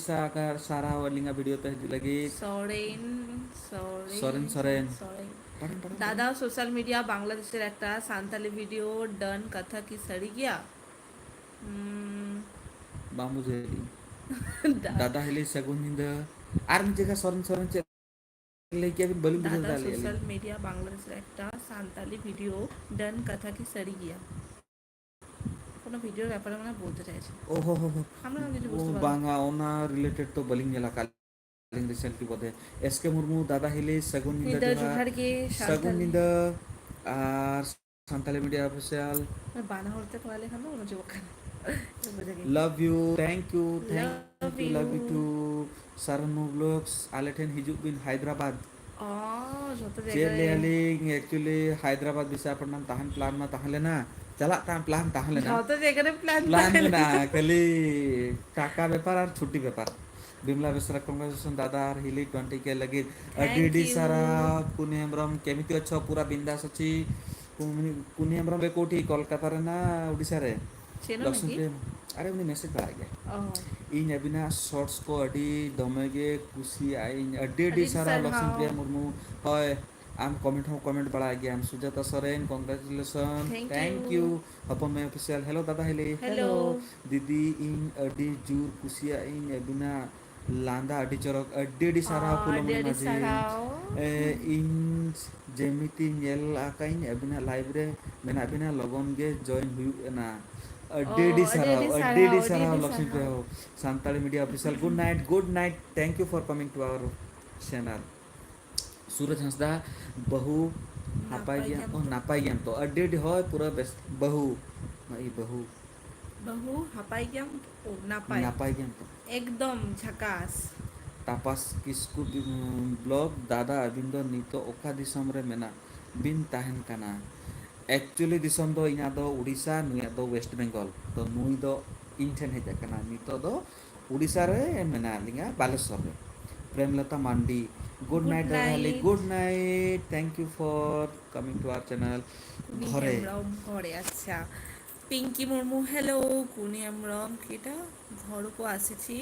ᱥᱟᱨᱦᱟᱣ ᱟᱹᱞᱤᱧᱟᱜ ᱵᱷᱤᱰᱤᱭᱳ ᱛᱮ ᱦᱤᱡᱩᱜ ᱞᱟᱹᱜᱤᱫ᱾ ᱥᱚᱨᱮᱱ, ᱥᱚᱨᱮᱱ, ᱥᱚᱨᱮᱱ, ᱥᱚᱨᱮᱱ᱾ ᱥᱚᱨᱮᱱ᱾ ᱯᱟᱲᱟᱝ, ᱯᱟᱲᱟᱝ, ᱫᱟᱫᱟ, ᱯᱟᱲᱟᱝ᱾ ᱥᱳᱥᱟᱞ ᱢᱤᱰᱤᱭᱟ ᱵᱟᱝᱞᱟᱫᱮᱥ ᱨᱮ ᱮᱠᱴᱟ ᱥᱟᱱᱛᱟᱞᱤ ᱵᱷᱤᱰᱤᱭᱳ ᱰᱟᱱ ᱠᱟᱛᱷᱟ ᱠᱤ ᱥᱟᱹᱨᱤ ᱜᱮᱭᱟ? ᱩᱸ, ᱵᱟᱝ ᱵᱩᱡᱷᱟᱹᱣ ᱞᱤᱧ᱾ ᱫᱟ- ᱫᱟᱫᱟ ᱦᱤᱞᱤ ᱥᱟᱹᱜᱩᱱ ᱧᱤᱫᱟᱹ᱾ ᱟᱨ ᱢᱤᱫ ᱡᱟᱭᱜᱟ ᱥᱚᱨᱮᱱ, ᱥᱚᱨᱮᱱ ᱪᱮᱫ ᱞᱟᱹᱭ ᱠᱮᱜᱼᱟ ᱵᱤᱱ? ᱵᱟᱹᱞᱤᱧ ᱵᱩᱡᱷᱟᱹᱣ ᱫᱟᱫᱟ, ᱫᱟᱲᱮᱭᱟᱜᱼᱟ ᱞᱤᱧ᱾ ᱥᱳᱥᱟᱞ ᱢᱤᱰᱤᱭᱟ ᱵᱟᱝᱞᱟᱫᱮᱥ ᱨᱮ ᱮᱠᱴᱟ ᱥᱟᱱᱛᱟᱞᱤ ᱵᱷᱤᱰᱤᱭᱳ ᱰᱟᱱ ᱠᱟᱛᱷᱟ ᱠᱤ ᱥᱟᱹᱨᱤ ᱜᱮᱭᱟ? ᱠᱳᱱᱳ ᱵᱷᱤᱰᱤᱭᱳ ᱵᱮᱯᱟᱨᱮ ᱢᱟᱱᱮ ᱵᱚᱞᱛᱮ ᱪᱟᱭᱪᱷᱮ᱾ ᱳᱦᱳ ᱦᱳ ᱦᱳ᱾ আমরা কিছু ও বুঝতে পারবো না। ᱵᱟᱝᱟ, ᱚᱱᱟ ᱨᱤᱞᱮᱴᱮᱰ ᱛᱚ ᱵᱟᱹᱞᱤᱧ ᱧᱮᱞ ᱟᱠᱟᱫ ᱞᱤᱧ ᱨᱤᱥᱮᱱᱴᱞᱤ ᱵᱚᱫᱷᱮ᱾ ᱮᱥ ᱠᱮ ᱢᱩᱨᱢᱩ, ᱫᱟᱫᱟ ᱦᱤᱞᱤ, ᱥᱟᱹᱜᱩᱱ ᱧᱤᱫᱟᱹ, ᱧᱤᱫᱟᱹ ᱡᱚᱦᱟᱨ᱾ ᱡᱚᱦᱟᱨ ᱜᱮ, ᱥᱟᱹᱜᱩᱱ ᱥᱟᱱᱛᱟᱞᱤ᱾ ᱧᱤᱫᱟᱹ᱾ ᱟᱨ ᱥᱟᱱᱛᱟᱲᱤ ᱢᱤᱰᱤᱭᱟ ᱚᱯᱷᱤᱥᱤᱭᱟᱞ᱾ ᱵᱟᱱᱟ ᱦᱚᱲ ᱛᱮ ᱠᱚᱨᱟᱣ ᱞᱮᱠᱷᱟᱱ ᱫᱚ ᱢᱚᱡᱚᱜ ᱠᱟᱱᱟ᱾ ᱵᱩᱡᱷᱟᱹᱣ ᱜᱮ᱾ Love you, thank you, thank Love you, love you you. too. Sarnu blogs, ᱟᱞᱮ ᱴᱷᱮᱱ ᱦᱤᱡᱩᱜ ᱵᱤᱱ ᱦᱟᱭᱫᱨᱟᱵᱟᱫᱽ᱾ ᱚ, ᱡᱷᱚᱛᱚ ᱡᱟᱭᱜᱟ ᱪᱮᱫ ᱨᱮ᱾ ᱞᱟᱹᱭᱟᱞᱤᱧ, actually ᱦᱟᱭᱫᱨᱟᱵᱟᱫᱽ ᱵᱤᱥᱟᱠᱷᱟᱯᱟᱴᱱᱟᱢ ᱛᱟᱦᱮᱱ ᱯᱞᱟᱱ ᱢᱟ ᱛᱟᱦᱮᱸ ᱞᱮᱱᱟ, ᱪᱟᱞᱟᱜ ᱛᱟᱦᱮᱸ ᱯᱞᱟᱱ ᱛᱟᱦᱮᱸ ᱞᱮᱱᱟ᱾ ᱡᱷᱚᱛᱚ ᱡᱟᱭᱜᱟ ᱨᱮ ᱯᱞᱟᱱ ᱯᱞᱟᱱ ᱛᱟᱦᱮᱸ ᱞᱮᱱᱟ᱾ ᱢᱮᱱᱟᱜᱼᱟ, ᱠᱷᱟᱹᱞᱤ ᱴᱟᱠᱟ ᱵᱮᱯᱟᱨ ᱟᱨ ᱪᱷᱩᱴᱤ ᱵᱮᱯᱟᱨ᱾ ᱵᱤᱢᱞᱟ ᱵᱮᱥᱨᱟ, congratulations ᱫᱟᱫᱟ ᱟᱨ ᱦᱤᱞᱤ ᱴᱩᱭᱮᱱᱴᱤ ᱠᱮ ᱞᱟᱹᱜᱤᱫ ᱟᱹᱰᱤ Thank ᱟᱹᱰᱤ you. ᱥᱟᱨᱦᱟᱣ᱾ ᱠᱩᱱᱤ ᱦᱮᱢᱵᱨᱚᱢ, ᱠᱮᱢᱤᱛᱤ ᱚᱪᱷᱚ ᱯᱩᱨᱟ ᱵᱤᱱᱫᱟᱥ ᱚᱪᱷᱤ᱾ ᱠᱩᱱᱤ, ᱠᱩᱱᱤ ᱦᱮᱢᱵᱨᱚᱢ ᱨᱮ ᱠᱳᱴᱷᱤ, ᱠᱚᱞᱠᱟᱛᱟ ᱨᱮᱱᱟ, ᱳᱰᱤᱥᱟ ᱨᱮ᱾ ᱪᱮᱫ ᱚᱱᱟ ᱞᱚᱠᱥᱢᱤ ᱠᱤ? ᱯᱨᱤᱭᱟ, ᱟᱨᱮ ᱩᱱᱤ ᱢᱮᱥᱮᱡᱽ ᱵᱟᱲᱟᱭ ᱜᱮᱭᱟ᱾ ᱚ᱾ ᱤᱧ ᱟᱹᱵᱤᱱᱟᱜ ᱥᱚᱨᱴᱥ ᱠᱚ ᱟᱹᱰᱤ ᱫᱚᱢᱮ ᱜᱮ ᱠᱩᱥᱤᱭᱟᱜ ᱟᱹᱧ᱾ ᱟᱹᱰᱤ ᱟᱹᱰᱤ ᱟᱹᱰᱤ ᱥᱟᱨᱦᱟᱣ ᱞᱚᱠᱥᱢᱤ ᱥᱟᱨᱦᱟᱣ᱾ ᱯᱨᱤᱭᱟ ᱢᱩᱨᱢᱩ᱾ ᱦᱳᱭ, ᱟᱢ ᱠᱚᱢᱮᱱᱴ ᱦᱚᱸ ᱠᱚᱢᱮᱱᱴ ᱵᱟᱲᱟᱭ ᱜᱮᱭᱟᱢ᱾ Sujata Soren, congratulations, Thank thank you. you. ᱦᱚᱯᱚᱱ ᱢᱟᱹᱭ ᱚᱯᱷᱤᱥᱤᱭᱟᱞ, hello ᱫᱟᱫᱟ ᱦᱤᱞᱤ᱾ Hello. ᱫᱤᱫᱤ, ᱤᱧ ᱟᱹᱰᱤ ᱡᱳᱨ ᱠᱩᱥᱤᱭᱟᱜ ᱟᱹᱧ ᱟᱹᱵᱤᱱᱟᱜ ᱞᱟᱸᱫᱟ, ᱟᱹᱰᱤ ᱪᱚᱨᱚᱠ, ᱟᱹᱰᱤ ᱟᱹᱰᱤ ᱥᱟᱨᱦᱟᱣ ᱚ, ᱟᱹᱰᱤ ᱯᱷᱩᱞᱚᱢᱚᱱᱤ ᱟᱹᱰᱤ ᱢᱟᱹᱡᱷᱤ᱾ ᱥᱟᱨᱦᱟᱣ᱾ ᱮ, ᱤᱧ ᱡᱮᱢᱤᱛᱤ ᱧᱮᱞ ᱟᱠᱟᱫ ᱟᱹᱧ ᱟᱹᱵᱤᱱᱟᱜ ᱞᱟᱭᱤᱵᱷ ᱨᱮ ᱢᱮᱱᱟᱜ ᱵᱤᱱᱟ, ᱞᱚᱜᱚᱱ ᱜᱮ ᱡᱚᱭᱮᱱ ᱦᱩᱭᱩᱜ ᱮᱱᱟ᱾ ᱟᱹᱰᱤ ᱚ, ᱟᱹᱰᱤ ᱟᱹᱰᱤ ᱥᱟᱨᱦᱟᱣ, ᱟᱹᱰᱤ ᱟᱹᱰᱤ ᱥᱟᱨᱦᱟᱣ, ᱟᱹᱰᱤ ᱟᱹᱰᱤ ᱥᱟᱨᱦᱟᱣ ᱟᱹᱰᱤ ᱞᱚᱠᱥᱢᱤ ᱯᱨᱤᱭᱟ ᱥᱟᱨᱦᱟᱣ᱾ ᱦᱳ, Santali media official, good night, good night, thank you for coming to our channel. ᱥᱩᱨᱚᱡᱽ ᱦᱟᱸᱥᱫᱟ, ᱵᱟᱹᱦᱩ ᱱᱟᱯᱟᱭ ᱱᱟᱯᱟᱭ ᱜᱮᱭᱟᱢ? ᱜᱮᱭᱟᱢ ᱚ, ᱛᱚ? ᱱᱟᱯᱟᱭ ᱜᱮᱭᱟᱢ ᱛᱚ? ᱟᱹᱰᱤ ᱟᱹᱰᱤ, ᱦᱳᱭ, ᱯᱩᱨᱟᱹ ᱵᱮᱥ᱾ ᱵᱟᱹᱦᱩ, ᱱᱚᱜᱼᱚᱭ ᱵᱟᱹᱦᱩ᱾ ᱵᱟᱹᱦᱩ, ᱱᱟᱯᱟᱭ ᱜᱮᱭᱟᱢ? ᱚ, ᱱᱟᱯᱟᱭ᱾ ᱱᱟᱯᱟᱭ ᱜᱮᱭᱟᱢ ᱛᱚ? ᱮᱠᱫᱚᱢ ᱡᱷᱟᱠᱟᱥ᱾ ᱛᱟᱯᱟᱥ ᱠᱤᱥᱠᱩ ᱵᱤ-, ᱩᱸ, ᱵᱞᱚᱜ, ᱫᱟᱫᱟ, ᱟᱹᱵᱤᱱ ᱫᱚ ᱱᱤᱛᱚᱜ ᱚᱠᱟ ᱫᱤᱥᱚᱢ ᱨᱮ ᱢᱮᱱᱟᱜ ᱵᱤᱱ ᱛᱟᱦᱮᱱ ᱠᱟᱱᱟ? Actually ᱫᱤᱥᱚᱢ ᱫᱚ ᱤᱧᱟᱹᱜ ᱫᱚ ᱩᱲᱤᱥᱥᱟ, ᱱᱩᱭᱟᱜ ᱫᱚ ᱳᱭᱮᱥᱴ ᱵᱮᱝᱜᱚᱞ᱾ ᱛᱚ ᱱᱩᱭ ᱫᱚ ᱤᱧ ᱴᱷᱮᱱ ᱦᱮᱡ ᱟᱠᱟᱱᱟ᱾ ᱱᱤᱛᱚᱜ ᱫᱚ ᱩᱲᱤᱥᱥᱟ ᱨᱮ ᱢᱮᱱᱟᱜ ᱞᱤᱧᱟ, ᱵᱟᱞᱮᱥᱚᱨ ᱨᱮ᱾ ᱯᱨᱮᱢᱞᱚᱛᱟ ᱢᱟᱱᱰᱤ, good Good night ᱫᱟᱫᱟ ᱦᱤᱞᱤ, night. good night, thank you for coming to our channel. ᱠᱩᱱᱤ ᱜᱷᱚᱨᱮ᱾ Hembrom, ᱜᱷᱚᱨᱮ, ᱟᱪᱪᱷᱟ᱾ ᱯᱤᱝᱠᱤ ᱢᱩᱨᱢᱩ, hello. ᱠᱩᱱᱤ ᱦᱮᱢᱵᱨᱚᱢ, ᱠᱤᱴᱟ ᱜᱷᱚᱨ ᱠᱚ ᱟᱥᱮᱪᱷᱤ᱾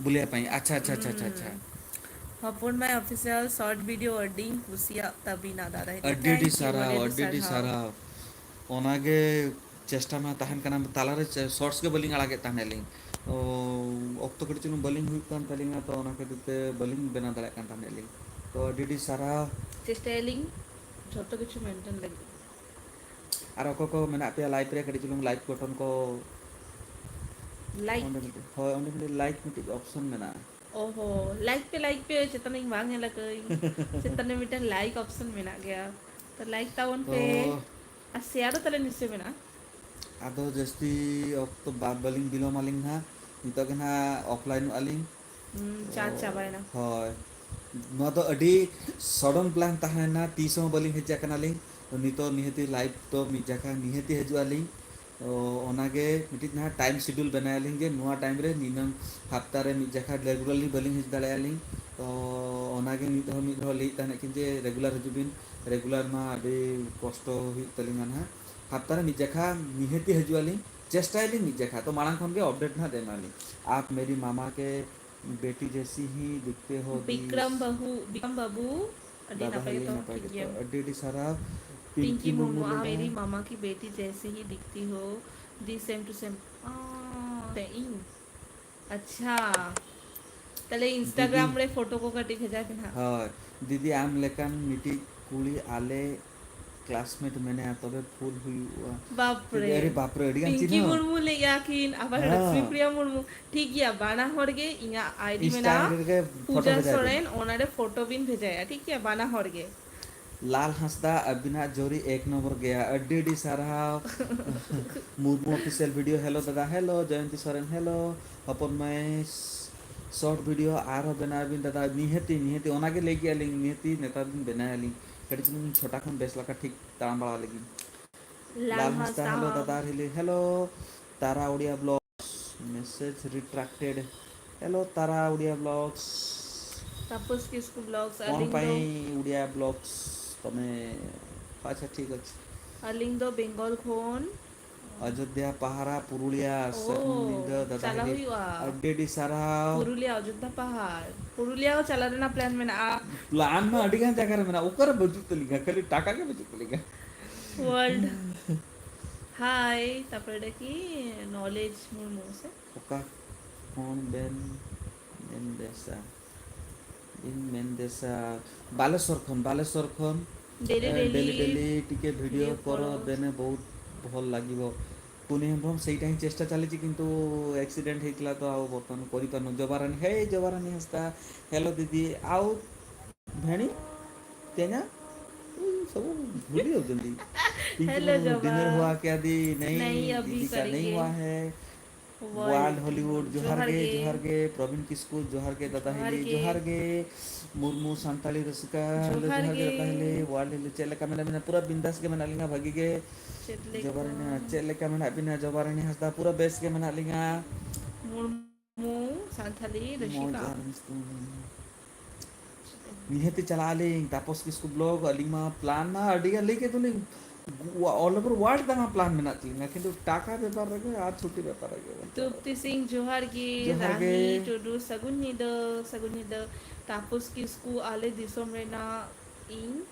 ᱵᱩᱞᱤᱭᱟ ᱯᱟᱹᱧ, ᱟᱪᱪᱷᱟ, ᱟᱪᱪᱷᱟ, ᱟᱪᱪᱷᱟ, ᱟᱪᱪᱷᱟ, ᱟᱪᱪᱷᱟ᱾ ᱦᱩᱸ᱾ ᱦᱚᱯᱚᱱ ᱢᱟᱭ ᱚᱯᱷᱤᱥᱤᱭᱟᱞ ᱥᱚᱨᱴ ᱵᱷᱤᱰᱤᱭᱳ ᱟᱹᱰᱤᱧ ᱠᱩᱥᱤᱭᱟᱜ ᱛᱟᱵᱤᱱᱟ ᱫᱟᱫᱟ ᱦᱤᱞᱤ᱾ ᱟᱹᱰᱤ ᱟᱹᱰᱤ Thank you, ᱥᱟᱨᱦᱟᱣ, ᱟᱹᱰᱤ ᱟᱹᱰᱤ ᱟᱹᱰᱤ ᱟᱹᱰᱤ ᱥᱟᱨᱦᱟᱣ᱾ ᱥᱟᱨᱦᱟᱣ᱾ ᱚᱱᱟᱜᱮ ᱪᱮᱥᱴᱟ ᱢᱟ ᱛᱟᱦᱮᱱ ᱠᱟᱱᱟ, ᱛᱟᱞᱟᱨᱮ ᱪᱮ-, ᱥᱚᱨᱴᱥ ᱜᱮ ᱵᱟᱹᱞᱤᱧ ᱟᱲᱟᱜᱮᱫ ᱛᱟᱦᱮᱸᱫ ᱞᱤᱧ᱾ ᱚ, ᱚᱠᱛᱚ ᱠᱟᱹᱴᱤᱡ ᱪᱩᱞᱩᱝ ᱵᱟᱹᱞᱤᱧ ᱦᱩᱭᱩᱜ ᱠᱟᱱ ᱛᱟᱹᱞᱤᱧᱟ, ᱛᱚ ᱚᱱᱟ ᱠᱷᱟᱹᱛᱤᱨ ᱛᱮ ᱵᱟᱹᱞᱤᱧ ᱵᱮᱱᱟᱣ ᱫᱟᱲᱮᱭᱟᱜ ᱠᱟᱱ ᱛᱟᱦᱮᱸᱫ ᱞᱤᱧ᱾ ᱛᱚ ᱟᱹᱰᱤ ᱟᱹᱰᱤ ᱥᱟᱨᱦᱟᱣ᱾ ᱪᱮᱥᱴᱟᱭᱟᱞᱤᱧ ᱡᱷᱚᱛᱚ ᱠᱤᱪᱷᱩ ᱢᱮᱱᱴᱮᱱ ᱞᱟᱹᱜᱤᱫ᱾ ᱟᱨ ᱚᱠᱚᱭ ᱠᱚ ᱢᱮᱱᱟᱜ ᱯᱮᱭᱟ ᱞᱟᱭᱤᱵᱷ ᱨᱮ, ᱠᱟᱹᱴᱤᱡ ᱪᱩᱞᱩᱝ ᱞᱟᱭᱤᱠ ᱵᱚᱴᱚᱱ ᱠᱚ ᱞᱟᱭᱤᱠ? ᱚᱸᱰᱮ ᱢᱤᱫᱴᱤᱡ, ᱦᱳᱭ, ᱚᱸᱰᱮ ᱢᱤᱫᱴᱤᱡ ᱞᱟᱭᱤᱠ ᱢᱤᱫᱴᱤᱡ ᱚᱯᱥᱚᱱ ᱢᱮᱱᱟᱜᱼᱟ᱾ ᱚ ᱦᱚ, ᱞᱟᱭᱤᱠ ᱯᱮ, ᱞᱟᱭᱤᱠ ᱯᱮ, ᱪᱮᱛᱟᱱ ᱤᱧ ᱵᱟᱝ ᱧᱮᱞ ᱟᱠᱟᱫᱟᱹᱧ᱾ ᱪᱮᱛᱟᱱ ᱨᱮ ᱢᱤᱫᱴᱮᱱ ᱞᱟᱭᱤᱠ ᱚᱯᱥᱚᱱ ᱢᱮᱱᱟᱜ ᱜᱮᱭᱟ᱾ ᱛᱚ ᱞᱟᱭᱤᱠ ᱛᱟᱵᱚᱱ ᱯᱮ᱾ ᱛᱚ ᱟᱨ ᱥᱮᱭᱟᱨ ᱫᱚ ᱛᱟᱦᱞᱮ ᱱᱤᱥᱪᱚᱭ ᱢᱮᱱᱟᱜᱼᱟ᱾ ᱟᱫᱚ ᱡᱟᱹᱥᱛᱤ ᱚᱠᱛᱚ ᱵᱟ- ᱵᱟᱹᱞᱤᱧ ᱵᱤᱞᱚᱢ ᱟᱹᱞᱤᱧ ᱱᱟᱦᱟᱜ, ᱱᱤᱛᱚᱜ ᱜᱮ ᱱᱟᱦᱟᱜ ᱚᱯᱷᱞᱟᱭᱤᱱᱚᱜ ᱟᱹᱞᱤᱧ᱾ ᱦᱩᱸ, ᱪᱟᱨᱡᱽ ᱛᱚ, ᱪᱟᱵᱟᱭᱮᱱᱟ᱾ ᱦᱳᱭ, ᱱᱚᱣᱟ ᱫᱚ ᱟᱹᱰᱤ ᱥᱚᱰᱚᱱ ᱯᱞᱟᱱ ᱛᱟᱦᱮᱸ ᱞᱮᱱᱟ, ᱛᱤᱥ ᱦᱚᱸ ᱵᱟᱹᱞᱤᱧ ᱦᱮᱡ ᱟᱠᱟᱱᱟᱞᱤᱧ᱾ ᱛᱚ, ᱱᱤᱛᱚᱜ ᱱᱤᱦᱟᱹᱛᱤ ᱞᱟᱭᱤᱵᱷ ᱫᱚ ᱢᱤᱫ ᱡᱟᱭᱜᱟ ᱱᱤᱦᱟᱹᱛᱤ ᱦᱤᱡᱩᱜ ᱟᱹᱞᱤᱧ᱾ ᱛᱚ, ᱚᱱᱟᱜᱮ ᱢᱤᱫᱴᱤᱡ ᱱᱟᱦᱟᱜ ᱴᱟᱭᱤᱢ ᱥᱤᱰᱩᱞ ᱵᱮᱱᱟᱣ ᱟᱹᱞᱤᱧ ᱡᱮ ᱱᱚᱣᱟ ᱴᱟᱭᱤᱢ ᱨᱮ ᱱᱤᱱᱟᱹᱝ ᱦᱟᱯᱛᱟ ᱨᱮ ᱢᱤᱫ ᱡᱟᱭᱜᱟ ᱨᱮᱜᱩᱞᱟᱨᱞᱤ ᱵᱟᱹᱞᱤᱧ ᱦᱮᱡ ᱫᱟᱲᱮᱭᱟᱜᱼᱟ ᱞᱤᱧ᱾ ᱛᱚ, ᱚᱱᱟᱜᱮ ᱢᱤᱫ ᱫᱷᱟᱣ ᱢᱤᱫ ᱫᱷᱟᱣ ᱞᱟᱹᱭᱮᱫ ᱛᱟᱦᱮᱱᱟ ᱠᱤᱱ ᱡᱮ ᱨᱮᱜᱩᱞᱟᱨ ᱦᱤᱡᱩᱜ ᱵᱤᱱ, ᱨᱮᱜᱩᱞᱟᱨ ᱢᱟ ᱟᱹᱰᱤ ᱠᱚᱥᱴᱚ ᱦᱩᱭᱩᱜ ᱛᱟᱹᱞᱤᱧᱟ ᱱᱟᱦᱟᱜ᱾ ᱦᱟᱯᱛᱟ ᱨᱮ ᱢᱤᱫ ᱡᱟᱠᱷᱟ ᱱᱤᱦᱟᱹᱛᱤ ᱦᱤᱡᱩᱜ ᱟᱹᱞᱤᱧ, ᱪᱮᱥᱴᱟᱭᱟᱞᱤᱧ ᱢᱤᱫ ᱡᱟᱠᱷᱟ, ᱛᱚ ᱢᱟᱲᱟᱝ ᱠᱷᱚᱱ ᱜᱮ ᱟᱯᱰᱮᱴ ᱱᱟᱦᱟᱜ ᱮᱢᱟᱞᱤᱧ᱾ ᱟᱯ ᱢᱮᱨᱤ ᱢᱟᱢᱟ ᱠᱮ ᱵᱮᱴᱤ ᱡᱮᱥᱤ ᱦᱤ ᱫᱤᱠᱷᱛᱮ ᱦᱳ ᱫᱤᱥ᱾ ᱵᱤᱠᱨᱚᱢ ᱵᱟᱹᱦᱩ, ᱵᱤᱠᱨᱚᱢ ᱵᱟᱹᱵᱩ, ᱟᱹᱰᱤ ᱫᱟᱫᱟ ᱱᱟᱯᱟᱭ ᱦᱤᱞᱤ ᱜᱮᱛᱚ, ᱱᱟᱯᱟᱭ ᱴᱷᱤᱠ ᱜᱮᱛᱚ, ᱜᱮᱭᱟ᱾ ᱟᱹᱰᱤ ᱟᱹᱰᱤ ᱥᱟᱨᱦᱟᱣ᱾ ᱯᱤᱝᱠᱤ ᱯᱤᱝᱠᱤ ᱢᱩᱨᱢᱩ, ᱢᱩᱨᱢᱩ ᱟᱯ ᱞᱮᱠᱟ᱾ ᱢᱮᱨᱤ ᱢᱟᱢᱟ ᱠᱤ ᱵᱮᱴᱤ ᱡᱮᱥᱤ ᱦᱤ ᱫᱤᱠᱷᱛᱤ ᱦᱳ, ᱫᱤ ᱥᱮᱢ ᱴᱩ ᱥᱮᱢ᱾ ᱚ, ᱛᱮ ᱤᱧ᱾ ᱟᱪᱪᱷᱟ, ᱛᱟᱦᱞᱮ ᱫᱤᱫᱤ, ᱤᱱᱥᱴᱟᱜᱨᱟᱢ ᱨᱮ ᱯᱷᱳᱴᱳ ᱠᱚ ᱠᱟᱹᱴᱤᱡ ᱵᱷᱮᱡᱟᱭ ᱯᱮ ᱱᱟᱦᱟᱜ᱾ ᱦᱳᱭ, ᱫᱤᱫᱤ, ᱟᱢ ᱞᱮᱠᱟᱱ ᱢᱤᱫᱴᱤᱡ ᱠᱩᱲᱤ ᱟᱞᱮ ᱠᱞᱟᱥᱢᱮᱴ ᱢᱮᱱᱟᱭᱟ, ᱛᱚᱵᱮ ᱯᱷᱩᱞ ᱦᱩᱭᱩᱜᱼᱟ᱾ ᱵᱟᱯᱨᱮ, ᱟᱨᱮ ᱵᱟᱯᱨᱮ, ᱟᱹᱰᱤ ᱜᱟᱱ ᱯᱤᱝᱠᱤ ᱪᱤᱱᱦᱟᱹ᱾ ᱢᱩᱨᱢᱩ ᱞᱟᱹᱭᱮᱜᱼᱟ ᱠᱤᱱ, ᱟᱵᱟᱨ ᱦᱮᱸ᱾ ᱞᱚᱠᱥᱢᱤ ᱯᱨᱤᱭᱟ ᱢᱩᱨᱢᱩ᱾ ᱴᱷᱤᱠ ᱜᱮᱭᱟ, ᱵᱟᱱᱟ ᱦᱚᱲ ᱜᱮ ᱤᱧᱟᱜ ᱟᱭᱰᱤ ᱤᱱᱥᱴᱟ ᱢᱮᱱᱟᱜᱼᱟ, ᱨᱮᱜᱮ ᱯᱷᱳᱴᱳ ᱯᱩᱡᱟ ᱵᱷᱮᱡᱟᱭ ᱵᱤᱱ᱾ ᱥᱚᱨᱮᱱ, ᱚᱱᱟᱨᱮ ᱯᱷᱳᱴᱳ ᱵᱤᱱ ᱵᱷᱮᱡᱟᱭᱟ, ᱴᱷᱤᱠ ᱜᱮᱭᱟ, ᱵᱟᱱᱟ ᱦᱚᱲ ᱜᱮ᱾ ᱞᱟᱞ ᱦᱟᱸᱥᱫᱟ, ᱟᱹᱵᱤᱱᱟᱜ ᱡᱳᱨᱤ ᱮᱠ ᱱᱚᱢᱵᱚᱨ ᱜᱮᱭᱟ, ᱟᱹᱰᱤ ᱟᱹᱰᱤ ᱥᱟᱨᱦᱟᱣ᱾ ᱢᱩᱨᱢᱩ ᱚᱯᱷᱤᱥᱤᱭᱟᱞ ᱵᱷᱤᱰᱤᱭᱳ, ᱦᱮᱞᱳ ᱫᱟᱫᱟ, ᱦᱮᱞᱳ ᱡᱚᱭᱚᱱᱛᱤ ᱥᱚᱨᱮᱱ, ᱦᱮᱞᱳ ᱦᱚᱯᱚᱱ ᱢᱟᱹᱭ, ᱥᱚᱨᱴ ᱵᱷᱤᱰᱤᱭᱳ ᱟᱨᱦᱚᱸ ᱵᱮᱱᱟᱣ ᱵᱤᱱ ᱫᱟᱫᱟ, ᱱᱤᱦᱟᱹᱛᱤ, ᱱᱤᱦᱟᱹᱛᱤ, ᱚᱱᱟᱜᱮ ᱞᱟᱹᱭ ᱠᱮᱜᱼᱟ ᱞᱤᱧ, ᱱᱤᱦᱟᱹᱛᱤ ᱱᱮᱛᱟᱨ ᱫᱤᱱ ᱵᱮᱱᱟᱣ ᱟᱹᱞᱤᱧ, ᱠᱟᱹᱴᱤᱡ ᱪᱩᱞᱩᱝ ᱪᱷᱚᱴᱟ ᱠᱷᱚᱱ ᱵᱮᱥ ᱞᱮᱠᱟ ᱴᱷᱤᱠ ᱛᱟᱲᱟᱢ ᱵᱟᱲᱟ ᱞᱟᱹᱜᱤᱫ᱾ ᱞᱟᱞ ᱞᱟᱞ ᱦᱟᱸᱥᱫᱟ, ᱦᱟᱸᱥᱫᱟ, ᱦᱮᱞᱳ ᱦᱟᱸᱥᱫᱟ᱾ ᱫᱟᱫᱟ ᱦᱤᱞᱤ, ᱦᱮᱞᱳ ᱛᱟᱨᱟ ᱩᱲᱤᱭᱟ ᱵᱞᱚᱜᱥ, ᱢᱮᱥᱮᱡᱽ ᱨᱤᱴᱨᱟᱠᱴᱮᱰ, ᱦᱮᱞᱳ ᱛᱟᱨᱟ ᱩᱲᱤᱭᱟ ᱵᱞᱚᱜᱥ᱾ ᱛᱟᱯᱚᱥ ᱠᱤᱥᱠᱩ ᱵᱞᱚᱜᱥ, ᱠᱚᱬ ᱟᱹᱞᱤᱧ ᱫᱚ ᱯᱟᱭᱤ ᱩᱲᱤᱭᱟ ᱵᱞᱚᱜᱥ, ᱛᱚᱢᱮ, ᱟᱪᱪᱷᱟ, ᱴᱷᱤᱠ ᱟᱪᱷᱮ᱾ ᱟᱹᱞᱤᱧ ᱫᱚ ᱵᱮᱝᱜᱚᱞ ᱠᱷᱚᱱ᱾ ᱚᱡᱳᱫᱽᱫᱷᱟ ᱯᱟᱦᱟᱨᱟ ᱯᱩᱨᱩᱞᱤᱭᱟ, ᱳ, ᱥᱟᱹᱜᱩᱱ ᱧᱤᱫᱟᱹ ᱫᱟᱫᱟ ᱪᱟᱞᱟᱣ ᱦᱤᱞᱤ, ᱦᱩᱭᱩᱜᱼᱟ᱾ ᱟᱹᱰᱤ ᱟᱹᱰᱤ ᱥᱟᱨᱦᱟᱣ᱾ ᱯᱩᱨᱩᱞᱤᱭᱟ ᱚᱡᱳᱫᱽᱫᱷᱟ ᱯᱟᱦᱟᱲ, ᱯᱩᱨᱩᱞᱤᱭᱟ ᱦᱚᱸ ᱪᱟᱞᱟᱜ ᱨᱮᱱᱟᱜ ᱯᱞᱟᱱ ᱢᱮᱱᱟᱜᱼᱟ᱾ ᱯᱞᱟᱱ ᱢᱟ ᱟᱹᱰᱤ ᱜᱟᱱ ᱡᱟᱭᱜᱟ ᱨᱮ ᱢᱮᱱᱟᱜᱼᱟ, ᱚᱠᱟᱨᱮ ᱵᱟᱹᱪᱩᱜ ᱛᱟᱹᱞᱤᱧᱟ, ᱠᱷᱟᱹᱞᱤ ᱴᱟᱠᱟ ᱜᱮ ᱵᱟᱹᱪᱩᱜ ᱛᱟᱹᱞᱤᱧᱟ᱾ ᱣᱟᱨᱞᱰ᱾ ᱦᱟᱭ, ᱛᱟᱯᱚᱨᱮ ᱮᱴᱟ ᱠᱤ? ᱱᱚᱞᱮᱡᱽ ᱢᱩᱨᱢᱩ ᱥᱮ? ᱚᱠᱟ ᱠᱷᱚᱱ ᱵᱮᱱ ᱢᱮᱱᱫᱮᱥᱟ? ᱤᱧ ᱢᱮᱱᱫᱮᱥᱟ ᱵᱟᱞᱮᱥᱚᱨ ᱠᱷᱚᱱ, ᱵᱟᱞᱮᱥᱚᱨ ᱠᱷᱚᱱ᱾ ᱰᱮᱞᱤ, ᱮ, ᱰᱮᱞᱤ, ᱰᱮᱞᱤ ᱰᱮᱞᱤ ᱴᱤᱠᱮ ᱵᱷᱤᱰᱤᱭᱳ ᱵᱷᱤᱰᱤᱭᱳ ᱠᱚᱨᱚ ᱠᱚᱨᱚ᱾ ᱫᱮᱱᱮ ᱵᱚᱦᱩᱛ ᱵᱷᱚᱞ ᱞᱟᱜᱤᱵᱚ᱾ ᱠᱩᱱᱤ ᱦᱮᱢᱵᱨᱚᱢ, ସେଇଟା ହିଁ ଚେଷ୍ଟା ଚାଲିଛି, କିନ୍ତୁ ଆକ୍ସିଡେଣ୍ଟ ହେଇଥିଲା, ତ ଆଉ ବର୍ତ୍ତମାନ କରିପାରୁନୁ। ଜବାରାନୀ, ହେ ଜବାରାନୀ ହାଁସଦା, ହ୍ୟାଲୋ ଦିଦି, ଆଉ ଭେଣୀ, ତେନା, ଉଁ, तो भूली हो जल्दी। पिंकी हेलो मुर्मू, डिनर हुआ क्या दी? नहीं, नहीं, अभी दीदी का नहीं करेंगे। हुआ है। वर्ल्ड वर्ल्ड हॉलीवुड, जोहार जोहार गे, गे। जोहार गे। प्रवीण किस्कू, जोहार गे दादा जोहार हिली, गे। जोहार गे। मुर्मू ᱥᱟᱱᱛᱟᱲᱤ ᱨᱟᱹᱥᱠᱟᱹ, ᱦᱮᱞᱳ, ᱡᱚᱦᱟᱨ ᱡᱚᱦᱟᱨ ᱜᱮ ᱜᱮ᱾ ᱫᱟᱫᱟ ᱦᱤᱞᱤ, ᱣᱟᱨᱞᱰ ᱦᱤᱞᱤ, ᱪᱮᱫ ᱞᱮᱠᱟ ᱢᱮᱱᱟᱜ ᱵᱤᱱᱟ? ᱯᱩᱨᱟᱹ ᱵᱤᱱᱫᱟᱥ ᱜᱮ ᱢᱮᱱᱟᱜ ᱞᱤᱧᱟ, ᱵᱷᱟᱹᱜᱤ ᱜᱮ᱾ ᱪᱮᱫ ᱞᱮᱠᱟ? ᱡᱚᱵᱟᱨᱟᱱᱤ, ᱪᱮᱫ ᱞᱮᱠᱟ ᱢᱮᱱᱟᱜ ᱵᱤᱱᱟ? ᱡᱚᱵᱟᱨᱟᱱᱤ ᱦᱟᱸᱥᱫᱟ, ᱯᱩᱨᱟᱹ ᱵᱮᱥ ᱜᱮ ᱢᱮᱱᱟᱜ ᱞᱤᱧᱟ᱾ ᱢᱩᱨᱢᱩ ᱥᱟᱱᱛᱷᱟᱞᱤ ᱢᱚᱡᱽ ᱨᱩᱥᱤᱠᱟ᱾ ᱟᱨ ᱢᱤᱥᱛᱩ᱾ ᱱᱤᱦᱟᱹᱛᱤ ᱪᱟᱞᱟᱜ ᱟᱹᱞᱤᱧ ᱛᱟᱯᱚᱥ ᱠᱤᱥᱠᱩ ᱵᱞᱚᱜ, ᱟᱹᱞᱤᱧ ᱢᱟ ᱯᱞᱟᱱ ᱢᱟ ᱟᱹᱰᱤ ᱜᱟᱱ ᱞᱟᱹᱭ ᱠᱮᱫ ᱫᱚᱞᱤᱧ, ᱚᱞ ᱳᱵᱷᱟᱨ ᱣᱟᱨᱞᱰ ᱫᱟᱬᱟ ᱯᱞᱟᱱ ᱢᱮᱱᱟᱜ ᱛᱟᱹᱞᱤᱧᱟ, ᱠᱤᱱᱛᱩ ᱴᱟᱠᱟ ᱵᱮᱯᱟᱨ ᱨᱮᱜᱮ ᱟᱨ ᱪᱷᱩᱴᱤ ᱵᱮᱯᱟᱨ ᱨᱮᱜᱮ᱾ ᱛᱩᱯᱛᱤ ᱥᱤᱝ, ᱡᱚᱦᱟᱨ ᱜᱮ᱾ ᱡᱚᱦᱟᱨ ᱜᱮ᱾ ᱨᱟᱦᱤ ᱴᱩᱰᱩ, ᱥᱟᱹᱜᱩᱱ ᱧᱤᱫᱟᱹ, ᱥᱟᱹᱜᱩᱱ ᱧᱤᱫᱟᱹ᱾ ᱛᱟᱯᱚᱥ ᱠᱤᱥᱠᱩ, ᱟᱞᱮ ᱫᱤᱥᱚᱢ ᱨᱮᱱᱟᱜ ᱤᱧ,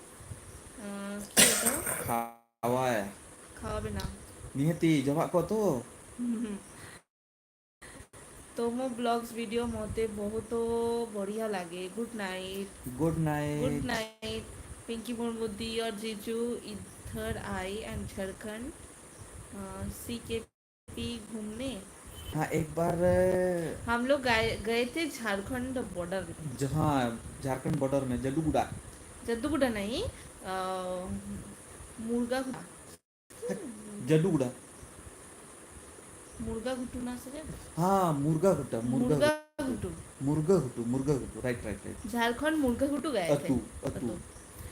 ᱟᱸ, ᱪᱮᱫ ᱫᱚ? ᱠᱷᱟᱣᱟᱭ᱾ ᱠᱷᱟᱣᱟ ᱵᱮᱱᱟᱣ᱾ ᱱᱤᱦᱟᱹᱛᱤ ᱡᱚᱢᱟᱜ ᱠᱚ ᱛᱚ? ᱦᱩᱸ, ᱦᱩᱸ᱾ ତମ ବ୍ଲଗ୍ସ ଭିଡ଼ିଓ ମୋତେ ବହୁତ ବଢ଼ିଆ ଲାଗେ। Good night. Good night. Good night. Pinki Murmu, dear जीजू इधर आए एंड झारखंड, अ, सीकेपी घूमने। हाँ, एक बार, हम लोग गए, गए थे झारखंड बॉर्डर में। जहाँ झारखंड बॉर्डर में जड्डूगुड़ा। जड्डूगुड़ा नहीं, अ, मुर्गा। ᱡᱟᱹᱰᱩᱜᱩᱰᱟ᱾ मुर्गा घुटू ना से क्या? हाँ, मुर्गा घुटा, मुर्गा मुर्गा घुटू। घुटू। मुर्गा घुटू, मुर्गा घुटू, राइट, राइट, राइट। झारखंड मुर्गा घुटू गए थे। अतु, अतु। अतु।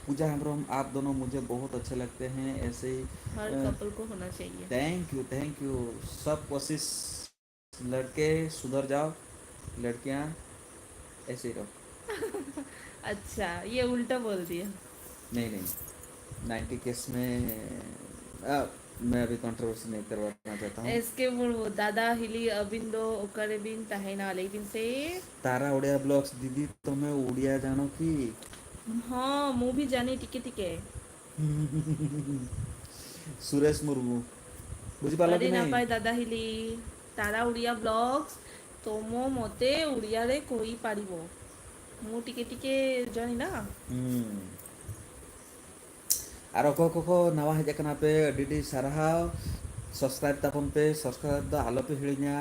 पूजा हेम्ब्रम, आप दोनों मुझे बहुत अच्छे लगते हैं, ऐसे ही, हर अ, कपल को होना चाहिए। Thank you, thank you। सब कोशिश लड़के सुधर जाओ, लड़कियां ऐसे ही रहो। अच्छा, ये उल्टा बोल दिया। नहीं, नहीं, नाइंटी केस में, आ, मैं अभी कंट्रोवर्सी नहीं करवाना चाहता हूँ। एस के मुर्मू, दादा हिली अबिन दो ओकरे बिन तहेना लेकिन से। तारा उड़िया ब्लॉग्स, दीदी तुम्हें उड़िया जानो कि? हाँ, ମୁଁ ବି ଜାଣି ଟିକେ ଟିକେ। ସୁରେଶ ମୁର୍ମୁ, ବୁଝିପାରିଲ କି ଆରେ ନାଇଁ? ନାପାଏ ଦାଦା ହିଲି, ତାରା ଓଡ଼ିଆ ବ୍ଲଗ୍ସ, ତମ ମତେ ଓଡ଼ିଆରେ କହିପାରିବ। ମୁଁ ଟିକେ ଟିକେ ଜାଣି ନା। ᱦᱩᱸ᱾ ᱟᱨ ᱚᱠᱚᱭ ᱠᱚᱠᱚ ᱱᱟᱣᱟ ᱦᱮᱡ ᱟᱠᱟᱱᱟ ᱯᱮ, ᱟᱹᱰᱤ ᱟᱹᱰᱤ ᱥᱟᱨᱦᱟᱣ᱾ ᱥᱟᱵᱥᱠᱨᱟᱭᱤᱵ ᱛᱟᱵᱚᱱ ᱯᱮ, ᱥᱟᱵᱥᱠᱨᱟᱭᱤᱵ ᱫᱚ ᱟᱞᱚ ᱯᱮ ᱦᱤᱲᱤᱧᱟ᱾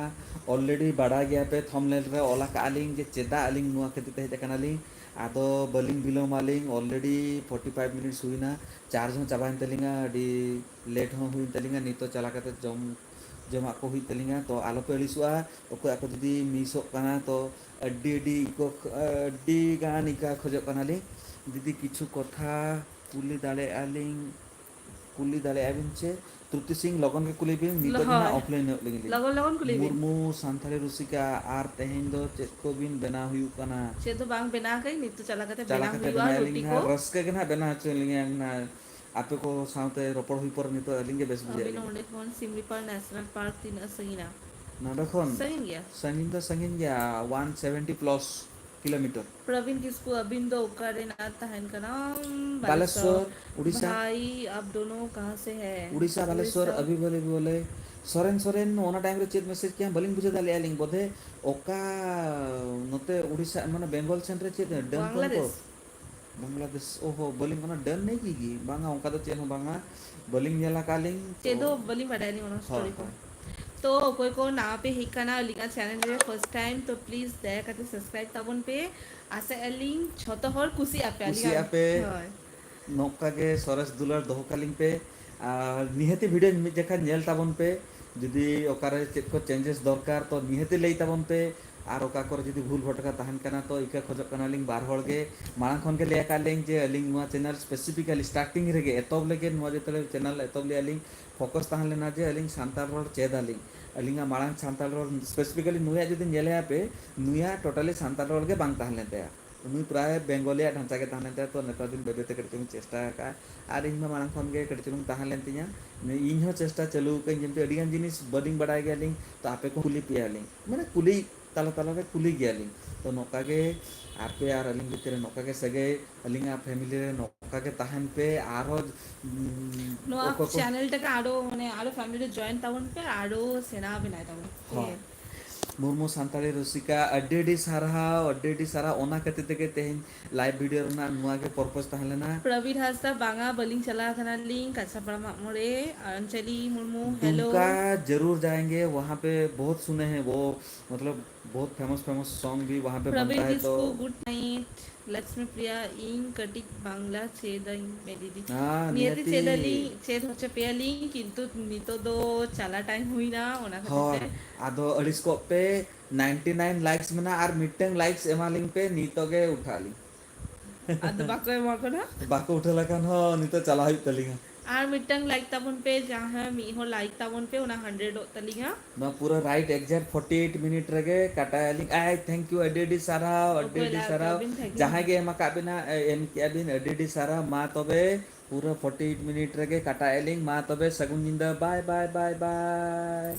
ᱚᱞᱨᱮᱰᱤ ᱵᱟᱲᱟᱭ ᱜᱮᱭᱟ ᱯᱮ, ᱛᱷᱟᱢᱵᱱᱮᱞ ᱨᱮ ᱚᱞ ᱟᱠᱟᱫᱼᱟ ᱞᱤᱧ ᱡᱮ ᱪᱮᱫᱟᱜ ᱟᱹᱞᱤᱧ ᱱᱚᱣᱟ ᱠᱷᱟᱹᱛᱤᱨ ᱛᱮ ᱦᱮᱡ ᱟᱠᱟᱱᱟᱞᱤᱧ᱾ ᱟᱫᱚ ᱵᱟᱹᱞᱤᱧ ᱵᱤᱞᱚᱢᱟᱞᱤᱧ, already forty five minutes ᱦᱩᱭᱱᱟ, charge ᱦᱚᱸ ᱪᱟᱵᱟᱭᱮᱱ ᱛᱟᱹᱞᱤᱧᱟ, ᱟᱹᱰᱤ late ᱦᱚᱸ ᱦᱩᱭᱮᱱ ᱛᱟᱹᱞᱤᱧᱟ᱾ ᱱᱤᱛᱚᱜ ᱪᱟᱞᱟᱣ ᱠᱟᱛᱮ ᱡᱚᱢ, ᱡᱚᱢᱟᱜ ᱠᱚ ᱦᱩᱭᱩᱜ ᱛᱟᱹᱞᱤᱧᱟ᱾ ᱛᱚ ᱟᱞᱚᱯᱮ ᱟᱹᱲᱤᱥᱚᱜᱼᱟ, ᱚᱠᱚᱭᱟᱜ ᱠᱚ ᱡᱩᱫᱤ ᱢᱤᱥᱚᱜ ᱠᱟᱱᱟ ᱛᱚ ᱟᱹᱰᱤ ᱟᱹᱰᱤ ᱤᱠᱟᱹ, ᱟᱹᱰᱤ ᱜᱟᱱ ᱤᱠᱟᱹ ᱠᱷᱚᱡᱚᱜ ᱠᱟᱱᱟᱞᱤᱧ᱾ ᱡᱩᱫᱤ ᱠᱤᱪᱷᱩ ᱠᱚᱛᱷᱟ ᱠᱩᱞᱤ ᱫᱟᱲᱮᱭᱟᱜᱼᱟ ᱞᱤᱧ, ᱠᱩᱞᱤ ᱫᱟᱲᱮᱭᱟᱜᱼᱟ ᱵᱤᱱ ᱪᱮ? ᱛᱨᱩᱯᱛᱤ ᱥᱤᱝ, ᱞᱚᱜᱚᱱ ᱜᱮ ᱠᱩᱞᱤ ᱵᱤᱱ, ᱱᱤᱛᱚᱜ ᱫᱚ ᱦᱳᱭ᱾ ᱱᱟᱦᱟᱜ offline ᱧᱚᱜ ᱞᱤᱧ ᱞᱟᱹᱭ᱾ ᱞᱚᱜᱚᱱ ᱞᱚᱜᱚᱱ ᱠᱩᱞᱤ ᱵᱤᱱ᱾ ᱢᱩᱨᱢᱩ ᱥᱟᱱᱛᱟᱲᱤ ᱨᱩᱥᱤᱠᱟ, ᱟᱨ ᱛᱮᱦᱮᱧ ᱫᱚ ᱪᱮᱫ ᱠᱚ ᱵᱤᱱ ᱵᱮᱱᱟᱣ ᱦᱩᱭᱩᱜ ᱠᱟᱱᱟ? ᱪᱮᱫ ᱫᱚ ᱵᱟᱝ ᱵᱮᱱᱟᱣ ᱠᱟᱜ ᱟᱹᱧ, ᱱᱤᱛᱚᱜ ᱪᱟᱞᱟᱣ ᱠᱟᱛᱮ ᱪᱟᱞᱟᱣ ᱵᱮᱱᱟᱣ ᱠᱟᱛᱮ ᱦᱩᱭᱩᱜᱼᱟ ᱵᱮᱱᱟᱣ ᱨᱩᱴᱤ ᱟᱹᱞᱤᱧ ᱠᱚ᱾ ᱱᱟᱦᱟᱜ, ᱨᱟᱹᱥᱠᱟᱹ ᱜᱮ ᱱᱟᱦᱟᱜ ᱵᱮᱱᱟᱣ ᱦᱚᱪᱚ ᱞᱤᱧᱟ ᱱᱟᱦᱟᱜ᱾ ᱟᱯᱮ ᱠᱚ ᱥᱟᱶᱛᱮ ᱨᱚᱯᱚᱲ ᱦᱩᱭ ᱯᱚᱨ ᱱᱤᱛᱚᱜ ᱟᱹᱞᱤᱧ ᱜᱮ ᱵᱮᱥ ᱵᱩᱡᱷᱟᱹᱣ ᱟᱹᱵᱤᱱ ᱞᱤᱧᱟ᱾ ᱚᱸᱰᱮ ᱠᱷᱚᱱ ᱥᱤᱢᱞᱤᱯᱟᱞ ᱱᱮᱥᱱᱟᱞ ᱯᱟᱨᱠ ᱛᱤᱱᱟᱹᱜ ᱥᱟᱺᱜᱤᱧᱟ? ᱱᱚᱰᱮ ᱠᱷᱚᱱ? ᱥᱟᱺᱜᱤᱧ ᱜᱮᱭᱟ᱾ ᱥᱟᱺᱜᱤᱧ ᱫᱚ ᱥᱟᱺᱜᱤᱧ ᱜᱮᱭᱟ, one seventy plus kilometer᱾ ᱯᱨᱚᱵᱤᱱ ᱠᱤᱥᱠᱩ, ᱟᱹᱵᱤᱱ ᱫᱚ ᱚᱠᱟ ᱨᱮᱱᱟᱜ ᱛᱟᱦᱮᱱ ᱠᱟᱱᱟᱢ? ᱵᱟᱞᱮᱥᱚᱨ᱾ ᱵᱟᱞᱮᱥᱚᱨ, ᱩᱲᱤᱥᱥᱟ᱾ ᱵᱷᱟᱭ, ᱟᱯ ᱫᱳᱱᱳ ᱠᱟᱦᱟᱸ ᱥᱮ ᱦᱮ? ᱩᱲᱤᱥᱥᱟ, ᱵᱟᱞᱮᱥᱚᱨ, ᱩᱲᱤᱥᱥᱟ᱾ ᱟᱵᱷᱤ ᱵᱚᱞᱮ, ᱵᱚᱞᱮ᱾ ᱥᱚᱨᱮᱱ, ᱥᱚᱨᱮᱱ, ᱚᱱᱟ time ᱨᱮ ᱪᱮᱫ message ᱠᱮᱜᱼᱟᱢ? ᱵᱟᱹᱞᱤᱧ ᱵᱩᱡᱷᱟᱹᱣ ᱫᱟᱲᱮᱭᱟᱜᱼᱟ ᱞᱤᱧ᱾ ᱵᱚᱫᱷᱮ ᱚᱠᱟ ᱱᱚᱛᱮ ᱩᱲᱤᱥᱥᱟ, ᱢᱟᱱᱮ ᱵᱮᱝᱜᱚᱞ ᱥᱮᱱ ᱨᱮ ᱪᱮᱫ ᱰᱟᱹᱱ ᱠᱚ ᱚᱱᱠᱟ? ᱵᱟᱝᱞᱟᱫᱮᱥ᱾ ᱵᱟᱝᱞᱟᱫᱮᱥ, ᱳᱦᱳ, ᱵᱟᱹᱞᱤᱧ, ᱚᱱᱟ ᱰᱟᱹᱱ ᱱᱮᱭ ᱠᱤ ᱜᱤ? ᱵᱟᱝᱟ, ᱚᱱᱠᱟ ᱫᱚ ᱪᱮᱫ ᱦᱚᱸ ᱵᱟᱝᱟ, ᱵᱟᱹᱞᱤᱧ ᱧᱮᱞ ᱟᱠᱟᱫ ᱞᱤᱧ᱾ ᱪᱮᱫ ᱛᱚ ᱫᱚ ᱵᱟᱹᱞᱤᱧ ᱵᱟᱰᱟᱭᱟ ᱟᱹᱞᱤᱧ ᱚᱱᱟ ᱦᱳᱭ, story ᱠᱚ᱾ ᱦᱳᱭ᱾ ᱛᱚ ᱚᱠᱚᱭ ᱠᱚ ᱱᱟᱣᱟ ᱯᱮ ᱦᱮᱡ ᱠᱟᱱᱟ ᱟᱹᱞᱤᱧᱟᱜ channel ᱨᱮ first time, ᱛᱚ please ᱫᱟᱭᱟ ᱠᱟᱛᱮ subscribe ᱛᱟᱵᱚᱱ ᱯᱮ᱾ ᱟᱥᱟᱜ ᱟᱹᱞᱤᱧ ᱡᱷᱚᱛᱚ ᱦᱚᱲ ᱠᱩᱥᱤᱜ ᱟᱯᱮ ᱟᱹᱞᱤᱧᱟᱜ᱾ ᱠᱩᱥᱤᱜ ᱟᱯᱮ᱾ ᱦᱳᱭ᱾ ᱱᱚᱝᱠᱟ ᱜᱮ ᱥᱚᱨᱮᱥ ᱫᱩᱞᱟᱹᱲ ᱫᱚᱦᱚ ᱠᱟᱞᱤᱧ ᱯᱮ᱾ ᱟᱨ ᱱᱤᱦᱟᱹᱛᱤ video ᱢᱤᱫ ᱡᱚᱠᱷᱟ ᱧᱮᱞ ᱛᱟᱵᱚᱱ ᱯᱮ᱾ ᱡᱩᱫᱤ ᱚᱠᱟᱨᱮ ᱪᱮᱫ ᱠᱚ changes ᱫᱚᱨᱠᱟᱨ, ᱛᱚ ᱱᱤᱦᱟᱹᱛᱤ ᱞᱟᱹᱭ ᱛᱟᱵᱚᱱ ᱯᱮ᱾ ᱟᱨ ᱚᱠᱟ ᱠᱚᱨᱮ ᱡᱩᱫᱤ ᱵᱷᱩᱞ ᱵᱷᱚᱴᱠᱟ ᱛᱟᱦᱮᱱ ᱠᱟᱱᱟ, ᱛᱚ ᱤᱠᱟᱹ ᱠᱷᱚᱡᱚᱜ ᱠᱟᱱᱟᱞᱤᱧ ᱵᱟᱨ ᱦᱚᱲ ᱜᱮ᱾ ᱢᱟᱲᱟᱝ ᱠᱷᱚᱱ ᱜᱮ ᱞᱟᱹᱭ ᱟᱠᱟᱫ ᱞᱤᱧ ᱡᱮ ᱟᱹᱞᱤᱧ ᱱᱚᱣᱟ channel specifically starting ᱨᱮᱜᱮ, ᱮᱛᱚᱦᱚᱵ ᱞᱮᱜᱮ ᱱᱚᱣᱟ ᱡᱮᱛᱮ channel ᱮᱛᱚᱦᱚᱵ ᱞᱮᱜᱼᱟ ᱞᱤᱧ, focus ᱛᱟᱦᱮᱸ ᱞᱮᱱᱟ ᱡᱮ ᱟᱹᱞᱤᱧ ᱥᱟᱱᱛᱟᱲ ᱨᱚᱲ ᱪᱮᱫ ᱟᱹᱞᱤᱧ᱾ ᱟᱹᱞᱤᱧᱟᱜ ᱢᱟᱲᱟᱝ ᱥᱟᱱᱛᱟᱲ ᱨᱚᱲ, specifically ᱱᱩᱭᱟᱜ ᱡᱩᱫᱤ ᱧᱮᱞᱮᱭᱟ ᱯᱮ, ᱱᱩᱭᱟᱜ totally ᱥᱟᱱᱛᱟᱲ ᱨᱚᱲ ᱜᱮ ᱵᱟᱝ ᱛᱟᱦᱮᱸ ᱞᱮᱱ ᱛᱟᱭᱟ᱾ ᱱᱩᱭ ᱯᱨᱟᱭ ᱵᱮᱝᱜᱚᱞᱤᱭᱟᱜ ᱰᱷᱟᱧᱪᱟ ᱜᱮ ᱛᱟᱦᱮᱸ ᱞᱮᱱ ᱛᱟᱭᱟ, ᱛᱚ ᱱᱮᱛᱟᱨ ᱫᱤᱱ ᱵᱟᱹᱭ ᱵᱟᱹᱭ ᱛᱮ ᱠᱟᱹᱴᱤᱡ ᱪᱩᱞᱩᱝ ᱪᱮᱥᱴᱟ ᱟᱠᱟᱫᱼᱟ᱾ ᱟᱨ ᱤᱧ ᱢᱟ ᱢᱟᱲᱟᱝ ᱠᱷᱚᱱ ᱜᱮ ᱠᱟᱹᱴᱤᱡ ᱪᱩᱞᱩᱝ ᱛᱟᱦᱮᱸ ᱞᱮᱱ ᱛᱤᱧᱟ, ᱤᱧ ᱦᱚᱸ ᱪᱮᱥᱴᱟ ᱪᱟᱹᱞᱩ ᱟᱠᱟᱫᱟᱹᱧ, ᱡᱮᱢᱛᱤ ᱟᱹᱰᱤ ᱜᱟᱱ ᱡᱤᱱᱤᱥ ᱵᱟᱹᱞᱤᱧ ᱵᱟᱲᱟᱭ ᱜᱮᱭᱟᱞᱤᱧ, ᱛᱚ ᱟᱯᱮ ᱠᱚ ᱠᱩᱞᱤ ᱯᱮᱭᱟᱞᱤᱧ, ᱢᱟᱱᱮ ᱠᱩᱞᱤ ᱛᱟᱞᱟ ᱛᱟᱞᱟ ᱨᱮ ᱠᱩᱞᱤ ᱜᱮᱭᱟᱞᱤᱧ᱾ ᱛᱚ ᱱᱚᱝᱠᱟ ᱜᱮ ᱟᱯᱮ ᱟᱨ ᱟᱹᱞᱤᱧ ᱵᱷᱤᱛᱤᱨ ᱨᱮ ᱱᱚᱝᱠᱟ ᱜᱮ ᱥᱟᱹᱜᱟᱹᱭ, ᱟᱹᱞᱤᱧᱟᱜ family ᱨᱮ ᱱᱚᱝᱠᱟ ᱜᱮ ᱛᱟᱦᱮᱱ ᱯᱮ, ᱟᱨᱦᱚᱸ, ᱩᱸ, ᱱᱚᱣᱟ ᱚᱠᱚᱭ ᱠᱚ channel ᱴᱟᱜ ᱟᱨᱚ, ᱢᱟᱱᱮ, ᱟᱨᱚ family ᱨᱮ join ᱛᱟᱵᱚᱱ ᱯᱮ, ᱟᱨᱚ ᱥᱮᱬᱟ ᱵᱮᱱᱟᱭ ᱛᱟᱵᱚᱱ ᱯᱮ᱾ ᱦᱳᱭ᱾ ᱢᱩᱨᱢᱩ ᱥᱟᱱᱛᱟᱲᱤ ᱨᱩᱥᱤᱠᱟ, ᱟᱹᱰᱤ ᱟᱹᱰᱤ ᱥᱟᱨᱦᱟᱣ, ᱟᱹᱰᱤ ᱟᱹᱰᱤ ᱥᱟᱨᱦᱟᱣ᱾ ᱚᱱᱟ ᱠᱷᱟᱹᱛᱤᱨ ᱛᱮᱜᱮ ᱛᱮᱦᱮᱧ live video ᱨᱮᱱᱟᱜ ᱱᱚᱣᱟ ᱜᱮ purpose ᱛᱟᱦᱮᱸ ᱞᱮᱱᱟ᱾ ᱯᱨᱚᱵᱤᱨ ᱦᱟᱸᱥᱫᱟ, ᱵᱟᱝᱟ, ᱵᱟᱹᱞᱤᱧ ᱪᱟᱞᱟᱣ ᱠᱟᱱᱟᱞᱤᱧ ᱠᱟᱪᱟᱯᱟᱲᱟ ᱢᱟᱜ ᱢᱚᱬᱮ᱾ ᱚᱧᱡᱚᱞᱤ ᱢᱩᱨᱢᱩ, hello᱾ दुमका जरूर जाएंगे, वहाँ पे बहुत सुने हैं वो, मतलब बहुत famous famous song भी वहाँ पे बनता ᱯᱨᱚᱵᱤᱨ है, ᱠᱤᱥᱠᱩ, तो good night। ᱞᱚᱠᱥᱢᱤ ᱯᱨᱤᱭᱟ, ᱤᱧ ᱠᱟᱹᱴᱤᱡ ᱵᱟᱝᱞᱟ ᱪᱮᱫᱟᱹᱧ ᱢᱮ ᱫᱤᱫᱤ᱾ ᱦᱮᱸ, ᱱᱤᱭᱟᱹᱛᱮ ᱱᱤᱭᱟᱹᱛᱤ᱾ ᱪᱮᱫ ᱟᱹᱞᱤᱧ, ᱪᱮᱫ ᱦᱚᱪᱚ ᱯᱮᱭᱟᱞᱤᱧ, ᱠᱤᱱᱛᱩ ᱱᱤᱛᱚᱜ ᱫᱚ ᱪᱟᱞᱟ ᱴᱟᱭᱤᱢ ᱦᱩᱭᱱᱟ, ᱚᱱᱟ ᱠᱷᱟᱹᱛᱤᱨ ᱦᱳᱭ᱾ ᱛᱮ᱾ ᱟᱫᱚ ᱟᱹᱲᱤᱥ ᱠᱚᱜ ᱯᱮ, ᱱᱟᱭᱤᱱᱴᱤ ᱱᱟᱭᱤᱱ ᱞᱟᱭᱤᱠᱥ ᱢᱮᱱᱟᱜᱼᱟ, ᱟᱨ ᱢᱤᱫᱴᱟᱝ ᱞᱟᱭᱤᱠᱥ ᱮᱢᱟᱞᱤᱧ ᱯᱮ, ᱱᱤᱛᱚᱜ ᱜᱮ ᱩᱴᱷᱟᱹᱜ ᱟᱹᱞᱤᱧ᱾ ᱟᱫᱚ ᱵᱟᱠᱚ ᱮᱢᱟ ᱠᱚ ᱱᱟ᱾ ᱵᱟᱠᱚ ᱩᱴᱷᱟᱹᱣ ᱞᱮᱠᱷᱟᱱ ᱦᱚᱸ ᱱᱤᱛᱚᱜ ᱪᱟᱞᱟᱣ ᱦᱩᱭᱩᱜ ᱛᱟᱹᱞᱤᱧᱟ᱾ ᱟᱨ ᱢᱤᱫᱴᱟᱝ ᱞᱟᱭᱤᱠ ᱛᱟᱵᱚᱱ ᱯᱮ, ᱡᱟᱦᱟᱸ ᱢᱤᱫ ᱦᱚᱲ ᱞᱟᱭᱤᱠ ᱛᱟᱵᱚᱱ ᱯᱮ, ᱚᱱᱟ ᱦᱟᱱᱰᱨᱮᱰᱚᱜ ᱛᱟᱞᱤᱧᱟ᱾ ᱱᱚᱣᱟ ᱯᱩᱨᱟᱹ right exact forty eight minute ᱨᱮᱜᱮ ᱠᱟᱴᱟᱭᱟᱞᱤᱧ᱾ ᱟᱭ, ᱛᱷᱮᱝᱠ ᱭᱩ, ᱟᱹᱰᱤ ᱟᱹᱰᱤ ᱥᱟᱨᱦᱟᱣ, ᱟᱹᱰᱤ ᱚᱠᱚᱭ ᱟᱹᱰᱤ ᱞᱟᱭᱤᱠ ᱥᱟᱨᱦᱟᱣ᱾ ᱛᱟᱵᱤᱱ? Thank you. ᱡᱟᱦᱟᱸᱭ ᱜᱮ ᱮᱢ ᱟᱠᱟᱫ ᱵᱤᱱᱟ, ᱮ, ᱮᱢ ᱠᱮᱜᱼᱟ ᱵᱤᱱ, ᱟᱹᱰᱤ ᱟᱹᱰᱤ ᱥᱟᱨᱦᱟᱣ᱾ ᱢᱟ ᱛᱚᱵᱮ ᱯᱩᱨᱟᱹ ᱯᱷᱳᱨᱴᱤ ᱮᱭᱤᱴ ᱢᱤᱱᱤᱴ ᱨᱮᱜᱮ ᱠᱟᱴᱟᱭᱮᱫ ᱞᱤᱧ᱾ ᱢᱟ ᱛᱚᱵᱮ ᱥᱟᱹᱜᱩᱱ ᱧᱤᱫᱟᱹ, ᱵᱟᱭ ᱵᱟᱭ ᱵᱟᱭ ᱵᱟᱭ᱾